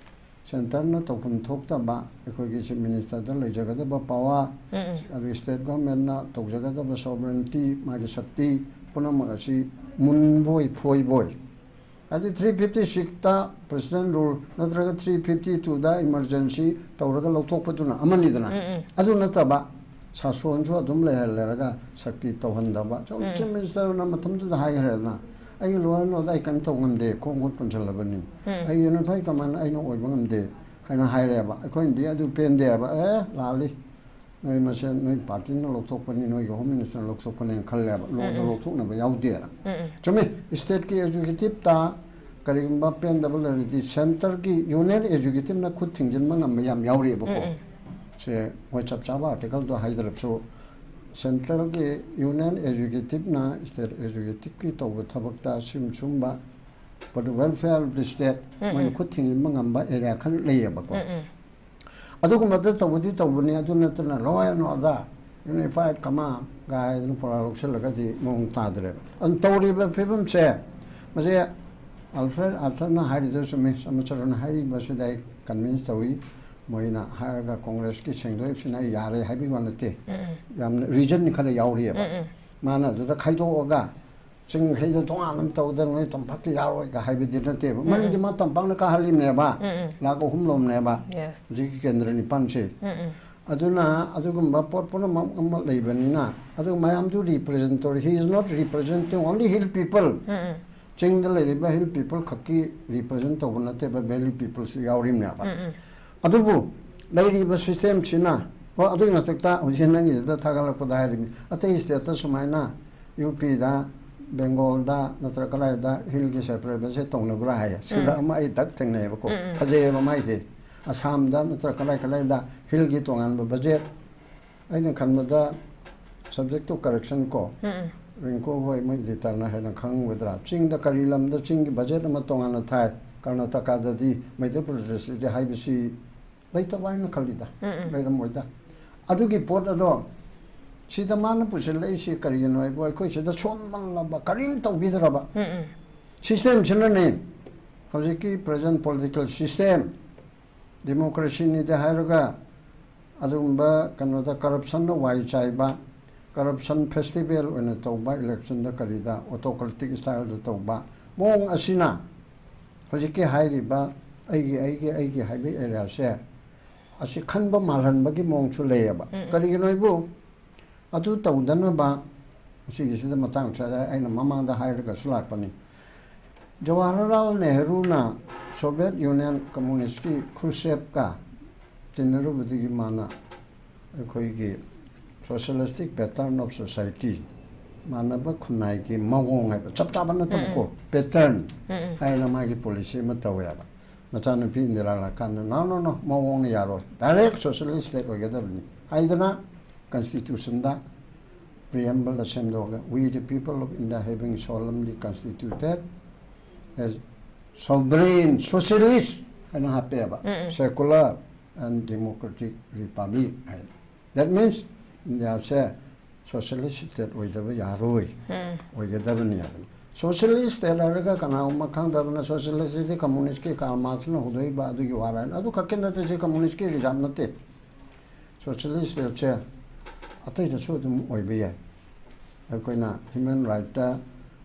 ꯁꯦꯟꯇꯔꯅ ꯇꯧꯐꯝ ꯊꯣꯛꯇꯕ, ꯑꯩꯈꯣꯏꯒꯤ ꯆꯤꯐ ꯃꯤꯅꯤꯁꯇꯔꯗ ꯂꯩꯖꯒꯗꯕ ꯄꯋꯥꯔ, ꯎꯝ, ꯎꯝ, ꯑꯗꯨꯒ ꯁ꯭ꯇꯦꯠ ꯒꯚꯔꯟꯃꯦꯟꯠꯅ ꯇꯧꯖꯒꯗꯕ ꯁꯣꯚꯔꯦꯟꯇꯤ, ꯃꯥꯒꯤ ꯁꯛꯇꯤ ꯄꯨꯝꯅꯃꯛ ꯑꯁꯤ ꯃꯨꯟꯕꯣꯏ ꯐꯣꯏꯕꯣꯏ, ꯍꯥꯏꯗꯤ ꯊ꯭ꯔꯤ ꯐꯤꯐꯇꯤ ꯁꯤꯛꯁꯇ ꯄ꯭ꯔꯦꯁꯤꯗꯦꯟꯠ ꯔꯨꯜ ꯅꯠꯇ꯭ꯔꯒ ꯊ꯭ꯔꯤ ꯐꯤꯐꯇꯤ ꯇꯨꯗ ꯏꯃꯔꯖꯦꯟꯁꯤ ꯇꯧꯔꯒ ꯂꯧꯊꯣꯛꯄꯗꯨꯅ ꯑꯃꯅꯤꯗꯅ, ꯎꯝ, ꯎꯝ, ꯑꯗꯨ ꯅꯠꯇꯕ ꯁꯥꯁꯣꯟꯁꯨ ꯑꯗꯨꯝ ꯂꯩꯍꯜꯂꯦꯔꯒ ꯁꯛꯇꯤ ꯇꯧꯍꯟꯗꯕ꯫ ꯁꯨꯝ ꯎꯝ, ꯆꯤꯐ ꯃꯤꯅꯤꯁꯇꯔꯅ ꯃꯇꯝꯗꯨꯗ ꯍꯥꯏꯈ꯭ꯔꯦꯗꯅ, "ꯑꯩꯒꯤ ꯂꯣꯌꯔꯅꯣꯗ ꯑꯩ ꯀꯔꯤꯝ ꯇꯧ ꯉꯝꯗꯦ, ꯈꯣꯡ ꯈꯨꯠ ꯄꯨꯟꯁꯤꯜꯂꯕꯅꯤ, ꯎꯝ, ꯑꯩ ꯌꯨꯅꯤꯐꯥꯏ ꯀꯃꯥꯟ ꯑꯩꯅ ꯑꯣꯏꯕ ꯉꯝꯗꯦ" ꯍꯥꯏꯅ ꯍꯥꯏꯔꯦꯕ꯫ ꯑꯩꯈꯣꯏꯅꯗꯤ ꯑꯗꯨ ꯄꯦꯟꯗꯦꯕ꯫ "ꯑꯦ, ꯂꯥꯜꯂꯤ, ꯅꯣꯏ ꯃꯁꯦꯟ, ꯅꯣꯏ ꯄꯥꯔꯇꯤꯅ ꯂꯧꯊꯣꯛꯄꯅꯤ, ꯅꯣꯏꯒꯤ ꯍꯣꯝ ꯃꯤꯅꯤꯁꯇꯔꯅ ꯂꯧꯊꯣꯛꯄꯅꯦꯅ" ꯈꯜꯂꯦꯕ꯫ ꯂꯣꯗ ꯎꯝ, ꯎꯝ, ꯂꯧꯊꯣꯛꯅꯕ ꯌꯥꯎꯗꯦꯅ꯫ ꯎꯝ, ꯎꯝ, ꯆꯨꯝꯃꯤ, ꯁ꯭ꯇꯦꯠꯀꯤ ꯑꯦꯛꯖꯤꯀ꯭ꯌꯨꯇꯤꯞꯇ ꯀꯔꯤꯒꯨꯝꯕ ꯄꯦꯟꯗꯕ ꯂꯩꯔꯗꯤ ꯁꯦꯟꯇꯔꯒꯤ ꯌꯨꯅꯤꯌꯟ ꯑꯦꯛꯖꯤꯀ꯭ꯌꯨꯇꯤꯞꯅ ꯈꯨꯠ ꯊꯤꯡꯖꯤꯟꯕ ꯉꯝꯕ ꯌꯥꯝ ꯌꯥꯎꯔꯤꯑꯕꯀꯣ꯫ ꯎꯝ, ꯎꯝ, ꯁꯦ ꯃꯣꯏ ꯆꯞ ꯆꯥꯕ ꯑꯥꯔꯇꯤꯀꯜꯗꯣ ꯍꯥꯏꯗ꯭ꯔꯕꯁꯨ, ꯁꯦꯟꯇ꯭ꯔꯦꯜꯒꯤ ꯌꯨꯅꯤꯌꯟ ꯑꯦꯛꯖꯤꯀ꯭ꯌꯨꯇꯤꯞꯅ ꯁ꯭ꯇꯦꯠ ꯑꯦꯛꯖꯤꯀ꯭ꯌꯨꯇꯤꯞꯀꯤ ꯇꯧꯕ ꯊꯕꯛꯇ ꯁꯤꯒꯨꯝ ꯁꯤꯒꯨꯝꯕ for the welfare of the state, ꯎꯝ, ꯃꯣꯏꯅ ꯎꯝ, ꯈꯨꯠ ꯊꯤꯡꯖꯤꯟꯕ ꯉꯝꯕ ꯑꯦꯔꯤꯌꯥ ꯈꯔ ꯂꯩꯌꯦꯕꯀꯣ꯫ ꯎꯝ, ꯎꯝ, ꯑꯗꯨꯒꯨꯝꯕꯗ ꯇꯧꯕꯗꯤ ꯇꯧꯕꯅꯤ, ꯑꯗꯨ ꯅꯠꯇꯅ law and order, unified command ꯒꯥꯏꯗꯅ ꯄꯨꯔꯥ ꯂꯧꯁꯤꯜꯂꯒꯗꯤ ꯃꯑꯣꯡ ꯇꯥꯗ꯭ꯔꯦꯕ꯫ ꯑꯗꯨꯅ ꯇꯧꯔꯤꯕ ꯐꯤꯕꯝꯁꯦ, ꯃꯁꯦ ꯑꯜꯐ꯭ꯔꯦꯗ ꯑꯥꯔꯊꯔꯅ ꯍꯥꯏꯔꯤꯗꯨ ꯆꯨꯝꯃꯤ, ꯆꯃꯆꯔꯅ ꯍꯥꯏꯔꯤꯕꯁꯤꯗ ꯑꯩ ꯀꯟꯚꯤꯟꯁ ꯇꯧꯏ꯫ ꯃꯣꯏꯅ ꯍꯥꯏꯔꯒ ꯀꯣꯡꯒ꯭ꯔꯦꯁꯀꯤ ꯁꯦꯡꯗꯣꯛꯏꯕꯁꯤꯅ ꯑꯩ ꯌꯥꯔꯦ ꯍꯥꯏꯕꯒꯤ ꯋꯥ ꯅꯠꯇꯦ, ꯎꯝ, ꯎꯝ, ꯌꯥꯝꯅ ꯔꯤꯖꯟ ꯈꯔ ꯌꯥꯎꯔꯤꯑꯕ꯫ ꯎꯝ, ꯎꯝ, ꯃꯥꯅ ꯑꯗꯨꯗ ꯈꯥꯏꯗꯣꯛꯑꯒ ꯆꯤꯡꯈꯩꯗꯣ ꯇꯣꯉꯥꯟꯅ ꯑꯃ ꯇꯧꯗꯅ ꯅꯣꯏ ꯇꯝꯄꯥꯛꯇ ꯌꯥꯔꯣꯏꯒ ꯍꯥꯏꯕꯗꯤ ꯅꯠꯇꯦꯕ꯫ ꯎꯝ, ꯃꯔꯝꯗꯤ ꯎꯝ, ꯃꯥ ꯇꯝꯄꯥꯛꯅ ꯀꯥꯍꯜꯂꯤꯕꯅꯦꯕ, ꯎꯝ, ꯎꯝ, ꯂꯥꯛ ꯑꯍꯨꯝ ꯂꯣꯝꯅꯦꯕ yes, ꯍꯧꯖꯤꯛꯀꯤ ꯀꯦꯟꯗ꯭ꯔ ꯅꯤꯄꯥꯟꯁꯦ꯫ ꯎꯝ, ꯎꯝ, ꯑꯗꯨꯅ ꯑꯗꯨꯒꯨꯝꯕ ꯄꯣꯠ ꯄꯨꯝꯅꯃꯛ ꯑꯃ ꯂꯩꯕꯅꯤꯅ, ꯑꯗꯨ ꯃꯌꯥꯝꯗꯨ ꯔꯤꯄ꯭ꯔꯖꯦꯟ ꯇꯧꯔꯤ꯫ He is not representing only hill people. ꯎꯝ, ꯎꯝ, ꯆꯤꯡꯗ ꯂꯩꯔꯤꯕ ꯍꯤꯜ ꯄꯤꯄꯜ ꯈꯛꯀꯤ ꯔꯤꯄ꯭ꯔꯖꯦꯟ ꯇꯧꯕ ꯅꯠꯇꯦꯕ, ꯚꯦꯂꯤ ꯄꯤꯄꯜꯁꯨ ꯌꯥꯎꯔꯤꯕꯅꯦꯕ꯫ ꯎꯝ, ꯎꯝ, ꯑꯗꯨꯕꯨ ꯂꯩꯔꯤꯕ ꯁꯤꯁꯇꯦꯝꯁꯤꯅ, ꯑꯣ, ꯑꯗꯨꯒꯤ ꯃꯊꯛꯇ ꯍꯧꯖꯤꯛ ꯅꯪꯒꯤꯗꯨꯗ ꯊꯥꯒꯠꯂꯛꯄꯗ ꯍꯥꯏꯔꯤꯕꯅꯤ, ꯑꯇꯩ ꯁ꯭ꯇꯦꯠꯇ ꯁꯨꯃꯥꯏꯅ ꯌꯨ ꯄꯤꯗ, ꯕꯦꯡꯒꯣꯜꯗ ꯅꯠꯇ꯭ꯔꯒ ꯀꯗꯥꯏꯗ ꯍꯤꯜꯒꯤ ꯁꯦꯄꯔꯦꯠ ꯕꯖꯦꯠ ꯇꯧꯅꯕ꯭ꯔꯥ ꯍꯥꯏꯌꯦ꯫ ꯁꯤꯗ ꯎꯝ, ꯑꯃ ꯑꯩ ꯗꯛ ꯊꯦꯡꯅꯩꯌꯦꯕꯀꯣ, ꯎꯝ, ꯎꯝ, ꯐꯖꯩꯌꯦꯕ ꯃꯥꯏꯁꯦ꯫ ꯑꯁꯥꯝꯗ ꯅꯠꯇ꯭ꯔꯒ ꯀꯗꯥꯏ ꯀꯗꯥꯏꯗ ꯍꯤꯜꯒꯤ ꯇꯣꯉꯥꯟꯕ ꯕꯖꯦꯠ, ꯑꯩꯅ ꯈꯟꯕꯗ Subject to correction ꯀꯣ, ꯔꯤꯡꯀꯨ ꯍꯣꯏ ꯃꯣꯏ ꯏꯗꯤꯇꯔꯅ ꯍꯦꯟꯅ ꯈꯪꯒꯗ꯭ꯔꯥ? ꯆꯤꯡꯗ ꯀꯔꯤ ꯂꯝꯗ ꯆꯤꯡꯒꯤ ꯕꯖꯦꯠ ꯑꯃ ꯇꯣꯉꯥꯟꯅ ꯊꯥꯏ, ꯀꯔꯅꯥꯇꯀꯥꯗꯗꯤ, ꯃꯩꯙ꯭ꯌ ꯄ꯭ꯔꯗꯦꯁꯇꯗꯤ ꯍꯥꯏꯕꯁꯤ ꯂꯩꯇꯕ ꯍꯥꯏꯅ ꯈꯜꯂꯤꯗ꯫ ꯂꯩꯔꯝꯃꯣꯏꯗ꯫ ꯑꯗꯨꯒꯤ ꯄꯣꯠ ꯑꯗꯣ ꯁꯤꯗ ꯃꯥꯅ ꯄꯨꯁꯤꯜꯂꯛꯏꯁꯤ ꯀꯔꯤꯒꯤꯅꯣ ꯍꯥꯏꯕꯨ, ꯑꯩꯈꯣꯏ ꯁꯤꯗ ꯁꯣꯟꯃꯜꯂꯕ, ꯀꯔꯤꯝ ꯇꯧꯕꯤꯗ꯭ꯔꯕ꯫ ꯁꯤꯁꯇꯦꯝꯁꯤꯅꯅꯦ, ꯍꯧꯖꯤꯛꯀꯤ present political system, democracyꯅꯤꯗ ꯍꯥꯏꯔꯒ ꯑꯗꯨꯒꯨꯝꯕ ꯀꯩꯅꯣꯗ corruptionꯅ ꯋꯥꯏ ꯆꯥꯏꯕ, corruption festival ꯑꯣꯏꯅ ꯇꯧꯕ, electionꯗ ꯀꯔꯤꯗ autocratic styleꯗ ꯇꯧꯕ ꯃꯑꯣꯡ ꯑꯁꯤꯅ ꯍꯧꯖꯤꯛꯀꯤ ꯍꯥꯏꯔꯤꯕ ꯑꯩꯒꯤ, ꯑꯩꯒꯤ, ꯑꯩꯒꯤ ꯍꯥꯏꯕ areaꯁꯦ ꯑꯁꯤ ꯈꯟꯕ ꯃꯥꯜꯍꯟꯕꯒꯤ ꯃꯑꯣꯡꯁꯨ ꯂꯩꯌꯦꯕ꯫ ꯀꯔꯤꯒꯤꯅꯣ ꯍꯥꯏꯕꯨ, ꯑꯗꯨ ꯇꯧꯗꯅꯕ ꯑꯁꯤꯒꯤꯁꯤꯗ ꯃꯇꯥꯡ ꯆꯥꯔꯦ, ꯑꯩꯅ ꯃꯃꯥꯡꯗ ꯍꯥꯏꯔꯒꯁꯨ ꯂꯥꯛꯄꯅꯤ꯫ ꯖꯋꯥꯍꯔꯂꯥꯜ ꯅꯦꯍꯔꯨꯅ Soviet Union communistꯀꯤ Khrushchevꯀ ꯇꯤꯟꯅꯔꯨꯕꯗꯒꯤ ꯃꯥꯅ ꯑꯩꯈꯣꯏꯒꯤ socialistic pattern of society, ꯃꯥꯟꯅꯕ ꯈꯨꯟꯅꯥꯏꯒꯤ ꯃꯑꯣꯡ ꯍꯥꯏꯕ, ꯆꯞ ꯆꯥꯕ ꯅꯠꯇꯕꯀꯣ, pattern ꯍꯥꯏꯅ ꯃꯥꯒꯤ policy ꯑꯃ ꯇꯧꯋꯦꯕ꯫ ꯃꯆꯥꯅꯨꯄꯤ ꯏꯟꯗꯤꯔꯥ ꯂꯥꯛꯀꯥꯟꯗ, "No, no, no, ꯃꯑꯣꯡꯅ ꯌꯥꯔꯣꯏ, direct socialist state ꯑꯣꯏꯒꯗꯕꯅꯤ" ꯍꯥꯏꯗꯅ constitutionꯗ preambleꯗ ꯁꯦꯝꯗꯣꯛꯑꯒ, "We the people of India having solemnly constituted as sovereign socialist" ꯍꯥꯏꯅ ꯍꯥꯞꯄꯦꯕ, "secular and democratic republic" ꯍꯥꯏꯅ꯫ That means ꯏꯟꯗꯤꯌꯥꯁꯦ socialist state ꯑꯣꯏꯗꯕ ꯌꯥꯔꯣꯏ, ꯑꯣꯏꯒꯗꯕꯅꯤ ꯍꯥꯏꯗꯅ꯫ Socialist state ꯍꯥꯏꯔꯒ ꯀꯅꯥꯒꯨꯝꯕ ꯈꯪꯗꯕꯅ socialistꯁꯤꯗꯤ communistꯀꯤ Karl Marxꯅ ꯍꯧꯗꯣꯛꯏꯕ ꯑꯗꯨꯒꯤ ꯋꯥꯔ ꯍꯥꯏꯅ꯫ ꯑꯗꯨ ꯈꯛꯀꯤ ꯅꯠꯇꯦ, ꯁꯤ communistꯀꯤ reserve ꯅꯠꯇꯦ꯫ Socialist stateꯁꯦ ꯑꯇꯩꯗꯁꯨ ꯑꯗꯨꯝ ꯑꯣꯏꯕ ꯌꯥꯏ꯫ ꯑꯩꯈꯣꯏꯅ human rightꯇ,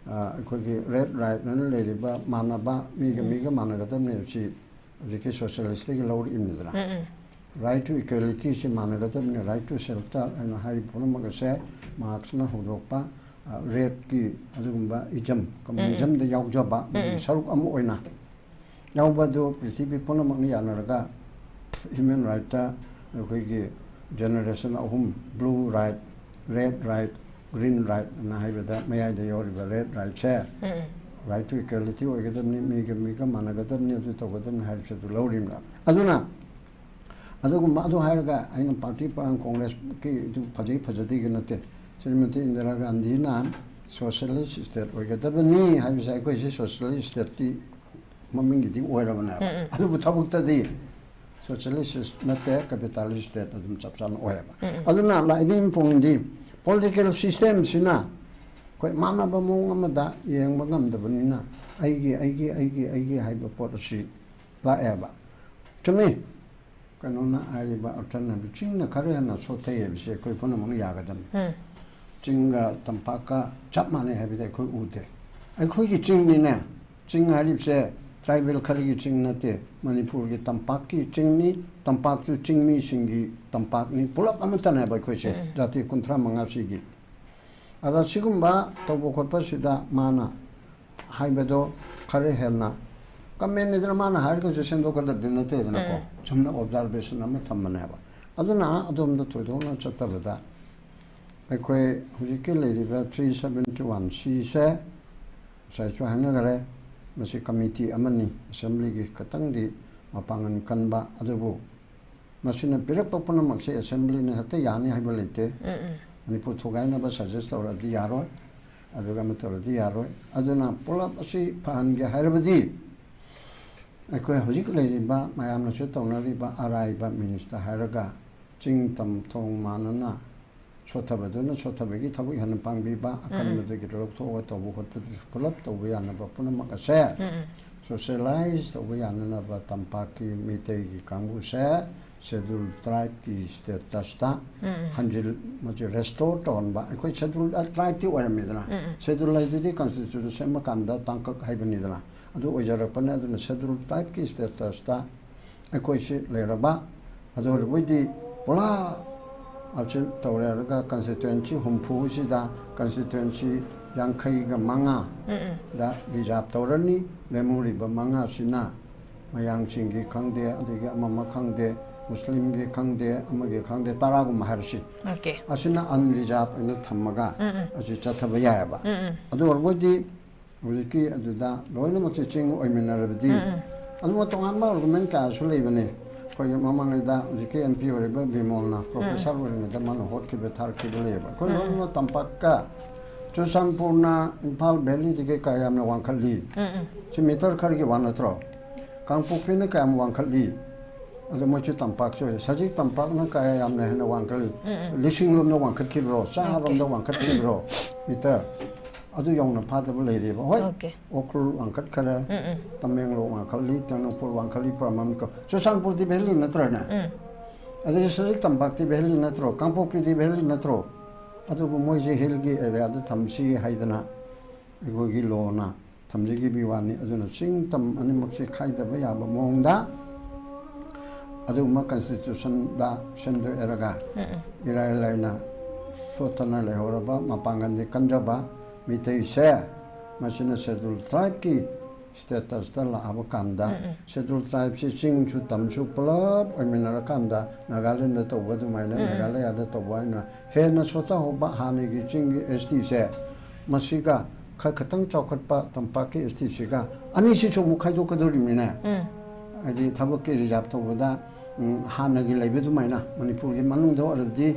ꯑ, ꯑꯩꯈꯣꯏꯒꯤ red right ꯍꯥꯏꯅ ꯂꯩꯔꯤꯕ ꯃꯥꯟꯅꯕ, ꯃꯤꯒ ꯃꯤꯒ ꯃꯥꯟꯅꯒꯗꯕꯅꯦ ꯍꯥꯏꯕꯁꯤ ꯍꯧꯖꯤꯛꯀꯤ socialistꯇꯒꯤ ꯂꯧꯔꯛꯏꯕꯅꯤꯗꯅ꯫ Right to equalityꯁꯤ ꯃꯥꯟꯅꯒꯗꯕꯅꯤ, right to shelter ꯍꯥꯏꯅ ꯍꯥꯏꯔꯤꯕ ꯄꯨꯝꯅꯃꯛ ꯑꯁꯦ Marxꯅ ꯍꯧꯗꯣꯛꯄ, ꯑ, redꯀꯤ ꯑꯗꯨꯒꯨꯝꯕ ism, communismꯗ ꯌꯥꯎꯖꯕ, ꯃꯗꯨꯒꯤ ꯁꯔꯨꯛ ꯑꯃ ꯑꯣꯏꯅ ꯌꯥꯎꯕ ꯑꯗꯨ ꯄ꯭ꯔꯤꯊꯤꯕꯤ ꯄꯨꯝꯅꯃꯛꯅ ꯌꯥꯅꯔꯒ human rightꯇ ꯑꯩꯈꯣꯏꯒꯤ generation ꯑꯍꯨꯝ, blue right, red right, green right ꯑꯅ ꯍꯥꯏꯕꯗ ꯃꯌꯥꯏꯗ ꯌꯥꯎꯔꯤꯕ red rightꯁꯦ, right to equality ꯑꯣꯏꯒꯗꯕꯅꯤ, ꯃꯤꯒ ꯃꯤꯒ ꯃꯥꯟꯅꯒꯗꯕꯅꯤ, ꯑꯗꯨ ꯇꯧꯒꯗꯕꯅꯤ ꯍꯥꯏꯕꯁꯦ ꯑꯗꯨ ꯂꯧꯔꯤꯕ꯭ꯔꯥ? ꯑꯗꯨꯅ ꯑꯗꯨꯒꯨꯝꯕ, ꯑꯗꯨ ꯍꯥꯏꯔꯒ ꯑꯩꯅ ꯄꯥꯔꯇꯤ ꯄ꯭ꯔꯥꯟ ꯀꯣꯡꯒ꯭ꯔꯦꯁꯀꯤ ꯑꯗꯨ ꯐꯖꯩ ꯐꯖꯗꯦꯒꯤ ꯅꯠꯇꯦ꯫ ꯁ꯭ꯔꯤꯃꯇꯤ ꯏꯟꯗꯤꯔꯥ ꯒꯥꯟꯙꯤꯅ ꯁꯣꯁꯤꯌꯦꯂꯤꯁ ꯁ꯭ꯇꯦꯠ ꯑꯣꯏꯒꯗꯕꯅꯤ ꯍꯥꯏꯕꯁꯦ ꯑꯩꯈꯣꯏꯁꯤ ꯁꯣꯁꯤꯌꯦꯂꯤꯁ ꯁ꯭ꯇꯦꯠꯇꯤ ꯃꯃꯤꯡꯒꯤꯗꯤ ꯑꯣꯏꯔꯕꯅꯦꯕ꯫ ꯑꯗꯨꯕꯨ ꯊꯕꯛꯇꯗꯤ ꯁꯣꯁꯤꯌꯦꯂꯤꯁ ꯅꯠꯇꯦ, ꯀꯦꯄꯤꯇꯥꯂꯤꯁ ꯁ꯭ꯇꯦꯠ ꯑꯗꯨꯝ ꯆꯞ ꯆꯥꯅ ꯑꯣꯏꯌꯦꯕ꯫ ꯑꯗꯨꯅ ꯂꯥꯛꯏꯅꯤꯡ ꯄꯣꯏꯟꯗꯤ ꯄꯣꯂꯤꯇꯤꯀꯦꯜ ꯁꯤꯁꯇꯦꯝꯁꯤꯅ ꯑꯩꯈꯣꯏ ꯃꯥꯟꯅꯕ ꯃꯑꯣꯡ ꯑꯃꯗ ꯌꯦꯡꯕ ꯉꯝꯗꯕꯅꯤꯅ ꯑꯩꯒꯤ, ꯑꯩꯒꯤ, ꯑꯩꯒꯤ, ꯑꯩꯒꯤ ꯍꯥꯏꯕ ꯄꯣꯠ ꯑꯁꯤ ꯂꯥꯛꯑꯦꯕ꯫ ꯆꯨꯝꯃꯤ꯫ ꯀꯩꯅꯣꯅ ꯍꯥꯏꯔꯤꯕ ꯑꯜꯇꯔꯅꯦꯇꯤꯚ ꯆꯤꯡꯅ ꯈꯔ ꯍꯦꯟꯅ ꯁꯣꯠꯊꯩ ꯍꯥꯏꯕꯁꯦ ꯑꯩꯈꯣꯏ ꯄꯨꯝꯅꯃꯛꯅ ꯌꯥꯒꯗꯕꯅꯤ꯫ ꯎꯝ꯫ ꯆꯤꯡꯒ ꯇꯝꯄꯥꯛꯀ ꯆꯞ ꯃꯥꯟꯅꯩ ꯍꯥꯏꯕꯗꯤ ꯑꯩꯈꯣꯏ ꯎꯗꯦ꯫ ꯑꯩꯈꯣꯏꯒꯤ ꯆꯤꯡꯅꯤꯅꯦ꯫ ꯆꯤꯡ ꯍꯥꯏꯔꯤꯕꯁꯦ ꯇ꯭ꯔꯥꯏꯕꯦꯜ ꯈꯔꯒꯤ ꯆꯤꯡ ꯅꯠꯇꯦ, ꯃꯅꯤꯄꯨꯔꯒꯤ ꯇꯝꯄꯥꯛꯀꯤ ꯆꯤꯡꯅꯤ, ꯇꯝꯄꯥꯛꯁꯨ ꯆꯤꯡꯃꯤꯁꯤꯡꯒꯤ ꯇꯝꯄꯥꯛꯅꯤ, ꯄꯨꯂꯞ ꯑꯃꯠꯇꯅꯦꯕ ꯑꯩꯈꯣꯏꯁꯦ, ꯎꯝ꯫ ꯖꯥꯇꯤ ꯀꯨꯟꯊ꯭ꯔꯥ ꯃꯉꯥꯁꯤꯒꯤ꯫ ꯑꯗ ꯁꯤꯒꯨꯝꯕ ꯇꯧꯕ ꯈꯣꯠꯄꯁꯤꯗ ꯃꯥꯅ ꯍꯥꯏꯕꯗꯣ ꯈꯔ ꯍꯦꯟꯅ ꯀꯃꯦꯟꯅꯤꯗꯅ ꯃꯥꯅ ꯍꯥꯏꯔꯒꯁꯨ ꯁꯦꯝꯗꯣꯛꯀꯗꯕꯗꯤ ꯅꯠꯇꯦꯗꯅꯀꯣ꯫ ꯎꯝ꯫ ꯆꯨꯝꯅ ꯑꯣꯕꯖꯥꯔꯕꯦꯁꯟ ꯑꯃ ꯊꯝꯕꯅꯦꯕ꯫ ꯑꯗꯨꯅ ꯑꯗꯣꯝꯗ ꯊꯣꯏꯗꯣꯛꯅ ꯆꯠꯇꯕꯗ ꯑꯩꯈꯣꯏ ꯍꯧꯖꯤꯛꯀꯤ ꯂꯩꯔꯤꯕ ꯊ꯭ꯔꯤ ꯁꯕꯦꯟꯇꯤ ꯋꯥꯟ ꯁꯤꯁꯦ ꯉꯁꯥꯏꯁꯨ ꯍꯥꯏꯅꯈꯔꯦ, ꯃꯁꯤ ꯀꯃꯤꯇꯤ ꯑꯃꯅꯤ ꯑꯦꯁꯦꯝꯕ꯭ꯂꯤꯒꯤ, ꯈꯇꯪꯗꯤ ꯃꯄꯥꯡꯒꯜ ꯀꯟꯕ꯫ ꯑꯗꯨꯕꯨ ꯃꯁꯤꯅ ꯄꯤꯔꯛꯄ ꯄꯨꯝꯅꯃꯛꯁꯦ ꯑꯦꯁꯦꯝꯕ꯭ꯂꯤꯅ ꯍꯦꯛꯇ ꯌꯥꯅꯤ ꯍꯥꯏꯕ ꯂꯩꯇꯦ꯫ ꯎꯝ, ꯎꯝ꯫ ꯃꯅꯤꯄꯨꯔ ꯊꯨꯒꯥꯏꯅꯕ ꯁꯖꯦꯁ ꯇꯧꯔꯗꯤ ꯌꯥꯔꯣꯏ, ꯑꯗꯨꯒ ꯑꯃ ꯇꯧꯔꯗꯤ ꯌꯥꯔꯣꯏ꯫ ꯑꯗꯨꯅ ꯄꯨꯂꯞ ꯑꯁꯤ ꯐꯍꯟꯒꯦ ꯍꯥꯏꯔꯕꯗꯤ ꯑꯩꯈꯣꯏ ꯍꯧꯖꯤꯛ ꯂꯩꯔꯤꯕ ꯃꯌꯥꯝꯅꯁꯨ ꯇꯧꯅꯔꯤꯕ ꯑꯔꯥꯏꯕ ꯃꯤꯟꯁꯇ ꯍꯥꯏꯔꯒ ꯆꯤꯡ ꯇꯝ ꯊꯣꯡ ꯃꯥꯟꯅꯅ ꯁꯣꯠꯊꯕꯗꯨꯅ ꯁꯣꯠꯊꯕꯒꯤ ꯊꯕꯛ ꯍꯦꯟꯅ ꯄꯥꯡꯕꯤꯕ, ꯎꯝ, ꯎꯝ꯫ ꯑꯀꯟꯕꯗꯒꯤ ꯂꯧꯊꯣꯛꯑꯒ ꯇꯧꯕ ꯈꯣꯠꯄꯗꯨꯁꯨ ꯄꯨꯂꯞ ꯇꯧꯕ ꯌꯥꯅꯕ ꯄꯨꯝꯅꯃꯛ ꯑꯁꯦ ꯎꯝ, ꯎꯝ꯫ ꯁꯣꯁꯤꯌꯦꯂꯥꯏꯁ ꯇꯧꯕ ꯌꯥꯅꯅꯕ ꯇꯝꯄꯥꯛꯀꯤ ꯃꯤꯇꯩꯒꯤ ꯀꯥꯡꯕꯨꯁꯦ ꯁꯦꯗꯨꯜ ꯇ꯭ꯔꯥꯏꯕꯀꯤ ꯁ꯭ꯇꯦꯇꯁꯇ ꯎꯝ, ꯎꯝ꯫ ꯍꯟꯖꯤꯜ-, ꯃꯁꯤ ꯔꯦꯁꯇꯣꯔ ꯇꯧꯍꯟꯕ꯫ ꯑꯩꯈꯣꯏ ꯁꯦꯗꯨꯜ ꯇ꯭ꯔꯥꯏꯕꯇꯤ ꯑꯣꯏꯔꯝꯃꯤꯗꯅ, ꯎꯝ, ꯎꯝ꯫ ꯁꯦꯗꯨꯜ ꯍꯥꯏꯗꯨꯗꯤ ꯀꯟꯁꯇꯤꯇ꯭ꯌꯨꯁꯟ ꯁꯦꯝꯕ ꯀꯥꯟꯗ ꯇꯥꯡꯀꯛ ꯍꯥꯏꯕꯅꯤꯗꯅ, ꯑꯗꯨ ꯑꯣꯏꯖꯔꯛꯄꯅꯦ꯫ ꯑꯗꯨꯅ ꯁꯦꯗꯨꯜ ꯇ꯭ꯔꯥꯏꯕꯀꯤ ꯁ꯭ꯇꯦꯇꯁꯇ ꯑꯩꯈꯣꯏꯁꯤ ꯂꯩꯔꯕ, ꯑꯗꯨ ꯑꯣꯏꯔꯕꯣꯏꯗꯤ ꯄꯨꯔꯥ ꯑꯞꯁꯦꯠ ꯇꯧꯔꯦ ꯍꯥꯏꯔꯒ ꯀꯟꯁꯇꯤꯇ꯭ꯋꯦꯟꯁꯤ ꯍꯨꯝꯐꯨꯁꯤꯗ ꯀꯟꯁꯇꯤꯇ꯭ꯋꯦꯟꯁꯤ ꯌꯥꯡꯈꯩꯒ ꯃꯉꯥ ꯎꯝ, ꯎꯝ꯫ ꯗ ꯔꯤꯖꯥꯔꯚ ꯇꯧꯔꯅꯤ꯫ ꯂꯦꯝꯍꯧꯔꯤꯕ ꯃꯉꯥꯁꯤꯅ ꯃꯌꯥꯡꯁꯤꯡꯒꯤ ꯈꯪꯗꯦ, ꯑꯗꯒꯤ ꯑꯃ ꯑꯃ ꯈꯪꯗꯦ, ꯃꯨꯁꯂꯤꯝꯒꯤ ꯈꯪꯗꯦ, ꯑꯃꯒꯤ ꯈꯪꯗꯦ, ꯇꯔꯥꯒꯨꯝꯕ ꯍꯥꯏꯔꯁꯤ꯫ ꯑꯣꯀꯦ꯫ ꯑꯁꯤꯅ ꯑꯟꯔꯤꯖꯥꯔꯚ ꯑꯣꯏꯅ ꯊꯝꯃꯒ ꯎꯝ, ꯎꯝ꯫ ꯑꯁꯤ ꯆꯠꯊꯕ ꯌꯥꯏꯑꯕ꯫ ꯎꯝ, ꯎꯝ꯫ ꯑꯗꯨ ꯑꯣꯏꯔꯕꯣꯏꯗꯤ ꯍꯧꯖꯤꯛꯀꯤ ꯑꯗꯨꯗ ꯂꯣꯏꯅꯃꯛꯁꯦ ꯆꯤꯡ ꯑꯣꯏꯃꯤꯟꯅꯔꯕꯗꯤ, ꯎꯝ, ꯎꯝ꯫ ꯑꯗꯨꯒ ꯇꯣꯉꯥꯟꯕ ꯑꯥꯔꯒꯨꯃꯦꯟ ꯀꯌꯥꯁꯨ ꯂꯩꯕꯅꯤ꯫ ꯑꯩꯈꯣꯏꯒꯤ ꯃꯃꯥꯡꯉꯩꯗ ꯍꯧꯖꯤꯛꯀꯤ ꯑꯦꯝ ꯄꯤ ꯑꯣꯏꯔꯤꯕ ꯕꯤꯃꯣꯜꯅ ꯄ꯭ꯔꯣꯐꯦꯁꯔ ꯑꯣꯏꯔꯤꯉꯩꯗ ꯃꯥꯅ ꯍꯣꯠꯈꯤꯕ ꯊꯥꯔꯛꯈꯤꯕ ꯂꯩꯌꯦꯕ꯫ ꯑꯩꯈꯣꯏ ꯂꯣꯏꯅꯃꯛ ꯇꯝꯄꯥꯛꯀ ꯆꯨꯔꯆꯥꯟꯄꯨꯔꯅ ꯏꯝꯐꯥꯜ ꯚꯦꯂꯤꯗꯒꯤ ꯀꯌꯥ ꯌꯥꯝꯅ ꯋꯥꯡꯈꯠꯂꯤ? ꯎꯝ, ꯎꯝ꯫ ꯁꯤ ꯃꯤꯇꯔ ꯈꯔꯒꯤ ꯋꯥ ꯅꯠꯇ꯭ꯔꯣ? ꯀꯥꯡꯄꯣꯛꯄꯤꯅ ꯀꯌꯥꯝ ꯋꯥꯡꯈꯠꯂꯤ? ꯑꯗꯣ ꯃꯣꯏꯁꯨ ꯇꯝꯄꯥꯛꯁꯨ ꯑꯣꯏꯔꯦ꯫ ꯁꯖꯤꯛ ꯇꯝꯄꯥꯛꯅ ꯀꯌꯥ ꯌꯥꯝꯅ ꯍꯦꯟꯅ ꯋꯥꯡꯈꯠꯂꯤ? ꯎꯝ, ꯎꯝ꯫ ꯂꯤꯁꯤꯡ ꯂꯣꯝꯗ ꯋꯥꯡꯈꯠꯈꯤꯕ꯭ꯔꯣ? ꯆꯥꯔꯣꯝꯗ ꯋꯥꯡꯈꯠꯈꯤꯕ꯭ꯔꯣ? ꯃꯤꯇꯔ ꯑꯗꯨ ꯌꯧꯅ ꯐꯥꯗꯕ ꯂꯩꯔꯦꯕ꯫ ꯍꯣꯏ, ꯑꯣꯀꯦ꯫ ꯎꯈ꯭ꯔꯨꯜ ꯋꯥꯡꯈꯠꯈꯔꯦ, ꯎꯝ, ꯎꯝ꯫ ꯇꯃꯦꯡꯂꯣꯡ ꯋꯥꯡꯈꯠꯂꯤ, ꯇꯦꯡꯅꯧꯄꯜ ꯋꯥꯡꯈꯠꯂꯤ, ꯄ꯭ꯔꯃꯥꯟ ꯀ-, ꯆꯨꯔꯆꯥꯟꯄꯨꯔꯗꯤ ꯚꯦꯂꯤ ꯅꯠꯇ꯭ꯔꯅꯦ? ꯎꯝ꯫ ꯑꯗꯒꯤ ꯁꯖꯤꯛ ꯇꯝꯄꯥꯛꯇꯤ ꯚꯦꯂꯤ ꯅꯠꯇ꯭ꯔꯣ? ꯀꯥꯡꯄꯣꯛꯄꯤꯗꯤ ꯚꯦꯂꯤ ꯅꯠꯇ꯭ꯔꯣ? ꯑꯗꯨꯕꯨ ꯃꯣꯏꯁꯦ ꯍꯤꯜꯒꯤ ꯑꯦꯔꯤꯌꯥꯗ ꯊꯝꯁꯤ ꯍꯥꯏꯗꯅ ꯑꯩꯈꯣꯏꯒꯤ ꯂꯣꯅ ꯊꯝꯖꯈꯤꯕꯒꯤ ꯋꯥꯅꯤ꯫ ꯑꯗꯨꯅ ꯆꯤꯡ ꯇꯝ ꯑꯅꯤꯃꯛꯁꯦ ꯈꯥꯏꯗꯕ ꯌꯥꯕ ꯃꯑꯣꯡꯗ ꯑꯗꯨꯒꯨꯝꯕ ꯀꯟꯁꯇꯤꯇ꯭ꯌꯨꯁꯟꯗ ꯁꯦꯝꯗꯣꯛꯑꯦꯔꯒ ꯎꯝ, ꯎꯝ꯫ ꯏꯔꯥꯏ ꯂꯥꯏꯅ ꯁꯣꯠꯊꯅ ꯂꯩꯍꯧꯔꯕ ꯃꯄꯥꯡꯒꯜꯗꯤ ꯀꯟꯖꯕ ꯃꯤꯇꯩꯁꯦ, ꯃꯁꯤꯅ ꯁꯦꯗꯨꯜ ꯇ꯭ꯔꯥꯏꯕꯀꯤ ꯁ꯭ꯇꯦꯇꯁꯇ ꯂꯥꯛꯑꯕ ꯀꯥꯟꯗ ꯎꯝ, ꯎꯝ꯫ ꯁꯦꯗꯨꯜ ꯇ꯭ꯔꯥꯏꯕꯁꯤ ꯆꯤꯡꯁꯨ ꯇꯝꯁꯨ ꯄꯨꯂꯞ ꯑꯣꯏꯃꯤꯟꯅꯔꯀꯥꯟꯗ ꯅꯥꯒꯥꯂꯦꯟꯗ ꯇꯧꯕ ꯑꯗꯨꯃꯥꯏꯅ ꯎꯝ, ꯎꯝ꯫ ꯃꯦꯘꯥꯂꯌꯥꯗ ꯇꯧꯕ ꯍꯥꯏꯅ ꯍꯦꯟꯅ ꯁꯣꯠꯊꯍꯧꯕ ꯍꯥꯟꯅꯒꯤ ꯆꯤꯡꯒꯤ ꯑꯦꯁ ꯇꯤꯁꯦ ꯃꯁꯤꯒ ꯈꯔ ꯈꯇꯪ ꯆꯥꯎꯈꯠꯄ ꯇꯝꯄꯥꯛꯀꯤ ꯑꯦꯁ ꯇꯤꯁꯤꯒ ꯑꯅꯤꯁꯤꯁꯨ ꯑꯃꯨꯛ ꯈꯥꯏꯗꯣꯛꯀꯗꯧꯔꯤꯕꯅꯤꯅꯦ꯫ ꯎꯝ꯫ ꯍꯥꯏꯗꯤ ꯊꯕꯛꯀꯤ ꯔꯤꯖꯥꯕ ꯇꯧꯕꯗ, ꯎꯝ, ꯍꯥꯟꯅꯒꯤ ꯂꯩꯕ ꯑꯗꯨꯃꯥꯏꯅ ꯃꯅꯤꯄꯨꯔꯒꯤ ꯃꯅꯨꯡꯗ ꯑꯣꯏꯔꯕꯗꯤ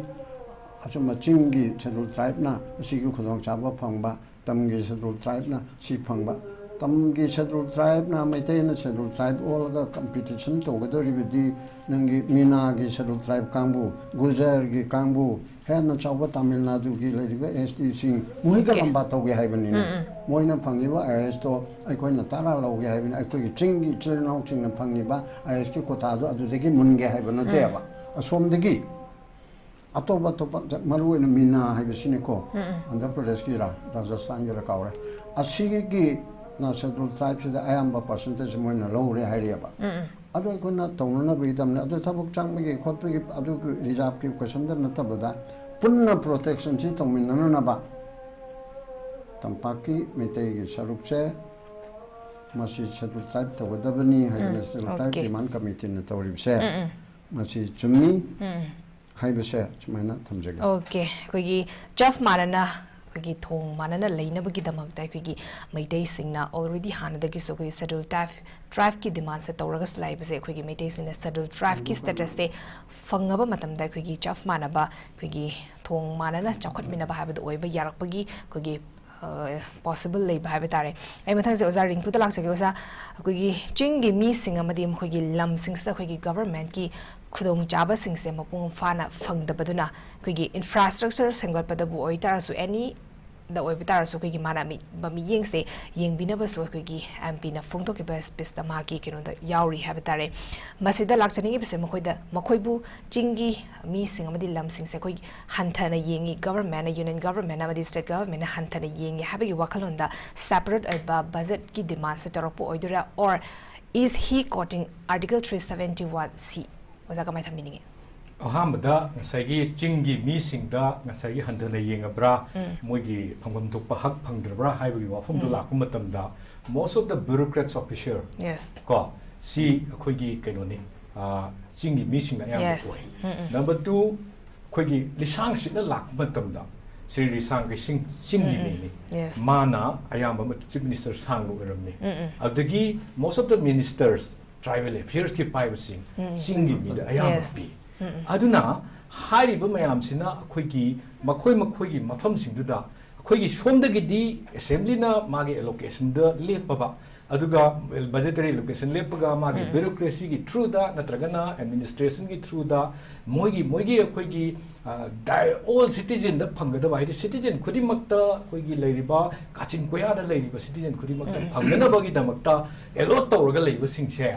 ꯑꯆꯨꯝꯕ ꯆꯤꯡꯒꯤ ꯁꯦꯗꯨꯜ ꯇ꯭ꯔꯥꯏꯕꯅ ꯑꯁꯤꯒꯤ ꯈꯨꯗꯣꯡꯆꯥꯕ ꯐꯪꯕ, ꯇꯝꯒꯤ ꯁꯦꯗꯨꯜ ꯇ꯭ꯔꯥꯏꯕꯅ ꯁꯤ ꯐꯪꯕ꯫ ꯇꯝꯒꯤ ꯁꯦꯗꯨꯜ ꯇ꯭ꯔꯥꯏꯕꯅ ꯃꯩꯇꯩꯅ ꯁꯦꯗꯨꯜ ꯇ꯭ꯔꯥꯏꯕ ꯑꯣꯜꯂꯒ ꯀꯝꯄꯤꯇꯤꯁꯟ ꯇꯧꯒꯗꯧꯔꯤꯕꯗꯤ ꯅꯪꯒꯤ ꯃꯤꯅꯥꯒꯤ ꯁꯦꯗꯨꯜ ꯇ꯭ꯔꯥꯏꯕ ꯀꯥꯡꯕꯨ, ꯒꯨꯖꯔꯒꯤ ꯀꯥꯡꯕꯨ, ꯍꯦꯟꯅ ꯆꯥꯎꯕ ꯇꯥꯃꯤꯜ ꯅꯥꯗꯨꯒꯤ ꯂꯩꯔꯤꯕ ꯑꯦꯁ ꯇꯤꯁꯤꯡ ꯃꯈꯣꯏꯒ ꯑꯣꯀꯦ꯫ ꯂꯝꯕꯥ ꯇꯧꯒꯦ ꯍꯥꯏꯕꯅꯤꯅꯦ꯫ ꯎꯝ, ꯎꯝ꯫ ꯃꯣꯏꯅ ꯐꯪꯉꯤꯕ ꯑꯥꯏ ꯑꯦꯁꯇꯣ ꯑꯩꯈꯣꯏꯅ ꯇꯔꯥ ꯂꯧꯒꯦ ꯍꯥꯏꯕꯅꯤ꯫ ꯑꯩꯈꯣꯏꯒꯤ ꯆꯤꯡꯒꯤ ꯏꯆꯤꯜ ꯏꯅꯥꯎꯁꯤꯡꯅ ꯐꯪꯉꯤꯕ ꯑꯥꯏ ꯑꯦꯁꯀꯤ ꯀꯣꯇꯥꯗꯣ ꯑꯗꯨꯗꯒꯤ ꯃꯨꯟꯒꯦ ꯍꯥꯏꯕ ꯅꯠꯇꯦꯕ꯫ ꯎꯝ꯫ ꯑꯁꯣꯝꯗꯒꯤ ꯑꯇꯣꯞ ꯑꯇꯣꯞꯄ ꯖ-, ꯃꯔꯨꯑꯣꯏꯅ ꯃꯤꯅꯥ ꯍꯥꯏꯕꯁꯤꯅꯤꯀꯣ, ꯎꯝ, ꯎꯝ꯫ ꯑꯟꯙ꯭ꯔ ꯄ꯭ꯔꯗꯦꯁꯀꯤꯔ ꯔꯥꯖꯁꯊꯥꯟꯒꯤꯔ ꯀꯥꯎꯔꯦ, ꯑꯁꯤꯒꯤ ꯁꯦꯗꯨꯜ ꯇ꯭ꯔꯥꯏꯕꯁꯤꯗ ꯑꯌꯥꯝꯕ ꯄꯥꯔꯁꯦꯟꯇꯦꯖ ꯃꯣꯏꯅ ꯂꯧꯔꯦ ꯍꯥꯏꯔꯤꯑꯕ꯫ ꯎꯝ, ꯎꯝ꯫ ꯑꯗꯣ ꯑꯩꯈꯣꯏꯅ ꯇꯧꯅꯅꯕꯒꯤꯗꯃꯛ ꯑꯗꯨ ꯊꯕꯛ ꯆꯪꯕꯒꯤ ꯈꯣꯠꯄꯒꯤ ꯑꯗꯨꯒꯤ ꯔꯤꯖꯥꯕꯀꯤ ꯀꯣꯏꯁꯟꯗ ꯅꯠꯇꯕꯗ ꯄꯨꯟꯅ ꯄ꯭ꯔꯣꯇꯦꯛꯁꯟꯁꯤ ꯇꯧꯃꯤꯟꯅꯅꯅꯕ ꯇꯝꯄꯥꯛꯀꯤ ꯃꯩꯇꯩꯒꯤ ꯁꯔꯨꯛꯁꯦ ꯃꯁꯤ ꯁꯦꯗꯨꯜ ꯇ꯭ꯔꯥꯏꯕ ꯇꯧꯒꯗꯕꯅꯤ ꯍꯥꯏꯗꯅ ꯎꯝ, ꯁꯦꯗꯨꯜ ꯇ꯭ꯔꯥꯏꯕ ꯑꯣꯀꯦ꯫ ꯗꯤꯃꯥꯟ ꯀꯃꯤꯇꯤꯅ ꯇꯧꯔꯤꯕꯁꯦ ꯎꯝ, ꯎꯝ꯫ ꯃꯁꯤ ꯆꯨꯝꯃꯤ ꯎꯝ꯫ ꯍꯥꯏꯕꯁꯦ ꯁꯨꯃꯥꯏꯅ ꯊꯝꯖꯒꯦ꯫ ꯑꯣꯀꯦ꯫ ꯑꯩꯈꯣꯏꯒꯤ ꯆꯞ ꯃꯥꯟꯅꯅ ꯑꯩꯈꯣꯏꯒꯤ ꯊꯣꯡ ꯃꯥꯟꯅꯅ ꯂꯩꯅꯕꯒꯤꯗꯃꯛꯇ ꯑꯩꯈꯣꯏꯒꯤ ꯃꯩꯇꯩꯁꯤꯡꯅ already ꯍꯥꯟꯅꯗꯒꯤꯁꯨ ꯑꯩꯈꯣꯏꯒꯤ Scheduled Tribe, tribeꯀꯤ demandꯁꯦ ꯇꯧꯔꯒꯁꯨ ꯂꯥꯛꯏꯕꯁꯦ ꯑꯩꯈꯣꯏꯒꯤ ꯃꯩꯇꯩꯁꯤꯡꯅ Scheduled Tribeꯀꯤ statusꯁꯦ ꯐꯪꯉꯕ ꯃꯇꯝꯗ ꯑꯩꯈꯣꯏꯒꯤ ꯆꯞ ꯃꯥꯟꯅꯕ ꯑꯩꯈꯣꯏꯒꯤ ꯊꯣꯡ ꯃꯥꯟꯅꯅ ꯆꯥꯎꯈꯠꯃꯤꯟꯅꯕ ꯍꯥꯏꯕꯗꯨ ꯑꯣꯏꯕ ꯌꯥꯔꯛꯄꯒꯤ ꯑꯩꯈꯣꯏꯒꯤ possible ꯂꯩꯕ ꯍꯥꯏꯕ ꯇꯥꯔꯦ꯫ ꯑꯩ ꯃꯊꯪꯁꯦ ꯑꯣꯖꯥ ꯔꯤꯡꯀꯨꯗ ꯂꯥꯛꯆꯒꯦ꯫ ꯑꯣꯖꯥ, ꯑꯩꯈꯣꯏꯒꯤ ꯆꯤꯡꯒꯤ ꯃꯤꯁꯤꯡ ꯑꯃꯗꯤ ꯃꯈꯣꯏꯒꯤ ꯂꯝꯁꯤꯡꯁꯤꯗ ꯑꯩꯈꯣꯏꯒꯤ governmentꯀꯤ ꯈꯨꯗꯣꯡꯆꯥꯕꯁꯤꯡꯁꯦ ꯃꯄꯨꯡ ꯐꯥꯅ ꯐꯪꯗꯕꯗꯨꯅ ꯑꯩꯈꯣꯏꯒꯤ infrastructure ꯁꯦꯝꯒꯠꯄꯗꯕꯨ ꯑꯣꯏꯇꯥꯔꯁꯨ, any ꯗ ꯑꯣꯏꯕ ꯇꯥꯔꯁꯨ, ꯑꯩꯈꯣꯏꯒꯤ ꯃꯥꯅ ꯃꯤ-, ꯕ ꯃꯤꯠꯌꯦꯡꯁꯦ ꯌꯦꯡꯕꯤꯅꯕꯁꯨ ꯑꯩꯈꯣꯏꯒꯤ MPꯅ ꯐꯣꯡꯗꯣꯛꯈꯤꯕ speechꯇ ꯃꯍꯥꯛꯀꯤ ꯀꯩꯅꯣꯗ ꯌꯥꯎꯔꯤ ꯍꯥꯏꯕ ꯇꯥꯔꯦ꯫ ꯃꯁꯤꯗ ꯂꯥꯛꯆꯅꯤꯡꯉꯤꯕꯁꯦ ꯃꯈꯣꯏꯗ, ꯃꯈꯣꯏꯕꯨ ꯆꯤꯡꯒꯤ ꯃꯤꯁꯤꯡ ꯑꯃꯗꯤ ꯂꯝꯁꯤꯡꯁꯦ ꯑꯩꯈꯣꯏ ꯍꯟꯊꯅ ꯌꯦꯡꯉꯤ, governmentꯅ, union governmentꯅ ꯑꯃꯗꯤ state governmentꯅ ꯍꯟꯊꯅ ꯌꯦꯡꯉꯤ ꯍꯥꯏꯕꯒꯤ ꯋꯥꯈꯜꯂꯣꯟꯗ separate ꯑꯣꯏꯕ budgetꯀꯤ demandꯁꯦ ꯇꯧꯔꯛꯄ ꯑꯣꯏꯗꯣꯏꯔꯥ, or is he quoting Article three seventy-one C? ꯑꯣꯖꯥ, ꯀꯃꯥꯏꯅ ꯊꯝꯕꯤꯅꯤꯡꯉꯤ? ꯑꯍꯥꯟꯕꯗ ꯉꯁꯥꯏꯒꯤ ꯆꯤꯡꯒꯤ ꯃꯤꯁꯤꯡꯗ ꯉꯁꯥꯏꯒꯤ ꯍꯟꯊꯅ ꯌꯦꯡꯉꯕ꯭ꯔꯥ, ꯎꯝ꯫ ꯃꯣꯏꯒꯤ ꯐꯪꯐꯝ ꯊꯣꯛꯄ ꯍꯛ ꯐꯪꯗ꯭ꯔꯕ꯭ꯔꯥ ꯍꯥꯏꯕꯒꯤ ꯋꯥꯐꯝꯗꯣ ꯎꯝ꯫ ꯂꯥꯛꯄ ꯃꯇꯝꯗ, most of the bureaucrats officer Yes. ꯀꯣ, ꯁꯤ ꯑꯩꯈꯣꯏꯒꯤ ꯀꯩꯅꯣꯅꯤ, ꯑ, ꯆꯤꯡꯒꯤ ꯃꯤꯁꯤꯡꯅ ꯑꯌꯥꯝꯕ Yes. ꯑꯣꯏ꯫ ꯎꯝ, ꯎꯝ꯫ Number two, ꯑꯩꯈꯣꯏꯒꯤ ꯂꯤꯁꯥꯡ ꯁꯤꯠꯅ ꯂꯥꯛꯄ ꯃꯇꯝꯗ ꯁ꯭ꯔꯤ ꯂꯤꯁꯥꯡ ꯀꯩꯁꯤꯡ ꯆꯤꯡꯒꯤ ꯎꯝ, ꯎꯝ꯫ ꯃꯤꯅꯤ꯫ Yes. ꯃꯥꯅ ꯑꯌꯥꯝꯕ ꯃꯇꯝ chief minister ꯁꯥꯡꯅ ꯑꯣꯏꯔꯝꯃꯤ꯫ ꯎꯝ, ꯎꯝ꯫ ꯑꯗꯨꯗꯒꯤ most of the ministers, tribal affairsꯀꯤ ꯄꯥꯏꯕꯁꯤꯡ ꯎꯝ, ꯎꯝ꯫ ꯆꯤꯡꯒꯤ ꯃꯤꯗ ꯑꯌꯥꯝꯕ Yes. ꯄꯤ꯫ ꯎꯝ, ꯎꯝ꯫ ꯑꯗꯨꯅ ꯍꯥꯏꯔꯤꯕ ꯃꯌꯥꯝꯁꯤꯅ ꯑꯩꯈꯣꯏꯒꯤ ꯃꯈꯣꯏ ꯃꯈꯣꯏꯒꯤ ꯃꯐꯝꯁꯤꯡꯗꯨꯗ ꯑꯩꯈꯣꯏꯒꯤ ꯁꯣꯝꯗꯒꯤꯗꯤ assemblyꯅ ꯃꯥꯒꯤ allocationꯗ ꯂꯦꯞꯄꯕ, ꯑꯗꯨꯒ budgetary allocation ꯂꯦꯞꯄꯒ ꯃꯥꯒꯤ ꯎꯝ꯫ bureaucracyꯒꯤ throughꯗ ꯅꯠꯇ꯭ꯔꯒꯅ administrationꯒꯤ throughꯗ ꯃꯣꯏꯒꯤ, ꯃꯣꯏꯒꯤ ꯑꯩꯈꯣꯏꯒꯤ, ꯑ, ꯗꯥꯏ-, all citizenꯗ ꯐꯪꯒꯗꯕ, ꯍꯥꯏꯗꯤ citizen ꯈꯨꯗꯤꯡꯃꯛꯇ, ꯑꯩꯈꯣꯏꯒꯤ ꯂꯩꯔꯤꯕ ꯀꯥꯆꯤꯟ ꯀꯣꯌꯥꯗ ꯂꯩꯔꯤꯕ citizen ꯈꯨꯗꯤꯡꯃꯛꯇ ꯎꯝ꯫ ꯐꯪꯅꯅꯕꯒꯤꯗꯃꯛꯇ allot ꯇꯧꯔꯒ ꯂꯩꯕꯁꯤꯡꯁꯦ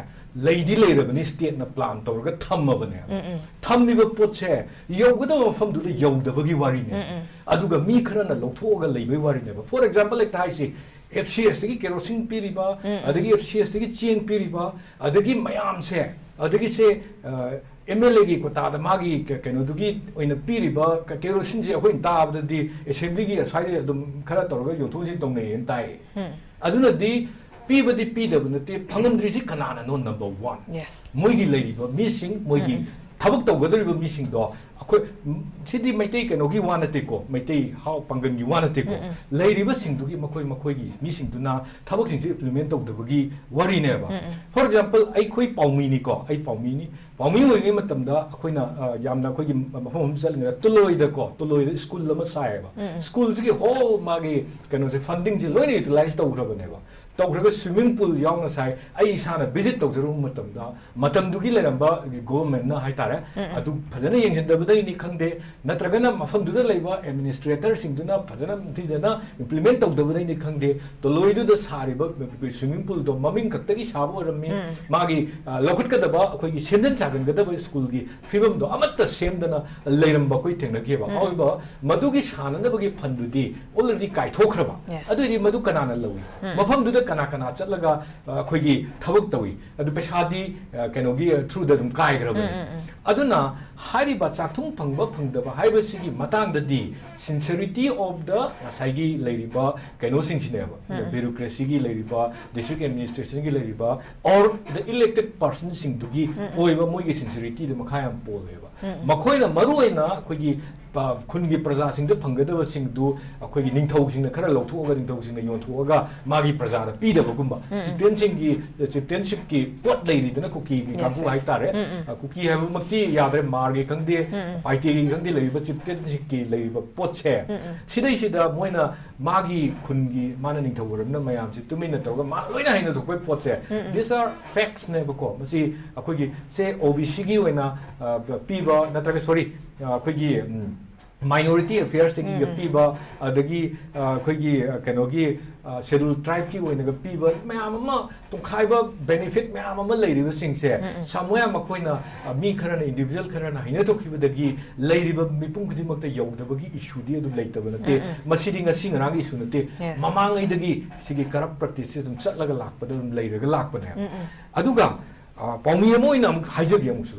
ꯂꯩꯗꯤ ꯂꯩꯔꯕꯅꯤ, stateꯅ plan ꯇꯧꯔꯒ ꯊꯝꯃꯕꯅꯦ꯫ ꯎꯝ, ꯎꯝ꯫ ꯊꯝꯃꯤꯕ ꯄꯣꯠꯁꯦ ꯌꯧꯒꯗꯕ ꯃꯐꯝꯗꯨꯗ ꯌꯧꯗꯕꯒꯤ ꯋꯥꯔꯤꯅꯦ꯫ ꯎꯝ, ꯎꯝ꯫ ꯑꯗꯨꯒ ꯃꯤ ꯈꯔꯅ ꯂꯧꯊꯣꯛꯑꯒ ꯂꯩꯕꯒꯤ ꯋꯥꯔꯤꯅꯦꯕ꯫ For example, ꯍꯦꯛꯇ ꯍꯥꯏꯁꯤ, FCSꯇꯒꯤ ꯀꯦꯔꯣꯁꯤꯟ ꯄꯤꯔꯤꯕ, ꯎꯝ, ꯎꯝ꯫ ꯑꯗꯒꯤ FCSꯇꯒꯤ ꯆꯦꯡ ꯄꯤꯔꯤꯕ, ꯑꯗꯒꯤ ꯃꯌꯥꯝꯁꯦ, ꯑꯗꯒꯤꯁꯦ, ꯑ, MLAꯒꯤ quotaꯗ ꯃꯥꯒꯤ ꯀ-, ꯀꯩꯅꯣꯗꯨꯒꯤ ꯑꯣꯏꯅ ꯄꯤꯔꯤꯕ ꯀ-, ꯀꯦꯔꯣꯁꯤꯟꯁꯦ ꯑꯩꯈꯣꯏꯅ ꯇꯥꯕꯗꯗꯤ assemblyꯒꯤ ꯑꯁ꯭ꯋꯥꯏꯗ ꯑꯗꯨꯝ ꯈꯔ ꯇꯧꯔꯒ ꯌꯣꯟꯊꯣꯛ ꯌꯣꯟꯁꯤꯟ ꯇꯧꯅꯩꯌꯦꯅ ꯇꯥꯏ꯫ ꯎꯝ꯫ ꯑꯗꯨꯅꯗꯤ ꯄꯤꯕꯗꯤ ꯄꯤꯗꯕ ꯅꯠꯇꯦ, ꯐꯪꯍꯟꯗ꯭ꯔꯤꯁꯤ ꯀꯅꯥꯅꯅꯣ? Number one꯫ Yes. ꯃꯣꯏꯒꯤ ꯂꯩꯔꯤꯕ ꯃꯤꯁꯤꯡ, ꯃꯣꯏꯒꯤ ꯎꯝ, ꯎꯝ꯫ ꯊꯕꯛ ꯇꯧꯒꯗꯧꯔꯤꯕ ꯃꯤꯁꯤꯡꯗꯣ ꯑꯩꯈꯣꯏ, ꯎꯝ, ꯁꯤꯗꯤ ꯃꯩꯇꯩ ꯀꯩꯅꯣꯒꯤ ꯋꯥ ꯅꯠꯇꯦꯀꯣ, ꯃꯩꯇꯩ ꯍꯥꯎ ꯄꯥꯡꯒꯜꯒꯤ ꯋꯥ ꯅꯠꯇꯦꯀꯣ꯫ ꯎꯝ, ꯎꯝ꯫ ꯂꯩꯔꯤꯕꯁꯤꯡꯗꯨꯒꯤ ꯃꯈꯣꯏ ꯃꯈꯣꯏꯒꯤ ꯃꯤꯁꯤꯡꯗꯨꯅ ꯊꯕꯛꯁꯤꯡꯁꯦ implement ꯇꯧꯗꯕꯒꯤ ꯋꯥꯔꯤꯅꯦꯕ꯫ ꯎꯝ, ꯎꯝ꯫ For example, ꯑꯩꯈꯣꯏ ꯄꯥꯎꯃꯤꯅꯤꯀꯣ, ꯑꯩ ꯄꯥꯎꯃꯤꯅꯤ꯫ ꯄꯥꯎꯃꯤ ꯑꯣꯏꯔꯤꯉꯩ ꯃꯇꯝꯗ ꯑꯩꯈꯣꯏꯅ, ꯑ, ꯌꯥꯝꯅ ꯑꯩꯈꯣꯏꯒꯤ ꯃꯐꯝ ꯑꯃ ꯆꯠꯂꯤꯉꯩꯗ ꯇꯨꯂꯣꯏꯗꯀꯣ, ꯇꯨꯂꯣꯏꯗ ꯁ꯭ꯀꯨꯜ ꯑꯃ ꯁꯥꯏꯌꯦꯕ꯫ ꯎꯝ, ꯎꯝ꯫ ꯁ꯭ꯀꯨꯜꯁꯤꯒꯤ whole ꯃꯥꯒꯤ ꯀꯩꯅꯣꯁꯦ, fundingꯁꯦ ꯂꯣꯏꯅ utilize ꯇꯧꯈ꯭ꯔꯕꯅꯦꯕ꯫ ꯇꯧꯈ꯭ꯔꯒ swimming pool ꯌꯥꯎꯅ ꯁꯥꯏ꯫ ꯑꯩ ꯏꯁꯥꯅ visit ꯇꯧꯖꯔꯨꯕ ꯃꯇꯝꯗ ꯃꯇꯝꯗꯨꯒꯤ ꯂꯩꯔꯝꯕ governmentꯅ ꯍꯥꯏꯇꯥꯔꯦ, ꯎꯝ, ꯎꯝ꯫ ꯑꯗꯨ ꯐꯖꯅ ꯌꯦꯡꯁꯤꯟꯗꯕꯗꯩꯅꯤ ꯈꯪꯗꯦ, ꯅꯠꯇ꯭ꯔꯒꯅ ꯃꯐꯝꯗꯨꯗ ꯂꯩꯕ administratorꯁꯤꯡꯗꯨꯅ ꯐꯖꯅ ꯅꯤꯡꯊꯤꯖꯅ implement ꯇꯧꯗꯕꯗꯩꯅꯤ ꯈꯪꯗꯦ, ꯇꯣꯂꯣꯏꯗꯨꯗ ꯁꯥꯔꯤꯕ swimming poolꯗꯣ ꯃꯃꯤꯡ ꯈꯛꯇꯒꯤ ꯁꯥꯕ ꯑꯣꯏꯔꯝꯃꯤ꯫ ꯎꯝ꯫ ꯃꯥꯒꯤ, ꯑ, ꯂꯧꯈꯠꯀꯗꯕ, ꯑꯩꯈꯣꯏꯒꯤ ꯁꯦꯝꯖꯤꯟ ꯁꯥꯖꯤꯟꯒꯗꯕ ꯁ꯭ꯀꯨꯜꯒꯤ ꯐꯤꯕꯝꯗꯣ ꯑꯃꯠꯇ ꯁꯦꯝꯗꯅ ꯂꯩꯔꯝꯕ ꯑꯩꯈꯣꯏ ꯊꯦꯡꯅꯈꯤꯑꯕ꯫ ꯎꯝ꯫ ꯑꯗꯨꯒ ꯃꯗꯨꯒꯤ ꯁꯥꯟꯅꯅꯕꯒꯤ fundꯗꯨꯗꯤ already ꯀꯥꯏꯊꯣꯛꯈ꯭ꯔꯕ꯫ Yes꯫ ꯑꯗꯨꯑꯣꯏꯗꯤ ꯃꯗꯨ ꯀꯅꯥꯅ ꯂꯧꯏ? ꯎꯝ꯫ ꯃꯐꯝꯗꯨꯗ ꯀꯅꯥ ꯀꯅꯥ ꯆꯠꯂꯒ, ꯑ, ꯑꯩꯈꯣꯏꯒꯤ ꯊꯕꯛ ꯇꯧꯏ? ꯑꯗꯨ ꯄꯩꯁꯥꯗꯤ, ꯑ, ꯀꯩꯅꯣꯒꯤ, ꯑ, throughꯗ ꯑꯗꯨꯝ ꯀꯥꯏꯈ꯭ꯔꯕꯅꯤ꯫ ꯎꯝ, ꯎꯝ, ꯎꯝ꯫ ꯑꯗꯨꯅ ꯍꯥꯏꯔꯤꯕ ꯆꯥꯛꯊꯨꯡ ꯐꯪꯕ ꯐꯪꯗꯕ ꯍꯥꯏꯕꯁꯤꯒꯤ ꯃꯇꯥꯡꯗꯗꯤ sincerity of the ꯉꯁꯥꯏꯒꯤ ꯂꯩꯔꯤꯕ ꯀꯩꯅꯣꯁꯤꯡꯁꯤꯅꯦꯕ, ꯎꯝ, ꯎꯝ꯫ Bureaucracyꯒꯤ ꯂꯩꯔꯤꯕ, district administrationꯒꯤ ꯂꯩꯔꯤꯕ, or the elected personꯁꯤꯡꯗꯨꯒꯤ ꯎꯝ, ꯎꯝ꯫ ꯑꯣꯏꯕ ꯃꯣꯏꯒꯤ sincerityꯗ ꯃꯈꯥ ꯌꯥꯝ ꯄꯣꯜꯂꯦꯕ꯫ ꯎꯝ, ꯎꯝ꯫ ꯃꯈꯣꯏꯅ ꯃꯔꯨ ꯑꯣꯏꯅ ꯑꯩꯈꯣꯏꯒꯤ, ꯑ, ꯈꯨꯟꯒꯤ ꯄ꯭ꯔꯖꯥꯁꯤꯡꯗ ꯐꯪꯒꯗꯕꯁꯤꯡꯗꯨ ꯑꯩꯈꯣꯏꯒꯤ ꯅꯤꯡꯊꯧꯁꯤꯡꯅ ꯈꯔ ꯂꯧꯊꯣꯛꯑꯒ, ꯅꯤꯡꯊꯧꯁꯤꯡꯅ ꯌꯣꯟꯊꯣꯛꯑꯒ ꯃꯥꯒꯤ ꯄ꯭ꯔꯖꯥꯗ ꯄꯤꯗꯕꯒꯨꯝꯕ, ꯎꯝ, ꯎꯝ꯫ Chieftainꯁꯤꯡꯒꯤ, chieftainshipꯀꯤ ꯄꯣꯠ ꯂꯩꯔꯤꯗꯅ, ꯀꯨꯀꯤꯒꯤ Yes, ꯀꯥꯡꯕꯨ yes꯫ ꯍꯥꯏꯇꯥꯔꯦ꯫ ꯎꯝ, ꯎꯝ꯫ ꯑ, ꯀꯨꯀꯤ ꯍꯥꯏꯕꯃꯛꯇꯤ ꯌꯥꯗ꯭ꯔꯦ, ꯃꯥꯔꯒꯤ ꯈꯪꯗꯦ, ꯎꯝ, ꯎꯝ꯫ ꯄꯥꯏꯇꯦꯒꯤ ꯈꯪꯗꯦ, ꯂꯩꯔꯤꯕ chieftainshipꯀꯤ ꯂꯩꯔꯤꯕ ꯄꯣꯠꯁꯦ, ꯎꯝ, ꯎꯝ꯫ ꯁꯤꯗꯩꯁꯤꯗ ꯃꯣꯏꯅ ꯃꯥꯒꯤ ꯈꯨꯟꯒꯤ, ꯃꯥꯅ ꯅꯤꯡꯊꯧ ꯑꯣꯏꯔꯕꯅꯤꯅ ꯃꯌꯥꯝꯁꯦ ꯇꯨꯃꯤꯟꯅ ꯇꯧꯔꯒ ꯃꯥ ꯂꯣꯏꯅ ꯍꯩꯅ ꯊꯣꯛꯄꯒꯤ ꯄꯣꯠꯁꯦ, ꯎꯝ, ꯎꯝ꯫ These are factsꯅꯦꯕꯀꯣ꯫ ꯃꯁꯤ ꯑꯩꯈꯣꯏꯒꯤ, say, OBCꯒꯤ ꯑꯣꯏꯅ, ꯑ, ꯄꯤꯕ ꯅꯠꯇ꯭ꯔꯒ, sorry, ꯑ, ꯑꯩꯈꯣꯏꯒꯤ, ꯎꯝ, Minority Affairsꯇꯒꯤꯒ ꯎꯝ, ꯎꯝ꯫ ꯄꯤꯕ, ꯑꯗꯒꯤ, ꯑ, ꯑꯩꯈꯣꯏꯒꯤ, ꯑ, ꯀꯩꯅꯣꯒꯤ, ꯑ, Scheduled Tribeꯀꯤ ꯑꯣꯏꯅꯒ ꯄꯤꯕ ꯃꯌꯥꯝ ꯑꯃ, ꯇꯣꯈꯥꯏꯕ benefit ꯃꯌꯥꯝ ꯑꯃ ꯂꯩꯔꯤꯕꯁꯤꯡꯁꯦ, ꯎꯝ, ꯎꯝ꯫ Somewhere ꯃꯈꯣꯏꯅ, ꯑ, ꯃꯤ ꯈꯔꯅ, individual ꯈꯔꯅ ꯍꯩꯅ ꯊꯣꯛꯈꯤꯕꯗꯒꯤ ꯂꯩꯔꯤꯕ ꯃꯤꯄꯨꯝ ꯈꯨꯗꯤꯡꯃꯛꯇ ꯌꯧꯗꯕꯒꯤ issueꯗꯤ ꯑꯗꯨꯝ ꯂꯩꯇꯕ ꯅꯠꯇꯦ꯫ ꯎꯝ, ꯎꯝ꯫ ꯃꯁꯤꯗꯤ ꯉꯁꯤ ꯉꯔꯥꯡꯒꯤ issue ꯅꯠꯇꯦ꯫ Yes꯫ ꯃꯃꯥꯡꯉꯩꯗꯒꯤ ꯁꯤꯒꯤ corrupt practiceꯁꯦ ꯑꯗꯨꯝ ꯆꯠꯂꯒ ꯂꯥꯛꯄꯗ ꯑꯗꯨꯝ ꯂꯩꯔꯒ ꯂꯥꯛꯄꯅꯦꯕ꯫ ꯎꯝ, ꯎꯝ꯫ ꯑꯗꯨꯒ, ꯑ, ꯄꯥꯎꯃꯤ ꯑꯃ ꯑꯣꯏꯅ ꯑꯃꯨꯛ ꯍꯥꯏꯖꯒꯦ ꯑꯃꯨꯛꯁꯨ꯫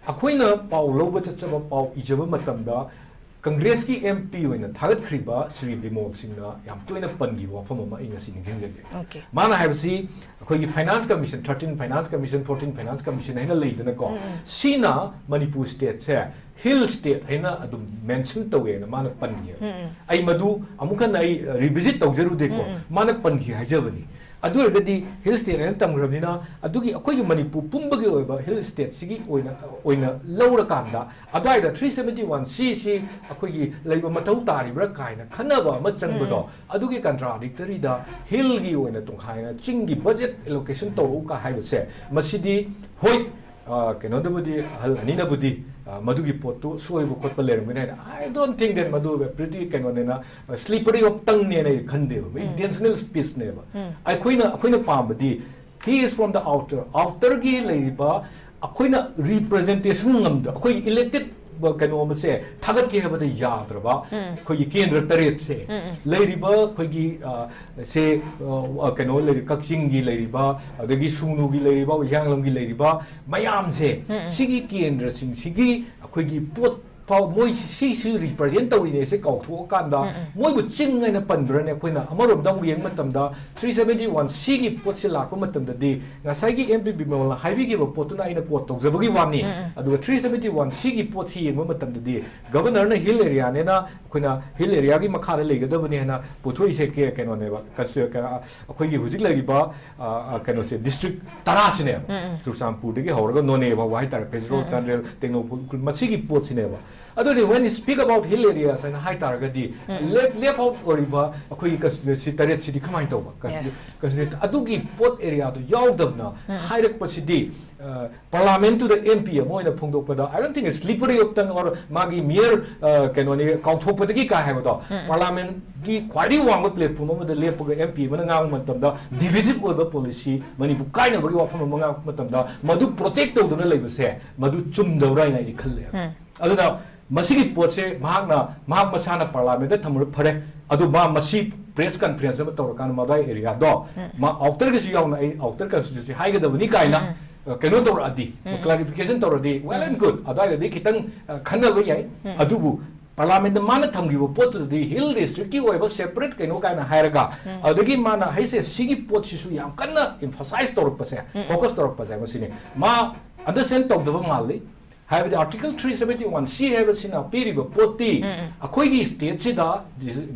ꯑꯩꯈꯣꯏꯅ ꯄꯥꯎ ꯂꯧꯕ ꯆꯠꯆꯕ, ꯄꯥꯎ ꯏꯖꯕ ꯃꯇꯝꯗ ꯀꯪꯒ꯭ꯔꯦꯁꯀꯤ ꯑꯦꯝ ꯄꯤ ꯑꯣꯏꯅ ꯊꯥꯒꯠꯈ꯭ꯔꯤꯕ ꯁ꯭ꯔꯤ ꯕꯤꯃꯣꯜ ꯁꯤꯡꯅ ꯌꯥꯝ ꯇꯣꯏꯅ ꯄꯟꯈꯤꯕ ꯋꯥꯐꯝ ꯑꯃ ꯑꯩ ꯉꯁꯤ ꯅꯤꯡꯁꯤꯡꯖꯒꯦ꯫ Okay. ꯃꯥꯅ ꯍꯥꯏꯕꯁꯤ ꯑꯩꯈꯣꯏꯒꯤ finance commission, thirteen finance commission ꯍꯥꯏꯅ ꯂꯩꯗꯅꯀꯣ, ꯁꯤꯅ ꯃꯅꯤꯄꯨꯔ ꯁ꯭ꯇꯦꯠꯁꯦ ꯍꯤꯜ ꯁ꯭ꯇꯦꯠ ꯍꯥꯏꯅ ꯑꯗꯨꯝ ꯃꯦꯟꯁꯟ ꯇꯧꯋꯦꯅ ꯃꯥꯅ ꯄꯟꯈꯤꯕ꯫ ꯑꯩ ꯃꯗꯨ ꯑꯃꯨꯛ ꯍꯟꯅ ꯑꯩ ꯔꯤꯚꯤꯖꯤꯠ ꯇꯧꯖꯔꯨꯗꯦꯀꯣ, ꯃꯥꯅ ꯄꯟꯈꯤ ꯍꯥꯏꯖꯕꯅꯤ꯫ ꯑꯗꯨ ꯑꯣꯏꯔꯒꯗꯤ ꯍꯤꯜ ꯁ꯭ꯇꯦꯠ ꯍꯥꯏꯅ ꯇꯝꯈ꯭ꯔꯕꯅꯤꯅ, ꯑꯗꯨꯒꯤ ꯑꯩꯈꯣꯏꯒꯤ ꯃꯅꯤꯄꯨꯔ ꯄꯨꯝꯕꯒꯤ ꯑꯣꯏꯕ ꯍꯤꯜ ꯁ꯭ꯇꯦꯠꯁꯤꯒꯤ ꯑꯣꯏꯅ, ꯑꯣꯏꯅ ꯂꯧꯔꯀꯥꯟꯗ, ꯑꯗꯨꯋꯥꯏꯗ ꯊ꯭ꯔꯤ ꯁꯕꯦꯟꯇꯤ ꯋꯥꯟ ꯁꯤ ꯁꯤ ꯑꯩꯈꯣꯏꯒꯤ ꯂꯩꯕ ꯃꯊꯧ ꯇꯥꯔꯤꯕ꯭ꯔꯥ ꯀꯥꯏꯅ ꯈꯟꯅꯕ ꯑꯃ ꯆꯪꯕꯗꯣ, ꯑꯗꯨꯒꯤ ꯀꯟꯇ꯭ꯔꯥꯗꯤꯛꯇꯔꯤꯗ ꯍꯤꯜꯒꯤ ꯑꯣꯏꯅ ꯇꯣꯈꯥꯏꯅ ꯆꯤꯡꯒꯤ ꯕꯖꯦꯠ ꯑꯦꯂꯣꯀꯦꯁꯟ ꯇꯧꯔꯛꯎ ꯀ ꯍꯥꯏꯕꯁꯦ, ꯃꯁꯤꯗꯤ ꯍꯣꯏ, ꯑ, ꯀꯩꯅꯣꯗꯕꯨꯗꯤ, ꯑꯍꯜ ꯑꯅꯤꯅꯕꯨꯗꯤ, ꯑ, ꯃꯗꯨꯒꯤ ꯄꯣꯠꯇꯨ ꯁꯣꯏꯕ ꯈꯣꯠꯄ ꯂꯩꯔꯝꯒꯅꯤ ꯍꯥꯏꯅ, I don't think that ꯃꯗꯨ pretty ꯀꯩꯅꯣꯅꯦꯅ, slippery of tongueꯅꯦꯅ ꯑꯩ ꯈꯟꯗꯦꯕ, intentional speechꯅꯦꯕ꯫ ꯑꯩꯈꯣꯏꯅ, ꯑꯩꯈꯣꯏꯅ ꯄꯥꯝꯕꯗꯤ, he is from the outer, outerꯒꯤ ꯂꯩꯔꯤꯕ ꯑꯩꯈꯣꯏꯅ representation ꯉꯝꯗ, ꯑꯩꯈꯣꯏꯒꯤ elected ꯀꯩꯅꯣ ꯑꯃꯁꯦ ꯊꯥꯒꯠꯀꯦ ꯍꯥꯏꯕꯗ ꯌꯥꯗ꯭ꯔꯕ ꯑꯩꯈꯣꯏꯒꯤ ꯀꯦꯟꯗ꯭ꯔ ꯇꯔꯦꯠꯁꯦ, ꯂꯩꯔꯤꯕ ꯑꯩꯈꯣꯏꯒꯤ, ꯑ, ꯁꯦ, ꯑ, ꯀꯩꯅꯣ ꯂꯩꯔꯤ, ꯀꯛꯆꯤꯡꯒꯤ ꯂꯩꯔꯤꯕ, ꯑꯗꯒꯤ ꯁꯨꯡꯅꯨꯒꯤ ꯂꯩꯔꯤꯕ, ꯍꯤꯌꯥꯡꯂꯝꯒꯤ ꯂꯩꯔꯤꯕ ꯃꯌꯥꯝꯁꯦ, ꯁꯤꯒꯤ ꯀꯦꯟꯗ꯭ꯔꯁꯤꯡꯁꯤꯒꯤ ꯑꯩꯈꯣꯏꯒꯤ ꯄꯣꯠ ꯐꯥꯎ ꯃꯣꯏ ꯁꯤ, ꯁꯤꯁꯤ represent ꯇꯧꯔꯤꯅꯦ ꯁꯦ ꯀꯥꯎꯊꯣꯛꯑꯀꯥꯟꯗ, ꯃꯣꯏꯕꯨ ꯆꯤꯡ ꯍꯥꯏꯅ ꯄꯟꯕ꯭ꯔꯅꯦ? ꯑꯩꯈꯣꯏꯅ ꯑꯃꯔꯣꯝꯗ ꯑꯃꯨꯛ ꯌꯦꯡꯕ ꯃꯇꯝꯗ, ꯊ꯭ꯔꯤ ꯁꯕꯦꯟꯇꯤ ꯋꯥꯟ ꯁꯤꯒꯤ ꯄꯣꯠꯁꯤ ꯂꯥꯛꯄ ꯃꯇꯝꯗꯗꯤ, ꯉꯁꯥꯏꯒꯤ ꯑꯦꯝ ꯄꯤ ꯕꯤꯃꯣꯜꯅ ꯍꯥꯏꯕꯤꯈꯤꯕ ꯄꯣꯠꯇꯨꯅ ꯑꯩꯅ quote ꯇꯧꯖꯕꯒꯤ ꯋꯥꯅꯤ꯫ ꯑꯗꯨꯒ ꯊ꯭ꯔꯤ ꯁꯕꯦꯟꯇꯤ ꯋꯥꯟ ꯁꯤꯒꯤ ꯄꯣꯠꯁꯤ ꯌꯦꯡꯕ ꯃꯇꯝꯗꯗꯤ, ꯒꯕꯔꯅꯔꯅ ꯍꯤꯜ ꯑꯦꯔꯤꯌꯥꯅꯦꯅ, ꯑꯩꯈꯣꯏꯅ ꯍꯤꯜ ꯑꯦꯔꯤꯌꯥꯒꯤ ꯃꯈꯥꯗ ꯂꯩꯒꯗꯕꯅꯤ ꯍꯥꯏꯅ ꯄꯨꯊꯣꯛꯏꯁꯦ ꯀꯦ-, ꯀꯩꯅꯣꯅꯦꯕ, constitu-, ꯀꯩꯅꯣ, ꯑꯩꯈꯣꯏꯒꯤ ꯍꯧꯖꯤꯛ ꯂꯩꯔꯤꯕ, ꯑ, ꯑ, ꯀꯩꯅꯣꯁꯦ, ꯗꯤꯁꯇ꯭ꯔꯤꯛ ꯇꯔꯥꯁꯤꯅꯦꯕ, ꯆꯨꯔꯆꯥꯟꯄꯨꯔꯗꯒꯤ ꯍꯧꯔꯒ ꯅꯣꯅꯦ ꯐꯥꯎꯕ ꯍꯥꯏꯇꯥꯔꯦ, ꯐꯦꯖꯔꯣꯜ, ꯆꯥꯟꯗꯦꯜ, ꯇꯦꯡꯅꯧꯄꯜ, ꯎꯈ꯭ꯔꯨꯜ, ꯃꯁꯤꯒꯤ ꯄꯣꯠꯁꯤꯅꯦꯕ꯫ ꯑꯗꯨꯅꯤ, when you speak about hill areas ꯍꯥꯏꯅ ꯍꯥꯏꯇꯥꯔꯒꯗꯤ, left, left out ꯑꯣꯏꯔꯤꯕ ꯑꯩꯈꯣꯏꯒꯤ constituency ꯇꯔꯦꯠꯁꯤꯗꯤ ꯀꯃꯥꯏꯅ ꯇꯧꯕ? Constitu-, Yes. constituency ꯑꯗꯨꯒꯤ ꯄꯣꯠ ꯑꯦꯔꯤꯌꯥꯗꯣ ꯌꯥꯎꯗꯕꯅ ꯍꯥꯏꯔꯛꯄꯁꯤꯗꯤ, ꯑ, ꯄꯥꯔꯂꯥꯃꯦꯟꯇꯨꯗ ꯑꯦꯝ ꯄꯤ ꯑꯃ ꯑꯣꯏꯅ ꯐꯣꯡꯗꯣꯛꯄꯗ, I don't think it's slippery of tongue or ꯃꯥꯒꯤ ꯃꯤꯌꯔ, ꯑ, ꯀꯩꯅꯣꯅꯤ, ꯀꯥꯎꯊꯣꯛꯄꯗꯒꯤ ꯀꯥꯏ ꯍꯥꯏꯕꯗꯣ, ꯄꯥꯔꯂꯥꯃꯦꯟꯒꯤ ꯈ꯭ꯋꯥꯏꯗꯒꯤ ꯋꯥꯡꯕ platform ꯑꯃꯗ ꯂꯦꯞꯄꯒ ꯑꯦꯝ ꯄꯤ ꯑꯃꯅ ꯉꯥꯡꯕ ꯃꯇꯝꯗ, divisive ꯑꯣꯏꯕ ꯄꯣꯂꯤꯁꯤ, ꯃꯅꯤꯄꯨꯔ ꯀꯥꯏꯅꯕꯒꯤ ꯋꯥꯐꯝ ꯑꯃ ꯉꯥꯡꯕ ꯃꯇꯝꯗ, ꯃꯗꯨ protect ꯇꯧꯗꯨꯅ ꯂꯩꯕꯁꯦ, ꯃꯗꯨ ꯆꯨꯝꯗꯕ꯭ꯔꯥ ꯍꯥꯏꯅ ꯑꯩꯗꯤ ꯈꯜꯂꯦ꯫ ꯑꯗꯨꯅ ꯃꯁꯤꯒꯤ ꯄꯣꯠꯁꯦ ꯃꯍꯥꯛꯅ, ꯃꯍꯥꯛ ꯃꯁꯥꯅ ꯄꯥꯔꯂꯥꯃꯦꯟꯗ ꯊꯝꯃꯨꯔ ꯐꯔꯦ, ꯑꯗꯨ ꯃꯥ ꯃꯁꯤ ꯄ꯭ꯔꯦꯁ ꯀꯟꯐꯔꯦꯟꯁ ꯑꯃ ꯇꯧꯔꯀꯥꯟꯗ ꯃꯗꯥꯏ ꯑꯦꯔꯤꯌꯥꯗꯣ, ꯃꯥ ꯑꯥꯎꯇꯔꯒꯤꯁꯨ ꯌꯥꯎꯅ ꯑꯩ ꯑꯥꯎꯇꯔ ꯀꯟꯁꯇꯤꯇ꯭ꯌꯨꯟꯁꯤ ꯍꯥꯏꯒꯗꯕꯅꯤ ꯀꯥꯏꯅ, ꯑ, ꯀꯩꯅꯣ ꯇꯧꯔꯛꯑꯗꯤ, ꯀ꯭ꯂꯥꯔꯤꯐꯤꯀꯦꯁꯟ ꯇꯧꯔꯗꯤ, well and good, ꯑꯗꯨꯋꯥꯏꯗꯗꯤ ꯈꯤꯇꯪ, ꯑ, ꯈꯟꯅꯕ ꯌꯥꯏ꯫ ꯑꯗꯨꯕꯨ ꯄꯥꯔꯂꯥꯃꯦꯟꯗ ꯃꯥꯅ ꯊꯝꯈꯤꯕ ꯄꯣꯠꯇꯨꯗꯗꯤ ꯍꯤꯜ ꯗꯤꯁꯇ꯭ꯔꯤꯛꯀꯤ ꯑꯣꯏꯕ ꯁꯦꯄꯔꯦꯠ ꯀꯩꯅꯣ ꯀꯥꯏꯅ ꯍꯥꯏꯔꯒ, ꯑꯗꯨꯗꯒꯤ ꯃꯥꯅ ꯍꯩꯁ ꯑꯦꯁ ꯁꯤꯒꯤ ꯄꯣꯠꯁꯤꯁꯨ ꯌꯥꯝ ꯀꯟꯅ ꯏꯝꯐꯁꯥꯏꯁ ꯇꯧꯔꯛꯄꯁꯦ, ꯐꯣꯀꯁ ꯇꯧꯔꯛꯄꯁꯦ ꯃꯁꯤꯅꯤ꯫ ꯃꯥ ꯑꯟꯗꯔꯁ꯭ꯇꯦꯟ ꯇꯧꯗꯕ ꯃꯥꯜꯂꯤ꯫ ꯍꯥꯏꯕꯗꯤ ꯑꯥꯔꯇꯤꯀꯜ ꯊ꯭ꯔꯤ ꯁꯕꯦꯟꯇꯤ ꯋꯥꯟ ꯁꯤ ꯍꯥꯏꯕꯁꯤꯅ ꯄꯤꯔꯤꯕ ꯄꯣꯠꯇꯤ ꯑꯩꯈꯣꯏꯒꯤ ꯁ꯭ꯇꯦꯠꯁꯤꯗ,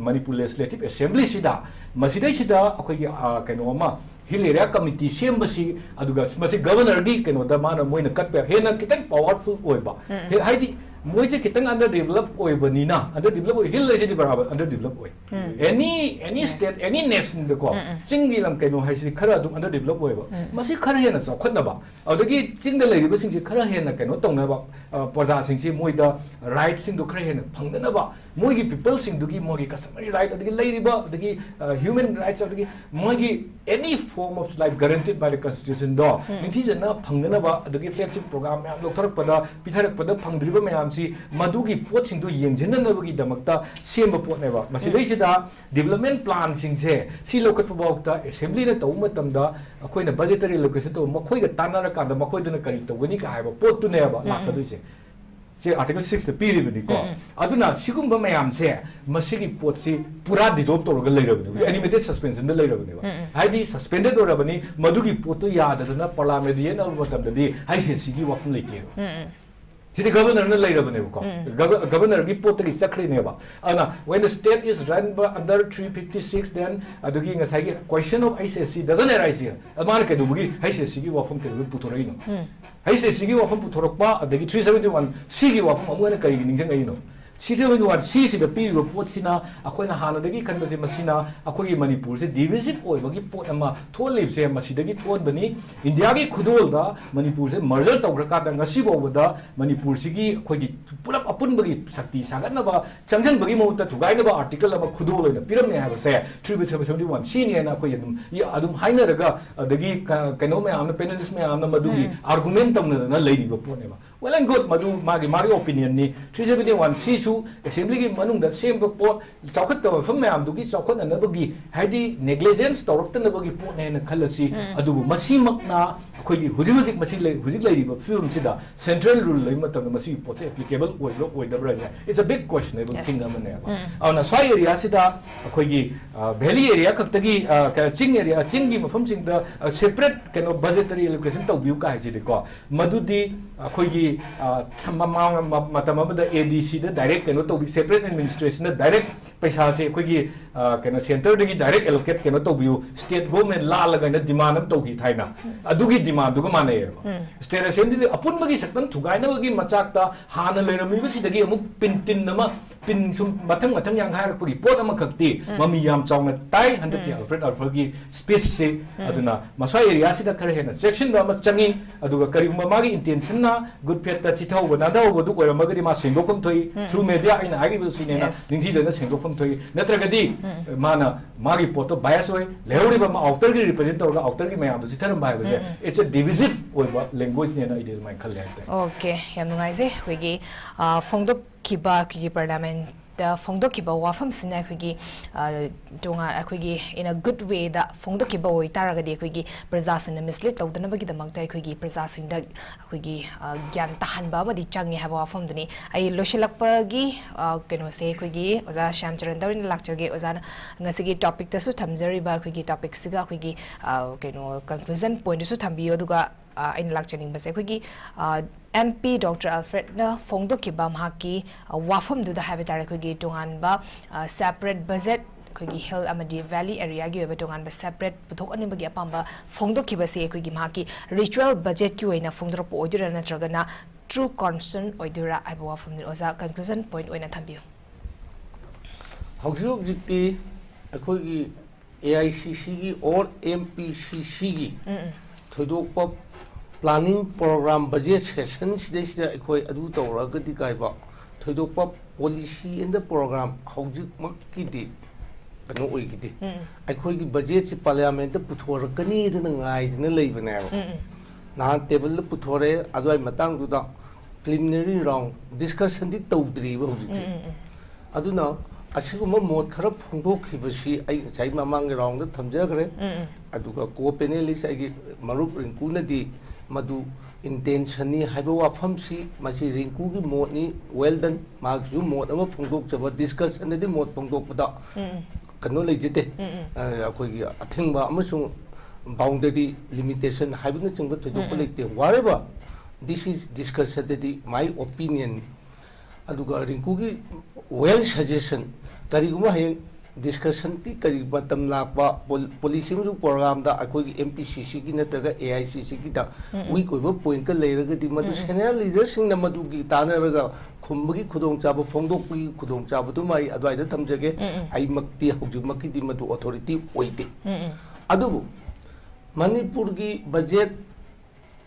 ꯃꯅꯤꯄꯨꯔ ꯂꯦꯖꯤꯁꯂꯦꯇꯤꯚ ꯑꯦꯁꯦꯝꯕ꯭ꯂꯤꯁꯤꯗ, ꯃꯁꯤꯗꯩꯁꯤꯗ ꯑꯩꯈꯣꯏꯒꯤ, ꯑ, ꯀꯩꯅꯣ ꯑꯃ, ꯍꯤꯜ ꯑꯦꯔꯤꯌꯥ ꯀꯃꯤꯇꯤ ꯁꯦꯝꯕꯁꯤ, ꯑꯗꯨꯒ ꯃꯁꯤ ꯒꯕꯔꯅꯔꯒꯤ ꯀꯩꯅꯣꯗ ꯃꯥꯅ, ꯃꯣꯏꯅ ꯀꯠꯄ ꯍꯦꯟꯅ ꯈꯤꯇꯪ ꯄꯥꯋꯔꯐꯨꯜ ꯑꯣꯏꯕ꯫ ꯍꯦ-, ꯍꯥꯏꯗꯤ ꯃꯣꯏꯁꯦ ꯈꯤꯇꯪ ꯑꯟꯗꯔ ꯗꯤꯕꯂꯞ ꯑꯣꯏꯕꯅꯤꯅ, ꯑꯟꯗꯔ ꯗꯤꯕꯂꯞ ꯑꯣꯏ, ꯍꯤꯜ ꯍꯥꯏꯁꯤꯗꯤ ꯕꯔꯥꯕꯔ ꯑꯟꯗꯔ ꯗꯤꯕꯂꯞ ꯑꯣꯏ꯫ ꯑꯦꯅꯤ, ꯑꯦꯅꯤ ꯁ꯭ꯇꯦꯠ, ꯑꯦꯅꯤ ꯅꯦꯁꯟꯗꯀꯣ, ꯆꯤꯡꯒꯤ ꯂꯝ ꯀꯩꯅꯣ ꯍꯥꯏꯁꯤꯗꯤ ꯈꯔ ꯑꯗꯨꯝ ꯑꯟꯗꯔ ꯗꯤꯕꯂꯞ ꯑꯣꯏꯕ꯫ ꯃꯁꯤ ꯈꯔ ꯍꯦꯟꯅ ꯆꯥꯎꯈꯠꯅꯕ, ꯑꯗꯨꯗꯒꯤ ꯆꯤꯡꯗ ꯂꯩꯔꯤꯕꯁꯤꯡꯁꯤ ꯈꯔ ꯍꯦꯟꯅ ꯀꯩꯅꯣ ꯇꯧꯅꯕ, ꯑ, ꯄ꯭ꯔꯖꯥꯁꯤꯡꯁꯤ ꯃꯣꯏꯗ ꯔꯥꯏꯠꯁꯤꯡꯗꯣ ꯈꯔ ꯍꯦꯟꯅ ꯐꯪꯅꯅꯕ, ꯃꯣꯏꯒꯤ ꯄꯤꯄꯜꯁꯤꯡꯗꯨꯒꯤ, ꯃꯣꯏꯒꯤ ꯀꯁꯇꯃꯔꯤ ꯔꯥꯏꯠ, ꯑꯗꯒꯤ ꯂꯩꯔꯤꯕ, ꯑꯗꯒꯤ, ꯑ, ꯍ꯭ꯌꯨꯃꯦꯟ ꯔꯥꯏꯠꯁ, ꯑꯗꯒꯤ ꯃꯣꯏꯒꯤ any form of life guaranteed by the constitutionꯗꯣ ꯅꯤꯡꯊꯤꯖꯅ ꯐꯪꯅꯅꯕ, ꯑꯗꯒꯤ ꯐ꯭ꯂꯦꯒꯁꯤꯞ ꯄ꯭ꯔꯣꯒ꯭ꯔꯥꯝ ꯃꯌꯥꯝ ꯂꯧꯊꯔꯛꯄꯗ, ꯄꯤꯊꯔꯛꯄꯗ ꯐꯪꯗ꯭ꯔꯤꯕ ꯃꯌꯥꯝꯁꯤ, ꯃꯗꯨꯒꯤ ꯄꯣꯠꯁꯤꯡꯗꯨ ꯌꯦꯡꯁꯤꯟꯅꯅꯕꯒꯤꯗꯃꯛꯇ ꯁꯦꯝꯕ ꯄꯣꯠꯅꯦꯕ꯫ ꯃꯁꯤꯗꯩꯁꯤꯗ ꯗꯤꯕꯂꯞꯃꯦꯟ ꯄ꯭ꯂꯥꯟꯁꯤꯡꯁꯦ ꯁꯤ ꯂꯧꯈꯠꯄ ꯐꯥꯎꯗ ꯑꯦꯁꯦꯝꯕ꯭ꯂꯤꯅ ꯇꯧꯕ ꯃꯇꯝꯗ ꯑꯩꯈꯣꯏꯅ ꯕꯖꯦꯇꯔꯤ ꯑꯦꯂꯣꯀꯦꯁꯟ ꯇꯧꯕ, ꯃꯈꯣꯏꯒ ꯇꯥꯟꯅꯔꯀꯥꯟꯗ ꯃꯈꯣꯏꯗꯨꯅ ꯀꯔꯤ ꯇꯧꯒꯅꯤ ꯀꯥ ꯍꯥꯏꯕ ꯄꯣꯠꯇꯨꯅꯦꯕ ꯂꯥꯛꯀꯗꯣꯏꯁꯦ꯫ ꯁꯤ ꯑꯥꯔꯇꯤꯀꯜ ꯁꯤꯛꯁꯇ ꯄꯤꯔꯤꯕꯅꯤꯀꯣ꯫ ꯑꯗꯨꯅ ꯁꯤꯒꯨꯝꯕ ꯃꯌꯥꯝꯁꯦ, ꯃꯁꯤꯒꯤ ꯄꯣꯠꯁꯤ ꯄꯨꯔꯥ ꯗꯤꯖꯣꯜꯕ ꯇꯧꯔꯒ ꯂꯩꯔꯕꯅꯦꯕ, ꯑꯦꯅꯤꯃꯦꯇꯦꯗ ꯁꯁꯄꯦꯟꯁꯟꯗ ꯂꯩꯔꯕꯅꯦꯕ꯫ ꯍꯥꯏꯗꯤ ꯁꯁꯄꯦꯟꯗꯦꯗ ꯑꯣꯏꯔꯕꯅꯤ, ꯃꯗꯨꯒꯤ ꯄꯣꯠꯇꯨ ꯌꯥꯗꯗꯅ ꯄꯥꯔꯂꯥꯃꯦꯟꯗ ꯌꯦꯠꯅꯕ ꯃꯇꯝꯗꯗꯤ ꯍꯩꯁ ꯑꯦꯁ ꯁꯤꯒꯤ ꯋꯥꯐꯝ ꯂꯩꯇꯦꯕ꯫ ꯁꯤꯗꯤ ꯒꯕꯔꯅꯔꯅ ꯂꯩꯔꯕꯅꯦꯕꯀꯣ꯫ ꯒꯕ-, ꯒꯕꯔꯅꯔꯒꯤ ꯄꯣꯠꯇꯒꯤ ꯆꯠꯈ꯭ꯔꯤꯅꯦꯕ꯫ ꯑꯗꯨꯅ when the state is run by under three fifty six, then ꯑꯗꯨꯒꯤ ꯉꯁꯥꯏꯒꯤ question of H S C doesn't arise here꯫ ꯑꯗꯨ ꯃꯥꯅ ꯀꯩꯗꯧꯕꯒꯤ ꯍꯩꯁ ꯑꯦꯁ ꯁꯤꯒꯤ ꯋꯥꯐꯝ ꯀꯩꯗꯧꯕꯒꯤ ꯄꯨꯊꯣꯔꯛꯏꯅꯣ? ꯍꯩꯁ ꯑꯦꯁ ꯁꯤꯒꯤ ꯋꯥꯐꯝ ꯄꯨꯊꯣꯔꯛꯄ, ꯑꯗꯒꯤ ꯊ꯭ꯔꯤ ꯁꯕꯦꯟꯇꯤ ꯋꯥꯟ ꯁꯤꯒꯤ ꯋꯥꯐꯝ ꯑꯃꯨꯛ ꯍꯟꯅ ꯀꯔꯤꯒꯤ ꯅꯤꯡꯁꯤꯡꯉꯛꯏꯅꯣ? ꯊ꯭ꯔꯤ ꯁꯕꯦꯟꯇꯤ ꯋꯥꯟ ꯁꯤꯁꯤꯗ ꯄꯤꯔꯤꯕ ꯄꯣꯠꯁꯤꯅ ꯑꯩꯈꯣꯏꯅ ꯍꯥꯟꯅꯗꯒꯤ ꯈꯟꯕꯁꯦ, ꯃꯁꯤꯅ ꯑꯩꯈꯣꯏꯒꯤ ꯃꯅꯤꯄꯨꯔꯁꯦ ꯗꯤꯚꯤꯖꯤꯚ ꯑꯣꯏꯕꯒꯤ ꯄꯣꯠ ꯑꯃ ꯊꯣꯛꯍꯜꯂꯤꯕꯁꯦ ꯃꯁꯤꯗꯒꯤ ꯊꯣꯛꯍꯟꯕꯅꯤ꯫ ꯏꯟꯗꯤꯌꯥꯒꯤ ꯈꯨꯗꯣꯜꯗ ꯃꯅꯤꯄꯨꯔꯁꯦ ꯃꯔꯖꯔ ꯇꯧꯈ꯭ꯔꯀꯥꯟꯗ ꯉꯁꯤ ꯐꯥꯎꯕꯗ ꯃꯅꯤꯄꯨꯔꯁꯤꯒꯤ ꯑꯩꯈꯣꯏꯒꯤ ꯄꯨꯂꯞ ꯑꯄꯨꯟꯕꯒꯤ ꯁꯛꯇꯤ ꯁꯥꯒꯠꯅꯕ ꯆꯪꯁꯤꯟꯕꯒꯤ ꯃꯍꯨꯠꯇ ꯊꯨꯒꯥꯏꯅꯕ ꯑꯥꯔꯇꯤꯀꯜ ꯑꯃ ꯈꯨꯗꯣꯜ ꯑꯣꯏꯅ ꯄꯤꯔꯝꯃꯦ ꯍꯥꯏꯕꯁꯦ ꯊ꯭ꯔꯤ ꯁꯕꯦꯟꯇꯤ ꯋꯥꯟ ꯁꯤꯅꯤ ꯍꯥꯏꯅ ꯑꯩꯈꯣꯏ ꯑꯗꯨꯝ, ꯑꯗꯨꯝ ꯍꯥꯏꯅꯔꯒ, ꯑꯗꯒꯤ ꯀ-, ꯀꯩꯅꯣ ꯃꯌꯥꯝꯅ, ꯄꯦꯅꯦꯂꯤꯁ ꯃꯌꯥꯝꯅ ꯃꯗꯨꯒꯤ ꯑꯥꯔꯒꯨꯃꯦꯟ ꯇꯧꯅꯗꯅ ꯂꯩꯔꯤꯕ ꯄꯣꯠꯅꯦꯕ꯫ Well and good, ꯃꯗꯨ ꯃꯥꯒꯤ ꯃꯥꯒꯤ opinion ꯅꯤ꯫ Three seventy one C ꯁꯨ assembly ꯒꯤ ꯃꯅꯨꯡꯗ ꯁꯦꯝꯕ ꯄꯣꯠ, ꯆꯥꯎꯈꯠꯇꯕ ꯃꯐꯝ ꯃꯌꯥꯝꯗꯨꯒꯤ ꯆꯥꯎꯈꯠꯅꯅꯕꯒꯤ, ꯍꯥꯏꯗꯤ negligence ꯇꯧꯔꯛꯇꯅꯕꯒꯤ ꯄꯣꯠꯅꯦ ꯍꯥꯏꯅ ꯈꯜꯂꯁꯤ꯫ ꯑꯗꯨꯕꯨ ꯃꯁꯤꯃꯛꯅ ꯑꯩꯈꯣꯏꯒꯤ ꯍꯧꯖꯤꯛ ꯍꯧꯖꯤꯛ ꯃꯁꯤ ꯂꯩ, ꯍꯧꯖꯤꯛ ꯂꯩꯔꯤꯕ ꯐꯤꯕꯝꯁꯤꯗ central rule ꯂꯩꯕ ꯃꯇꯝꯗ ꯃꯁꯤꯒꯤ ꯄꯣꯠꯁꯦ applicable ꯑꯣꯏꯕ꯭ꯔꯥ ꯑꯣꯏꯗꯕ꯭ꯔꯥ ꯍꯥꯏꯁꯦ, it's a big questionable thing ꯑꯃꯅꯦꯕ꯫ ꯑꯗꯨꯅ ꯁ꯭ꯋꯥꯏ area ꯁꯤꯗ ꯑꯩꯈꯣꯏꯒꯤ, ꯑ, valley area ꯈꯛꯇꯒꯤ, ꯑ, ꯀ-, ꯆꯤꯡ area, ꯆꯤꯡꯒꯤ ꯃꯐꯝꯁꯤꯡꯗ, ꯑ, separate ꯀꯩꯅꯣ budgetary allocation ꯇꯧꯕꯤꯌꯨ ꯀꯥꯏ ꯍꯥꯏꯁꯤꯗꯤꯀꯣ, ꯃꯗꯨꯗꯤ ꯑꯩꯈꯣꯏꯒꯤ, ꯑ, ꯃꯃꯥꯡ ꯃ-, ꯃꯇꯝ ꯑꯃꯗ A D C the direct ꯀꯩꯅꯣ ꯇꯧꯕꯤ, separate administration ꯗ direct ꯄꯩꯁꯥꯁꯦ ꯑꯩꯈꯣꯏꯒꯤ, ꯑ, ꯀꯩꯅꯣ centre ꯗꯒꯤ direct allocate ꯀꯩꯅꯣ ꯇꯧꯕꯤꯌꯨ, state government ꯂꯥꯜꯂꯒ ꯍꯥꯏꯅ demand ꯑꯃ ꯇꯧꯈꯤ ꯊꯥꯏꯅ꯫ ꯑꯗꯨꯒꯤ demand ꯗꯨꯒ ꯃꯥꯟꯅꯩꯌꯦꯕ꯫ State Assembly ꯗ ꯑꯄꯨꯟꯕꯒꯤ ꯁꯛꯇꯝ ꯊꯨꯒꯥꯏꯅꯕꯒꯤ ꯃꯆꯥꯛꯇ ꯍꯥꯟꯅ ꯂꯩꯔꯝꯃꯤꯕꯁꯤꯗꯒꯤ ꯑꯃꯨꯛ ꯄꯤꯟ ꯇꯤꯟ ꯑꯃ, ꯄꯤꯟ ꯁꯨꯝ ꯃꯊꯪ ꯃꯊꯪ ꯌꯥꯡꯈꯥꯏꯔꯛꯄꯒꯤ ꯄꯣꯠ ꯑꯃꯈꯛꯇꯤ ꯃꯃꯤ ꯌꯥꯝ ꯆꯥꯎꯅ ꯇꯥꯏ ꯍꯟꯗꯛꯀꯤ Alfred Arthur ꯒꯤ speech ꯁꯤ꯫ ꯑꯗꯨꯅ ꯃꯁ꯭ꯋꯥꯏ area ꯁꯤꯗ ꯈꯔ ꯍꯦꯟꯅ ꯆꯦꯛꯁꯤꯟꯕ ꯑꯃ ꯆꯪꯉꯤ꯫ ꯑꯗꯨꯒ ꯀꯔꯤꯒꯨꯝꯕ ꯃꯥꯒꯤ intention ꯅ good faith ꯇ ꯆꯤꯊꯍꯧꯕ ꯅꯥꯟꯊꯍꯧꯕꯗꯨ ꯑꯣꯏꯔꯝꯃꯒꯗꯤ ꯃꯥ ꯁꯦꯡꯗꯣꯛꯐꯝ ꯊꯣꯛꯏ꯫ Through media ꯑꯩꯅ ꯍꯥꯏꯔꯤꯕ ꯁꯤꯅꯦꯅ Yes. ꯅꯤꯡꯊꯤꯖꯅ ꯁꯦꯡꯗꯣꯛꯐꯝ ꯊꯣꯛꯏ꯫ ꯅꯠꯇ꯭ꯔꯒꯗꯤ ꯃꯥꯅ ꯃꯥꯒꯤ ꯄꯣꯠꯇꯣ bias ꯑꯣꯏ, ꯂꯩꯍꯧꯔꯤꯕ ꯑꯃ outer ꯒꯤ represent ꯇꯧꯔꯒ outer ꯒꯤ ꯃꯌꯥꯝꯗꯣ ꯆꯤꯊꯔꯝꯕ ꯍꯥꯏꯕꯁꯦ, it's a divisive ꯑꯣꯏꯕ language ꯅꯦꯅ ꯑꯩꯗꯤ ꯑꯗꯨꯃꯥꯏꯅ ꯈꯜꯂꯦ ꯍꯥꯏꯇꯥꯔꯦ꯫ Okay, ꯌꯥꯝ ꯅꯨꯡꯉꯥꯏꯖꯩ꯫ ꯑꯩꯈꯣꯏꯒꯤ, ꯑ, ꯐꯣꯡꯗꯣꯛꯈꯤꯕ, ꯑꯩꯈꯣꯏꯒꯤ parliament ꯇ ꯐꯣꯡꯗꯣꯛꯈꯤꯕ ꯋꯥꯐꯝꯁꯤꯅ ꯑꯩꯈꯣꯏꯒꯤ, ꯑ, ꯇꯣꯉꯥꯟ-, ꯑꯩꯈꯣꯏꯒꯤ in a good way ꯗ ꯐꯣꯡꯗꯣꯛꯈꯤꯕ ꯑꯣꯏꯇꯥꯔꯒꯗꯤ ꯑꯩꯈꯣꯏꯒꯤ ꯄ꯭ꯔꯖꯥꯁꯤꯡꯅ mislead ꯇꯧꯗꯅꯕꯒꯤꯗꯃꯛꯇ ꯑꯩꯈꯣꯏꯒꯤ ꯄ꯭ꯔꯖꯥꯁꯤꯡꯗ ꯑꯩꯈꯣꯏꯒꯤ, ꯑ, ꯒ꯭ꯌꯥꯟ ꯇꯥꯍꯟꯕ ꯑꯃꯗꯤ ꯆꯪꯉꯦ ꯍꯥꯏꯕ ꯋꯥꯐꯝꯗꯨꯅꯤ꯫ ꯑꯩ ꯂꯣꯏꯁꯤꯜꯂꯛꯄꯒꯤ, ꯑ, ꯀꯩꯅꯣꯁꯦ ꯑꯩꯈꯣꯏꯒꯤ ꯑꯣꯖꯥ ꯁ꯭ꯌꯥꯝꯆꯔꯟꯗ ꯑꯣꯏꯅ ꯂꯥꯛꯆꯔꯒꯦ꯫ ꯑꯣꯖꯥꯅ ꯉꯁꯤꯒꯤ topic ꯇꯁꯨ ꯊꯝꯖꯔꯤꯕ ꯑꯩꯈꯣꯏꯒꯤ topic ꯁꯤꯒ ꯑꯩꯈꯣꯏꯒꯤ, ꯑ, ꯀꯩꯅꯣ conclusion point ꯇꯨꯁꯨ ꯊꯝꯕꯤꯌꯨ꯫ ꯑꯗꯨꯒ, ꯑ, ꯑꯩꯅ ꯂꯥꯛꯆꯅꯤꯡꯕꯁꯦ ꯑꯩꯈꯣꯏꯒꯤ, ꯑ, M P Doctor Alfred ꯅ ꯐꯣꯡꯗꯣꯛꯈꯤꯕ ꯃꯍꯥꯛꯀꯤ, ꯑ, ꯋꯥꯐꯝꯗꯨꯗ ꯍꯥꯏꯕ ꯇꯥꯔꯦ, ꯑꯩꯈꯣꯏꯒꯤ ꯇꯣꯉꯥꯟꯕ, ꯑ, separate budget, ꯑꯩꯈꯣꯏꯒꯤ hill ꯑꯃꯗꯤ valley area ꯒꯤ ꯑꯣꯏꯕ ꯇꯣꯉꯥꯟꯕ separate ꯄꯨꯊꯣꯛꯍꯟꯅꯤꯡꯕꯒꯤ ꯑꯄꯥꯝꯕ ꯐꯣꯡꯗꯣꯛꯈꯤꯕꯁꯦ ꯑꯩꯈꯣꯏꯒꯤ ꯃꯍꯥꯛꯀꯤ ritual budget ꯀꯤ ꯑꯣꯏꯅ ꯐꯣꯡꯗꯣꯔꯛꯄ ꯑꯣꯏꯗꯣꯏꯔꯥ ꯅꯠꯇ꯭ꯔꯒꯅ true concern ꯑꯣꯏꯗꯣꯏꯔꯥ ꯍꯥꯏꯕ ꯋꯥꯐꯝꯗꯨꯅꯤ꯫ ꯑꯣꯖꯥ, conclusion point ꯑꯣꯏꯅ ꯊꯝꯕꯤꯌꯨ꯫ ꯍꯧꯖꯤꯛ ꯍꯧꯖꯤꯛꯇꯤ ꯑꯩꯈꯣꯏꯒꯤ A I C C ꯒꯤ or M P C C ꯒꯤ ꯊꯣꯏꯗꯣꯛꯄ planning program budget session ꯁꯤꯗꯩꯁꯤꯗ ꯑꯩꯈꯣꯏ ꯑꯗꯨ ꯇꯧꯔꯒꯗꯤ ꯀꯥꯏꯕ ꯊꯣꯏꯗꯣꯛꯄ policy in the program ꯍꯧꯖꯤꯛꯃꯛꯀꯤꯗꯤ ꯀꯩꯅꯣ ꯑꯣꯏꯈꯤꯗꯦ꯫ ꯑꯩꯈꯣꯏꯒꯤ budget ꯁꯤ parliament ꯇ ꯄꯨꯊꯣꯔꯛꯀꯅꯤꯗꯅ ꯉꯥꯏꯗꯅ ꯂꯩꯕꯅꯦꯕ꯫ ꯅꯍꯥꯟ table ꯗ ꯄꯨꯊꯣꯔꯛꯑꯦ, ꯑꯗꯨꯋꯥꯏ ꯃꯇꯥꯡꯗꯨꯗ preliminary round discussion ꯗꯤ ꯇꯧꯗ꯭ꯔꯤꯕ ꯍꯧꯖꯤꯛꯁꯦ꯫ ꯑꯗꯨꯅ ꯑꯁꯤꯒꯨꯝꯕ ꯃꯣꯠ ꯈꯔ ꯐꯣꯡꯗꯣꯛꯈꯤꯕꯁꯤ ꯑꯩ ꯉꯁꯥꯏ ꯃꯃꯥꯡꯒꯤ round ꯗ ꯊꯝꯖꯈ꯭ꯔꯦ꯫ ꯑꯗꯨꯒ co panelist ꯑꯩꯒꯤ ꯃꯔꯨꯞ ꯔꯤꯡꯀꯨꯅꯗꯤ ꯃꯗꯨ intention ꯅꯤ ꯍꯥꯏꯕ ꯋꯥꯐꯝꯁꯤ, ꯃꯁꯤ ꯔꯤꯡꯀꯨꯒꯤ ꯃꯣꯠꯅꯤ, well done꯫ ꯃꯥꯒꯤꯁꯨ ꯃꯣꯠ ꯑꯃ ꯐꯣꯡꯗꯣꯛꯆꯕ, discussion ꯗꯗꯤ ꯃꯣꯠ ꯐꯣꯡꯗꯣꯛꯄꯗ ꯀꯩꯅꯣ ꯂꯩꯖꯗꯦ꯫ ꯑ, ꯑꯩꯈꯣꯏꯒꯤ ꯑꯊꯤꯡꯕ ꯑꯃꯁꯨꯡ boundary limitation ꯍꯥꯏꯕꯅꯆꯤꯡꯕ ꯊꯣꯏꯗꯣꯛꯄ ꯂꯩꯇꯦ꯫ Whatever, this is discussion ꯗꯗꯤ my opinion ꯅꯤ꯫ ꯑꯗꯨꯒ ꯔꯤꯡꯀꯨꯒꯤ well suggestion, ꯀꯔꯤꯒꯨꯝꯕ ꯍꯌꯦꯡ discussion ꯒꯤ ꯀꯔꯤ ꯃꯇꯝ ꯂꯥꯛꯄ, ꯄꯣ-, policy ꯑꯃꯁꯨꯡ program ꯗ ꯑꯩꯈꯣꯏꯒꯤ M P C C ꯒꯤ ꯅꯠꯇ꯭ꯔꯒ A I C C ꯒꯤꯗ weak ꯑꯣꯏꯕ point ꯀ ꯂꯩꯔꯒꯗꯤ, ꯃꯗꯨ senior leader ꯁꯤꯡꯅ ꯃꯗꯨꯒꯤ ꯇꯥꯟꯅꯔꯒ ꯈꯨꯝꯕꯒꯤ ꯈꯨꯗꯣꯡꯆꯥꯕ, ꯐꯣꯡꯗꯣꯛꯄꯒꯤ ꯈꯨꯗꯣꯡꯆꯥꯕꯗꯨꯃ ꯑꯩ ꯑꯗꯨꯋꯥꯏꯗ ꯊꯝꯖꯒꯦ꯫ ꯑꯩꯃꯛꯇꯤ ꯍꯧꯖꯤꯛꯃꯛꯀꯤꯗꯤ ꯃꯗꯨ authority ꯑꯣꯏꯗꯦ꯫ ꯑꯗꯨꯕꯨ ꯃꯅꯤꯄꯨꯔꯒꯤ budget,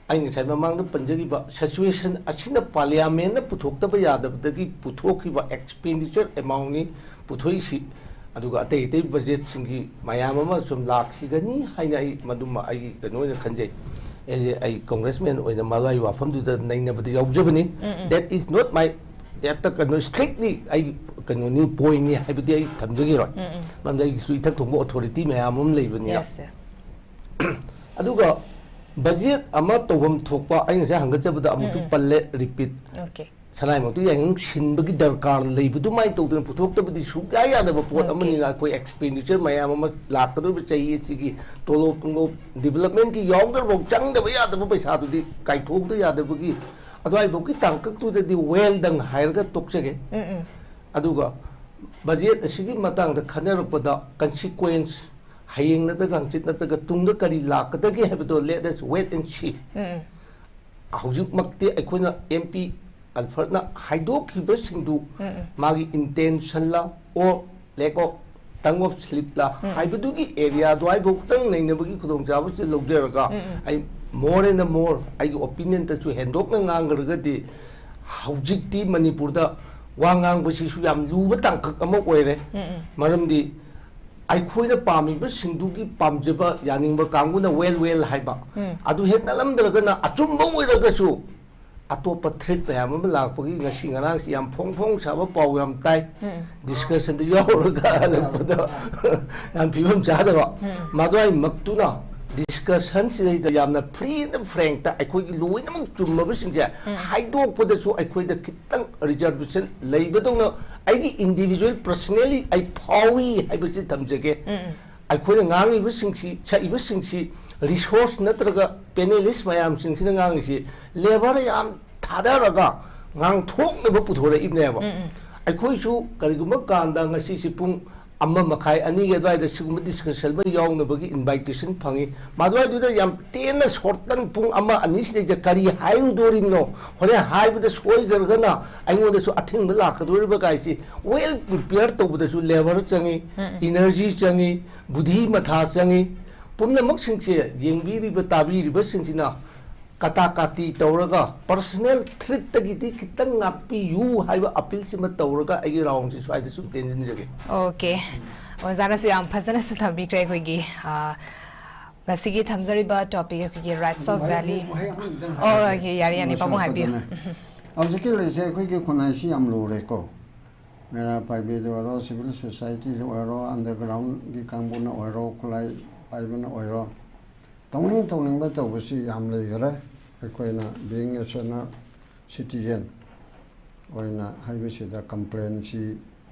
ꯑꯩ ꯉꯁꯥꯏ ꯃꯃꯥꯡꯗ ꯄꯟꯖꯈꯤꯕ situation ꯑꯁꯤꯅ parliament ꯅ ꯄꯨꯊꯣꯛꯇꯕ ꯌꯥꯗꯕꯗꯒꯤ ꯄꯨꯊꯣꯛꯈꯤꯕ expenditure amount ꯅꯤ ꯄꯨꯊꯣꯛꯏꯁꯤ꯫ ꯑꯗꯨꯒ ꯑꯇꯩ ꯑꯇꯩ budget ꯁꯤꯡꯒꯤ ꯃꯌꯥꯝ ꯑꯃ ꯁꯨꯝ ꯂꯥꯛꯈꯤꯒꯅꯤ ꯍꯥꯏꯅ ꯑꯩ ꯃꯗꯨꯃ ꯑꯩꯒꯤ ꯀꯩꯅꯣ ꯑꯣꯏꯅ ꯈꯟꯖꯩ꯫ ꯑꯩꯁꯦ, ꯑꯩ congressman ꯑꯣꯏꯅ ꯃꯗꯨꯒꯤ ꯋꯥꯐꯝꯗꯨꯗ ꯅꯩꯅꯕꯗ ꯌꯥꯎꯖꯕꯅꯤ꯫ That is not my, ꯍꯦꯛꯇ ꯀꯩꯅꯣ, strictly ꯑꯩ ꯀꯩꯅꯣꯅꯤ, point ꯅꯤ ꯍꯥꯏꯕꯗꯤ ꯑꯩ ꯊꯝꯖꯈꯤꯔꯣꯏ꯫ ꯃꯔꯝꯗꯤ ꯑꯩꯒꯤꯁꯨ ꯏꯊꯛ ꯊꯣꯡꯕ authority ꯃꯌꯥꯝ ꯑꯃ ꯂꯩꯕꯅꯤꯅ꯫ Yes, yes. ꯑꯗꯨꯒ budget ꯑꯃ ꯇꯧꯐꯝ ꯊꯣꯛꯄ, ꯑꯩ ꯉꯁꯥꯏ ꯍꯪꯒꯠꯆꯕꯗ ꯑꯃꯨꯛꯁꯨ ꯄꯜꯂꯦ, repeat꯫ Okay. ꯁꯅꯥꯏꯃꯛꯇꯨ ꯌꯥꯏꯉꯪ ꯁꯤꯟꯕꯒꯤ ꯗꯔꯀꯥꯔ ꯂꯩꯕꯗꯨꯃꯥꯏꯅ ꯇꯧꯗꯅ ꯄꯨꯊꯣꯛꯇꯕꯗꯤ ꯁꯨꯡꯌꯥ ꯌꯥꯗꯕ ꯄꯣꯠ Okay. ꯑꯃꯅꯤꯅ, ꯑꯩꯈꯣꯏ expenditure ꯃꯌꯥꯝ ꯑꯃ ꯂꯥꯛꯀꯗꯧꯔꯤꯕ ꯆꯍꯤ ꯑꯁꯤꯒꯤ ꯇꯣꯂꯣꯞ ꯅꯨꯡꯂꯣꯞ, development ꯀꯤ ꯌꯥꯎꯗ꯭ꯔꯐꯥꯎ ꯆꯪꯗꯕ ꯌꯥꯗꯕ ꯄꯩꯁꯥꯗꯨꯗꯤ ꯀꯥꯏꯊꯣꯛꯇ ꯌꯥꯗꯕꯒꯤ, ꯑꯗꯨꯋꯥꯏꯐꯥꯎꯒꯤ ꯇꯥꯡꯀꯛꯇꯨꯗꯗꯤ well done ꯍꯥꯏꯔꯒ ꯇꯣꯛꯆꯒꯦ꯫ ꯑꯗꯨꯒ budget ꯑꯁꯤꯒꯤ ꯃꯇꯥꯡꯗ ꯈꯟꯅꯔꯛꯄꯗ consequence, ꯍꯌꯦꯡ ꯅꯠꯇ꯭ꯔꯒ ꯍꯪꯆꯤꯠ ꯅꯠꯇ꯭ꯔꯒ ꯇꯨꯡꯗ ꯀꯔꯤ ꯂꯥꯛꯀꯗꯒꯦ ꯍꯥꯏꯕꯗꯣ, let us wait and see꯫ ꯍꯧꯖꯤꯛꯃꯛꯇꯤ ꯑꯩꯈꯣꯏꯅ M P Alfred ꯅ ꯍꯥꯏꯗꯣꯛꯈꯤꯕꯁꯤꯡꯗꯨ ꯃꯥꯒꯤ intention ꯂ or lack of, tongue of slip ꯂ ꯍꯥꯏꯕꯗꯨꯒꯤ area ꯑꯗꯨꯋꯥꯏꯐꯥꯎꯇꯪ ꯅꯩꯅꯕꯒꯤ ꯈꯨꯗꯣꯡꯆꯥꯕꯁꯤ ꯂꯧꯖꯔꯒ, ꯑꯩ more and more ꯑꯩꯒꯤ opinion ꯇꯁꯨ ꯍꯦꯟꯗꯣꯛꯅ ꯉꯥꯡꯈ꯭ꯔꯒꯗꯤ, ꯍꯧꯖꯤꯛꯇꯤ ꯃꯅꯤꯄꯨꯔꯗ ꯋꯥ ꯉꯥꯡꯕꯁꯤꯁꯨ ꯌꯥꯝ ꯂꯨꯕ ꯇꯥꯡꯀꯛ ꯑꯃ ꯑꯣꯏꯔꯦ꯫ ꯃꯔꯝꯗꯤ ꯑꯩꯈꯣꯏꯅ ꯄꯥꯝꯃꯤꯕꯁꯤꯡꯗꯨꯒꯤ ꯄꯥꯝꯖꯕ, ꯌꯥꯅꯤꯡꯕ ꯀꯥꯡꯕꯨꯅ well well ꯍꯥꯏꯕ, ꯑꯗꯨ ꯍꯦꯛ ꯅꯠꯂꯝꯗ꯭ꯔꯒꯅ ꯑꯆꯨꯝꯕ ꯑꯣꯏꯔꯒꯁꯨ ꯑꯇꯣꯞꯄ ꯊ꯭ꯔꯦꯠ ꯃꯌꯥꯝ ꯑꯃ ꯂꯥꯛꯄꯒꯤ ꯉꯁꯤ ꯉꯔꯥꯡꯁꯤ ꯌꯥꯝ ꯐꯣꯡ ꯐꯣꯡ ꯁꯥꯕ ꯄꯥꯎ ꯌꯥꯝ ꯇꯥꯏ꯫ ꯗꯤꯁꯀꯁꯟꯗ ꯌꯥꯎꯔꯒ ꯍꯜꯂꯛꯄꯗ ꯌꯥꯝ ꯐꯤꯕꯝ ꯆꯥꯗꯕ꯫ ꯃꯗꯨꯋꯥꯏꯃꯛꯇꯨꯅ ꯗꯤꯁꯀꯁꯟꯁꯤꯗꯩꯗ ꯌꯥꯝꯅ ꯐ꯭ꯔꯤ ꯑꯦꯟ ꯐ꯭ꯔꯦꯡꯛꯇ ꯑꯩꯈꯣꯏꯒꯤ ꯂꯣꯏꯅꯃꯛ ꯆꯨꯝꯃꯕꯁꯤꯡꯁꯦ ꯍꯥꯏꯗꯣꯛꯄꯗꯁꯨ ꯑꯩꯈꯣꯏꯗ ꯈꯤꯇꯪ ꯔꯤꯖꯔꯕꯦꯁꯟ ꯂꯩꯕꯗꯧꯅ ꯑꯩꯒꯤ ꯏꯟꯗꯤꯕꯤꯖꯨꯋꯦꯜ ꯄꯔꯁꯅꯦꯜꯂꯤ ꯑꯩ ꯐꯥꯎꯏ ꯍꯥꯏꯕꯁꯤ ꯊꯝꯖꯒꯦ꯫ ꯑꯩꯈꯣꯏꯅ ꯉꯥꯡꯉꯤꯕꯁꯤꯡꯁꯤ, ꯁꯛꯏꯕꯁꯤꯡꯁꯤ, ꯔꯤꯁꯣꯔꯁ ꯅꯠꯇ꯭ꯔꯒ ꯄꯦꯅꯦꯂꯤꯁ ꯃꯌꯥꯝꯁꯤꯡꯁꯤꯅ ꯉꯥꯡꯉꯤꯁꯤ ꯂꯦꯕꯔ ꯌꯥꯝ ꯊꯥꯗꯔꯒ ꯉꯥꯡꯊꯣꯛꯅꯕ ꯄꯨꯊꯣꯔꯛꯏꯕꯅꯦꯕ꯫ ꯑꯩꯈꯣꯏꯁꯨ ꯀꯔꯤꯒꯨꯝꯕ ꯀꯥꯟꯗ ꯉꯁꯤꯁꯤ ꯄꯨꯡ ꯑꯃ ꯃꯈꯥꯏ, ꯑꯅꯤꯒꯤ ꯑꯗꯨꯋꯥꯏꯗ ꯁꯤꯒꯨꯝꯕ ꯗꯤꯁꯀꯁꯟ ꯑꯃ ꯌꯥꯎꯅꯕꯒꯤ ꯏꯟꯚꯥꯏꯇꯦꯁꯟ ꯐꯪꯉꯤ꯫ ꯃꯗꯨꯋꯥꯏꯗꯨꯗ ꯌꯥꯝ ꯇꯦꯟꯅ ꯁꯣꯔꯇꯟ ꯄꯨꯡ ꯑꯃ ꯑꯅꯤꯁꯤꯗꯩꯗ ꯀꯔꯤ ꯍꯥꯏꯔꯨꯗꯣꯔꯤꯕꯅꯣ, ꯍꯣꯔꯦꯟ ꯍꯥꯏꯕꯗ ꯁꯣꯏꯈ꯭ꯔꯒꯅ ꯑꯩꯉꯣꯟꯗꯁꯨ ꯑꯊꯤꯡꯕ ꯂꯥꯛꯀꯗꯣꯔꯤꯕ ꯀꯥꯏꯁꯤ ꯋꯦꯜ ꯄ꯭ꯔꯤꯄꯦꯌꯔ ꯇꯧꯕꯗꯁꯨ ꯂꯦꯕꯔ ꯆꯪꯉꯤ, ꯏꯅꯔꯖꯤ ꯆꯪꯉꯤ, ꯕꯨꯙꯤ ꯃꯊꯥ ꯆꯪꯉꯤ꯫ ꯄꯨꯝꯅꯃꯛꯁꯤꯡꯁꯦ ꯌꯦꯡꯕꯤꯔꯤꯕ ꯇꯥꯕꯤꯔꯤꯕꯁꯤꯡꯁꯤꯅ ꯀꯇꯥ ꯀꯥꯇꯤ ꯇꯧꯔꯒ ꯄꯔꯁꯅꯦꯜ ꯊ꯭ꯔꯤꯠꯇꯒꯤꯗꯤ ꯈꯤꯇꯪ ꯉꯥꯛꯄꯤꯌꯨ ꯍꯥꯏꯕ ꯑꯄꯤꯜꯁꯤꯃ ꯇꯧꯔꯒ ꯑꯩꯒꯤ ꯔꯥꯎꯟꯁꯤ ꯁ꯭ꯋꯥꯏꯗ ꯁꯨꯝ ꯇꯦꯟꯁꯤꯟꯖꯒꯦ꯫ ꯑꯣꯀꯦ, ꯑꯣꯖꯥꯅꯁꯨ ꯌꯥꯝ ꯐꯖꯅꯁꯨ ꯊꯝꯕꯤꯈ꯭ꯔꯦ ꯑꯩꯈꯣꯏꯒꯤ, ꯑ, ꯉꯁꯤꯒꯤ ꯊꯝꯖꯔꯤꯕ ꯇꯣꯄꯤꯛ ꯑꯩꯈꯣꯏꯒꯤ ꯔꯥꯏꯠꯁ ꯑꯣꯐ ꯚꯦꯂꯤ꯫ ꯋꯥꯍꯩ ꯑꯃ ꯑꯝꯇꯪ ꯑꯣ, ꯍꯥꯏꯖꯒꯦ꯫ ꯑꯣꯀꯦ, ꯌꯥꯔꯦ, ꯌꯥꯅꯤ, ꯄꯥꯕꯨꯡ ꯍꯥꯏꯕꯤꯌꯨ꯫ ꯂꯣꯏꯁꯤꯜꯂꯛꯄꯗꯅꯦ꯫ ꯍꯧꯖꯤꯛꯀꯤ ꯂꯩꯔꯤꯁꯦ ꯑꯩꯈꯣꯏꯒꯤ ꯈꯨꯟꯅꯥꯏꯁꯤ ꯌꯥꯝ ꯂꯨꯔꯦꯀꯣ꯫ ꯃꯩꯔꯥ ꯄꯥꯏꯕꯤꯗ ꯑꯣꯏꯔꯣ, ꯁꯤꯚꯤꯜ ꯁꯣꯁꯥꯏꯇꯤꯗ ꯑꯣꯏꯔꯣ, ꯑꯟꯗꯔꯒ꯭ꯔꯥꯎꯟꯒꯤ ꯀꯥꯡꯕꯨꯅ ꯑꯣꯏꯔꯣ, ꯈꯨꯠꯂꯥꯏ ꯄꯥꯏꯕꯅ ꯑꯣꯏꯔꯣ, ꯇꯧꯅꯤꯡ ꯇꯧꯅꯤꯡꯕ ꯇꯧꯕꯁꯤ ꯌꯥꯝ ꯂꯩꯈꯔꯦ꯫ ꯑꯩꯈꯣꯏꯅ ꯕꯤꯡ ꯑꯦ ꯁꯦꯅꯤꯌꯔ ꯁꯤꯇꯤꯖꯦꯟ ꯑꯣꯏꯅ ꯍꯥꯏꯕꯁꯤꯗ ꯀꯝꯄ꯭ꯂꯦꯟꯁꯤ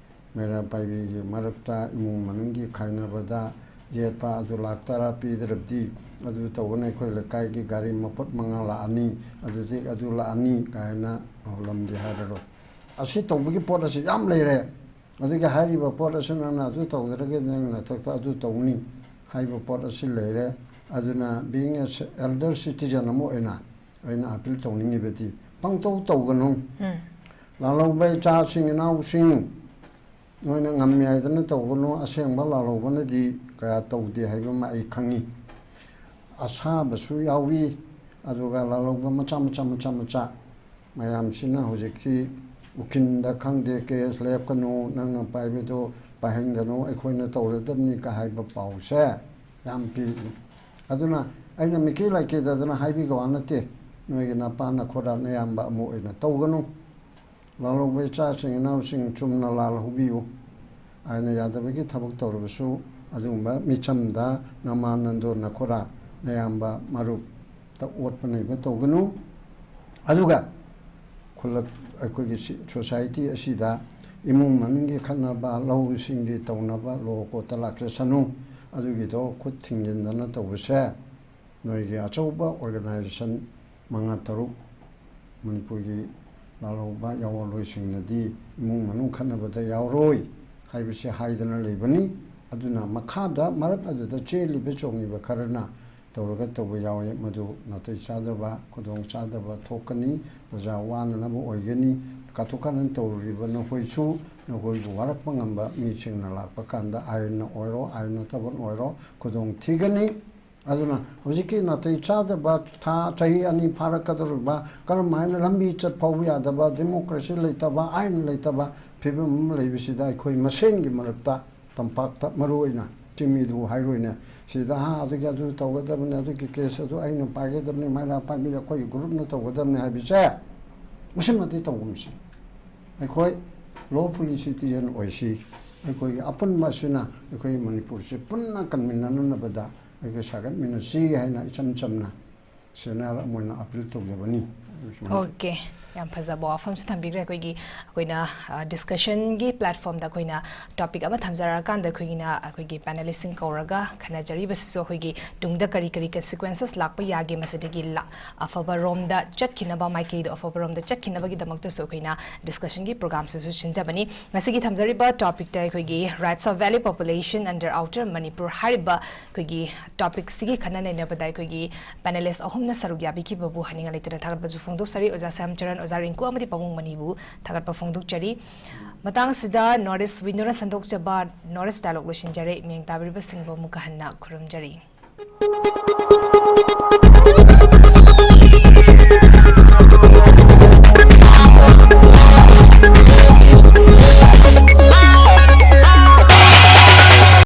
ꯃꯩꯔꯥ ꯄꯥꯏꯕꯤꯒꯤ ꯃꯔꯛꯇ ꯏꯃꯨꯡ ꯃꯅꯨꯡꯒꯤ ꯈꯥꯏꯅꯕꯗ ꯌꯦꯠꯄ ꯑꯗꯨ ꯂꯥꯛ ꯇꯔꯥ ꯄꯤꯗ꯭ꯔꯕꯗꯤ ꯑꯗꯨ ꯇꯧꯒꯅꯤ, ꯑꯩꯈꯣꯏ ꯂꯩꯀꯥꯏꯒꯤ ꯒꯥꯔꯤ ꯃꯄꯣꯠ ꯃꯉꯥ ꯂꯥꯛꯑꯅꯤ, ꯑꯗꯨꯗꯤ ꯑꯗꯨ ꯂꯥꯛꯑꯅꯤ ꯀꯥꯏꯅ ꯍꯧꯔꯝꯗꯤ ꯍꯥꯏꯔꯔꯣꯏ꯫ ꯑꯁꯤ ꯇꯧꯕꯒꯤ ꯄꯣꯠ ꯑꯁꯤ ꯌꯥꯝ ꯂꯩꯔꯦ꯫ ꯑꯗꯨꯒ ꯍꯥꯏꯔꯤꯕ ꯄꯣꯠ ꯑꯁꯤ ꯅꯪꯅ ꯑꯗꯨ ꯇꯧꯗ꯭ꯔꯒꯗꯤ ꯅꯪ ꯅꯊꯛꯇ ꯑꯗꯨ ꯇꯧꯅꯤ ꯍꯥꯏꯕ ꯄꯣꯠ ꯑꯁꯤ ꯂꯩꯔꯦ꯫ ꯑꯗꯨꯅ being a elder citizen ꯑꯃ ꯑꯣꯏꯅ ꯑꯩꯅ ꯑꯄꯤꯜ ꯇꯧꯅꯤꯡꯉꯤꯕꯗꯤ ꯄꯪꯇꯧ ꯇꯧꯒꯅꯨ꯫ ꯂꯥꯜꯍꯧꯕ ꯏꯆꯥꯁꯤꯡ ꯏꯅꯥꯎꯁꯤꯡ ꯅꯣꯏꯅ ꯉꯝꯃꯤ ꯍꯥꯏꯗꯅ ꯇꯧꯒꯅꯨ꯫ ꯑꯁꯦꯡꯕ ꯂꯥꯜꯍꯧꯕꯅꯗꯤ ꯀꯌꯥ ꯇꯧꯗꯦ ꯍꯥꯏꯕ ꯑꯃ ꯑꯩ ꯈꯪꯉꯤ꯫ ꯑꯁꯥꯕꯁꯨ ꯌꯥꯎꯏ꯫ ꯑꯗꯨꯒ ꯂꯥꯜꯍꯧꯕ ꯃꯆꯥ ꯃꯆꯥ ꯃꯆꯥ ꯃꯆꯥ ꯃꯌꯥꯝꯁꯤꯅ ꯍꯧꯖꯤꯛꯁꯤ ꯎꯀꯤꯜꯗ ꯈꯪꯗꯦ ꯀꯦꯁ ꯂꯦꯞꯀꯅꯨ, ꯅꯪꯅ ꯄꯥꯏꯕꯗꯣ ꯄꯥꯏꯍꯟꯒꯅꯨ, ꯑꯩꯈꯣꯏꯅ ꯇꯧꯔꯗꯕꯅꯤ ꯀ ꯍꯥꯏꯕ ꯄꯥꯎꯁꯦ ꯌꯥꯝ ꯄꯤ꯫ ꯑꯗꯨꯅ ꯑꯩꯅ ꯃꯤꯀꯤ ꯂꯥꯏꯀꯦꯗꯗꯅ ꯍꯥꯏꯕꯤꯒ ꯋꯥ ꯅꯠꯇꯦ꯫ ꯅꯣꯏꯒꯤ ꯅꯄꯥ ꯅꯈꯣꯔꯥ ꯅꯌꯥꯝꯕ ꯑꯃ ꯑꯣꯏꯅ ꯇꯧꯒꯅꯨ꯫ ꯂꯥꯜꯍꯧꯕ ꯏꯆꯥꯁꯤꯡ ꯏꯅꯥꯎꯁꯤꯡ ꯆꯨꯝꯅ ꯂꯥꯜꯍꯧꯕꯤꯌꯨ꯫ ꯑꯥꯏꯟꯅ ꯌꯥꯗꯕꯒꯤ ꯊꯕꯛ ꯇꯧꯔꯕꯁꯨ ꯑꯗꯨꯒꯨꯝꯕ ꯃꯤꯆꯝꯗ ꯅꯃꯥ ꯅꯟꯗꯣ ꯅꯈꯣꯔꯥ ꯅꯌꯥꯝꯕ ꯃꯔꯨꯞꯇ ꯑꯣꯠꯄ ꯅꯩꯕ ꯇꯧꯒꯅꯨ꯫ ꯑꯗꯨꯒ ꯈꯨꯜꯂꯛ ꯑꯩꯈꯣꯏꯒꯤ ꯁꯤ-, ꯁꯣꯁꯥꯏꯇꯤ ꯑꯁꯤꯗ ꯏꯃꯨꯡ ꯃꯅꯨꯡꯒꯤ ꯈꯠꯅꯕ, ꯂꯧꯁꯤꯡꯒꯤ ꯇꯧꯅꯕ, ꯂꯣ ꯀꯣꯠꯇ ꯂꯥꯛꯆꯁꯅꯨ꯫ ꯑꯗꯨꯒꯤꯗꯣ ꯈꯨꯠ ꯊꯤꯡꯖꯤꯟꯗꯅ ꯇꯧꯕꯁꯦ ꯅꯣꯏꯒꯤ ꯑꯆꯧꯕ ꯑꯣꯔꯒꯅꯥꯏꯖꯦꯁꯟ ꯃꯉꯥ ꯇꯔꯨꯛ ꯃꯅꯤꯄꯨꯔꯒꯤ ꯂꯥꯜꯍꯧꯕ ꯌꯥꯑꯣꯟꯂꯣꯏꯁꯤꯡꯅꯗꯤ ꯏꯃꯨꯡ ꯃꯅꯨꯡ ꯈꯠꯅꯕꯗ ꯌꯥꯎꯔꯣꯏ ꯍꯥꯏꯕꯁꯤ ꯍꯥꯏꯗꯅ ꯂꯩꯕꯅꯤ꯫ ꯑꯗꯨꯅ ꯃꯈꯥꯗ ꯃꯔꯛ ꯑꯗꯨꯗ ꯆꯦꯜꯂꯤꯕ ꯆꯣꯡꯂꯤꯕ ꯈꯔꯅ ꯇꯧꯔꯒ ꯇꯧꯕ ꯌꯥꯎꯏ, ꯃꯗꯨ ꯅꯥꯇꯩ ꯆꯥꯗꯕ, ꯈꯨꯗꯣꯡ ꯆꯥꯗꯕ ꯊꯣꯛꯀꯅꯤ, ꯄ꯭ꯔꯖꯥ ꯋꯥꯅꯅꯕ ꯑꯣꯏꯒꯅꯤ꯫ ꯀꯥꯊꯣꯛ ꯀꯥꯔꯟ ꯇꯧꯔꯨꯔꯤꯕ ꯅꯈꯣꯏꯁꯨ ꯅꯈꯣꯏꯕꯨ ꯋꯥꯔꯛꯄ ꯉꯝꯕ ꯃꯤꯁꯤꯡꯅ ꯂꯥꯛꯄ ꯀꯥꯟꯗ ꯑꯥꯏꯟꯅ ꯑꯣꯏꯔꯣ, ꯑꯥꯏꯟ ꯅꯠꯇꯕ ꯑꯣꯏꯔꯣ, ꯈꯨꯗꯣꯡ ꯊꯤꯒꯅꯤ꯫ ꯑꯗꯨꯅ ꯍꯧꯖꯤꯛꯀꯤ ꯅꯥꯇꯩ ꯆꯥꯗꯕ ꯊꯥ, ꯆꯍꯤ ꯑꯅꯤ ꯐꯥꯔꯛꯀꯗꯧꯔꯤꯕ, ꯀꯔꯝ ꯍꯥꯏꯅ ꯂꯝꯕꯤ ꯆꯠ ꯐꯥꯎꯕ ꯌꯥꯗꯕ, ꯗꯦꯃꯣꯀ꯭ꯔꯦꯁꯤ ꯂꯩꯇꯕ, ꯑꯥꯏꯟ ꯂꯩꯇꯕ ꯐꯤꯕꯝ ꯑꯃ ꯂꯩꯕꯁꯤꯗ ꯑꯩꯈꯣꯏ ꯃꯁꯦꯟꯒꯤ ꯃꯔꯛꯇ, ꯇꯝꯄꯥꯛꯇ ꯃꯔꯨ ꯑꯣꯏꯅ, ꯆꯤꯡꯃꯤꯗꯨ ꯍꯥꯏꯔꯣꯏꯅꯦ, ꯁꯤꯗ, "ꯑꯥ, ꯑꯗꯨꯒꯤ ꯑꯗꯨ ꯇꯧꯒꯗꯕꯅꯤ, ꯑꯗꯨꯒꯤ ꯀꯦꯁ ꯑꯗꯨ ꯑꯩꯅ ꯄꯥꯏꯒꯗꯕꯅꯤ, ꯃꯩꯔꯥ ꯄꯥꯏꯕꯤ ꯑꯩꯈꯣꯏꯒꯤ ꯒ꯭ꯔꯨꯞꯅ ꯇꯧꯒꯗꯕꯅꯤ" ꯍꯥꯏꯕꯁꯦ ꯃꯁꯤꯃꯗꯤ ꯇꯧꯒꯨꯝꯁꯤ꯫ ꯑꯩꯈꯣꯏ ꯂꯣꯐꯨꯜꯂꯤ ꯁꯤꯇꯤꯖꯟ ꯑꯣꯏꯁꯤ꯫ ꯑꯩꯈꯣꯏꯒꯤ ꯑꯄꯨꯟꯕ ꯑꯁꯤꯅ ꯑꯩꯈꯣꯏ ꯃꯅꯤꯄꯨꯔꯁꯦ ꯄꯨꯟꯅ ꯀꯟꯃꯤꯟꯅꯅꯅꯕꯗ ꯑꯩꯈꯣꯏ ꯁꯥꯒꯠꯃꯤꯟꯅꯁꯤ ꯍꯥꯏꯅ ꯏꯆꯝ ꯆꯝꯅ ꯁꯦꯅꯤꯌꯔ ꯑꯃ ꯑꯣꯏꯅ ꯑꯄꯤꯜ ꯇꯧꯖꯕꯅꯤ꯫ ꯁꯨꯃꯥꯏꯅ ꯇꯧ- ꯑꯣꯀꯦ, ꯌꯥꯝ ꯐꯖꯕ ꯋꯥꯐꯝꯁꯨ ꯊꯝꯕꯤꯈ꯭ꯔꯦ꯫ ꯑꯩꯈꯣꯏꯒꯤ, ꯑꯩꯈꯣꯏꯅ, ꯑ, ꯗꯤꯁꯀꯁꯟꯒꯤ ꯄ꯭ꯂꯦꯠꯐꯣꯝꯗ ꯑꯩꯈꯣꯏꯅ ꯇꯣꯄꯤꯛ ꯑꯃ ꯊꯝꯖꯔꯀꯥꯟꯗ ꯑꯩꯈꯣꯏꯒꯤꯅ ꯑꯩꯈꯣꯏꯒꯤ ꯄꯦꯅꯦꯂꯤꯁꯁꯤꯡ ꯀꯧꯔꯒ ꯈꯟꯅꯖꯔꯤꯕꯁꯤꯁꯨ ꯑꯩꯈꯣꯏꯒꯤ ꯇꯨꯡꯗ ꯀꯔꯤ ꯀꯔꯤ ꯀꯟꯁꯤꯀ꯭ꯋꯦꯟꯁꯦꯁ ꯂꯥꯛꯄ ꯌꯥꯒꯦ, ꯃꯁꯤꯗꯒꯤ ꯂꯥ-, ꯑꯐꯕ ꯔꯣꯝꯗ ꯆꯠꯈꯤꯅꯕ, ꯃꯥꯏꯀꯩꯗꯣ ꯑꯐꯕ ꯔꯣꯝꯗ ꯆꯠꯈꯤꯅꯕꯒꯤꯗꯃꯛꯇꯁꯨ ꯑꯩꯈꯣꯏꯅ ꯗꯤꯁꯀꯁꯟꯒꯤ ꯄ꯭ꯔꯣꯒ꯭ꯔꯥꯝꯁꯤꯁꯨ ꯁꯤꯟꯖꯕꯅꯤ꯫ ꯉꯁꯤꯒꯤ ꯊꯝꯖꯔꯤꯕ ꯇꯣꯄꯤꯛꯇ ꯑꯩꯈꯣꯏꯒꯤ Rights of Valley Population under Outer Manipur ꯍꯥꯏꯔꯤꯕ ꯑꯩꯈꯣꯏꯒꯤ ꯇꯣꯄꯤꯛꯁꯤꯒꯤ ꯈꯟꯅ ꯅꯩꯅꯕꯗ ꯑꯩꯈꯣꯏꯒꯤ ꯄꯦꯅꯦꯂꯤꯁ ꯑꯍꯨꯝꯅ ꯁꯔꯨꯛ ꯌꯥꯕꯤꯈꯤꯕꯕꯨ ꯍꯥꯏꯅꯤꯡꯉꯥꯏ ꯂꯩꯇꯅ ꯊꯥꯒꯠꯄꯁꯨ ꯐꯣꯡꯗꯣꯛꯆꯔꯤ꯫ ꯑꯣꯖꯥ ꯁ꯭ꯌꯥꯝꯆꯔꯟ, ꯑꯣꯖꯥ ꯔꯤꯡꯀꯨ ꯑꯃꯗꯤ ꯄꯥꯕꯨꯡ ꯃꯅꯤꯕꯨ ꯊꯥꯒꯠꯄ ꯐꯣꯡꯗꯣꯛꯆꯔꯤ꯫ ꯃꯇꯥꯡꯁꯤꯗ North East Windowꯅ ꯁꯟꯗꯣꯛꯆꯕ North East Dialogue ꯂꯣꯏꯁꯤꯟꯖꯔꯦ꯫ ꯃꯤꯌꯦꯡ ꯇꯥꯕꯤꯔꯤꯕꯁꯤꯡꯕꯨ ꯑꯃꯨꯛꯀ ꯍꯟꯅ ꯈꯨꯔꯨꯝꯖꯔꯤ꯫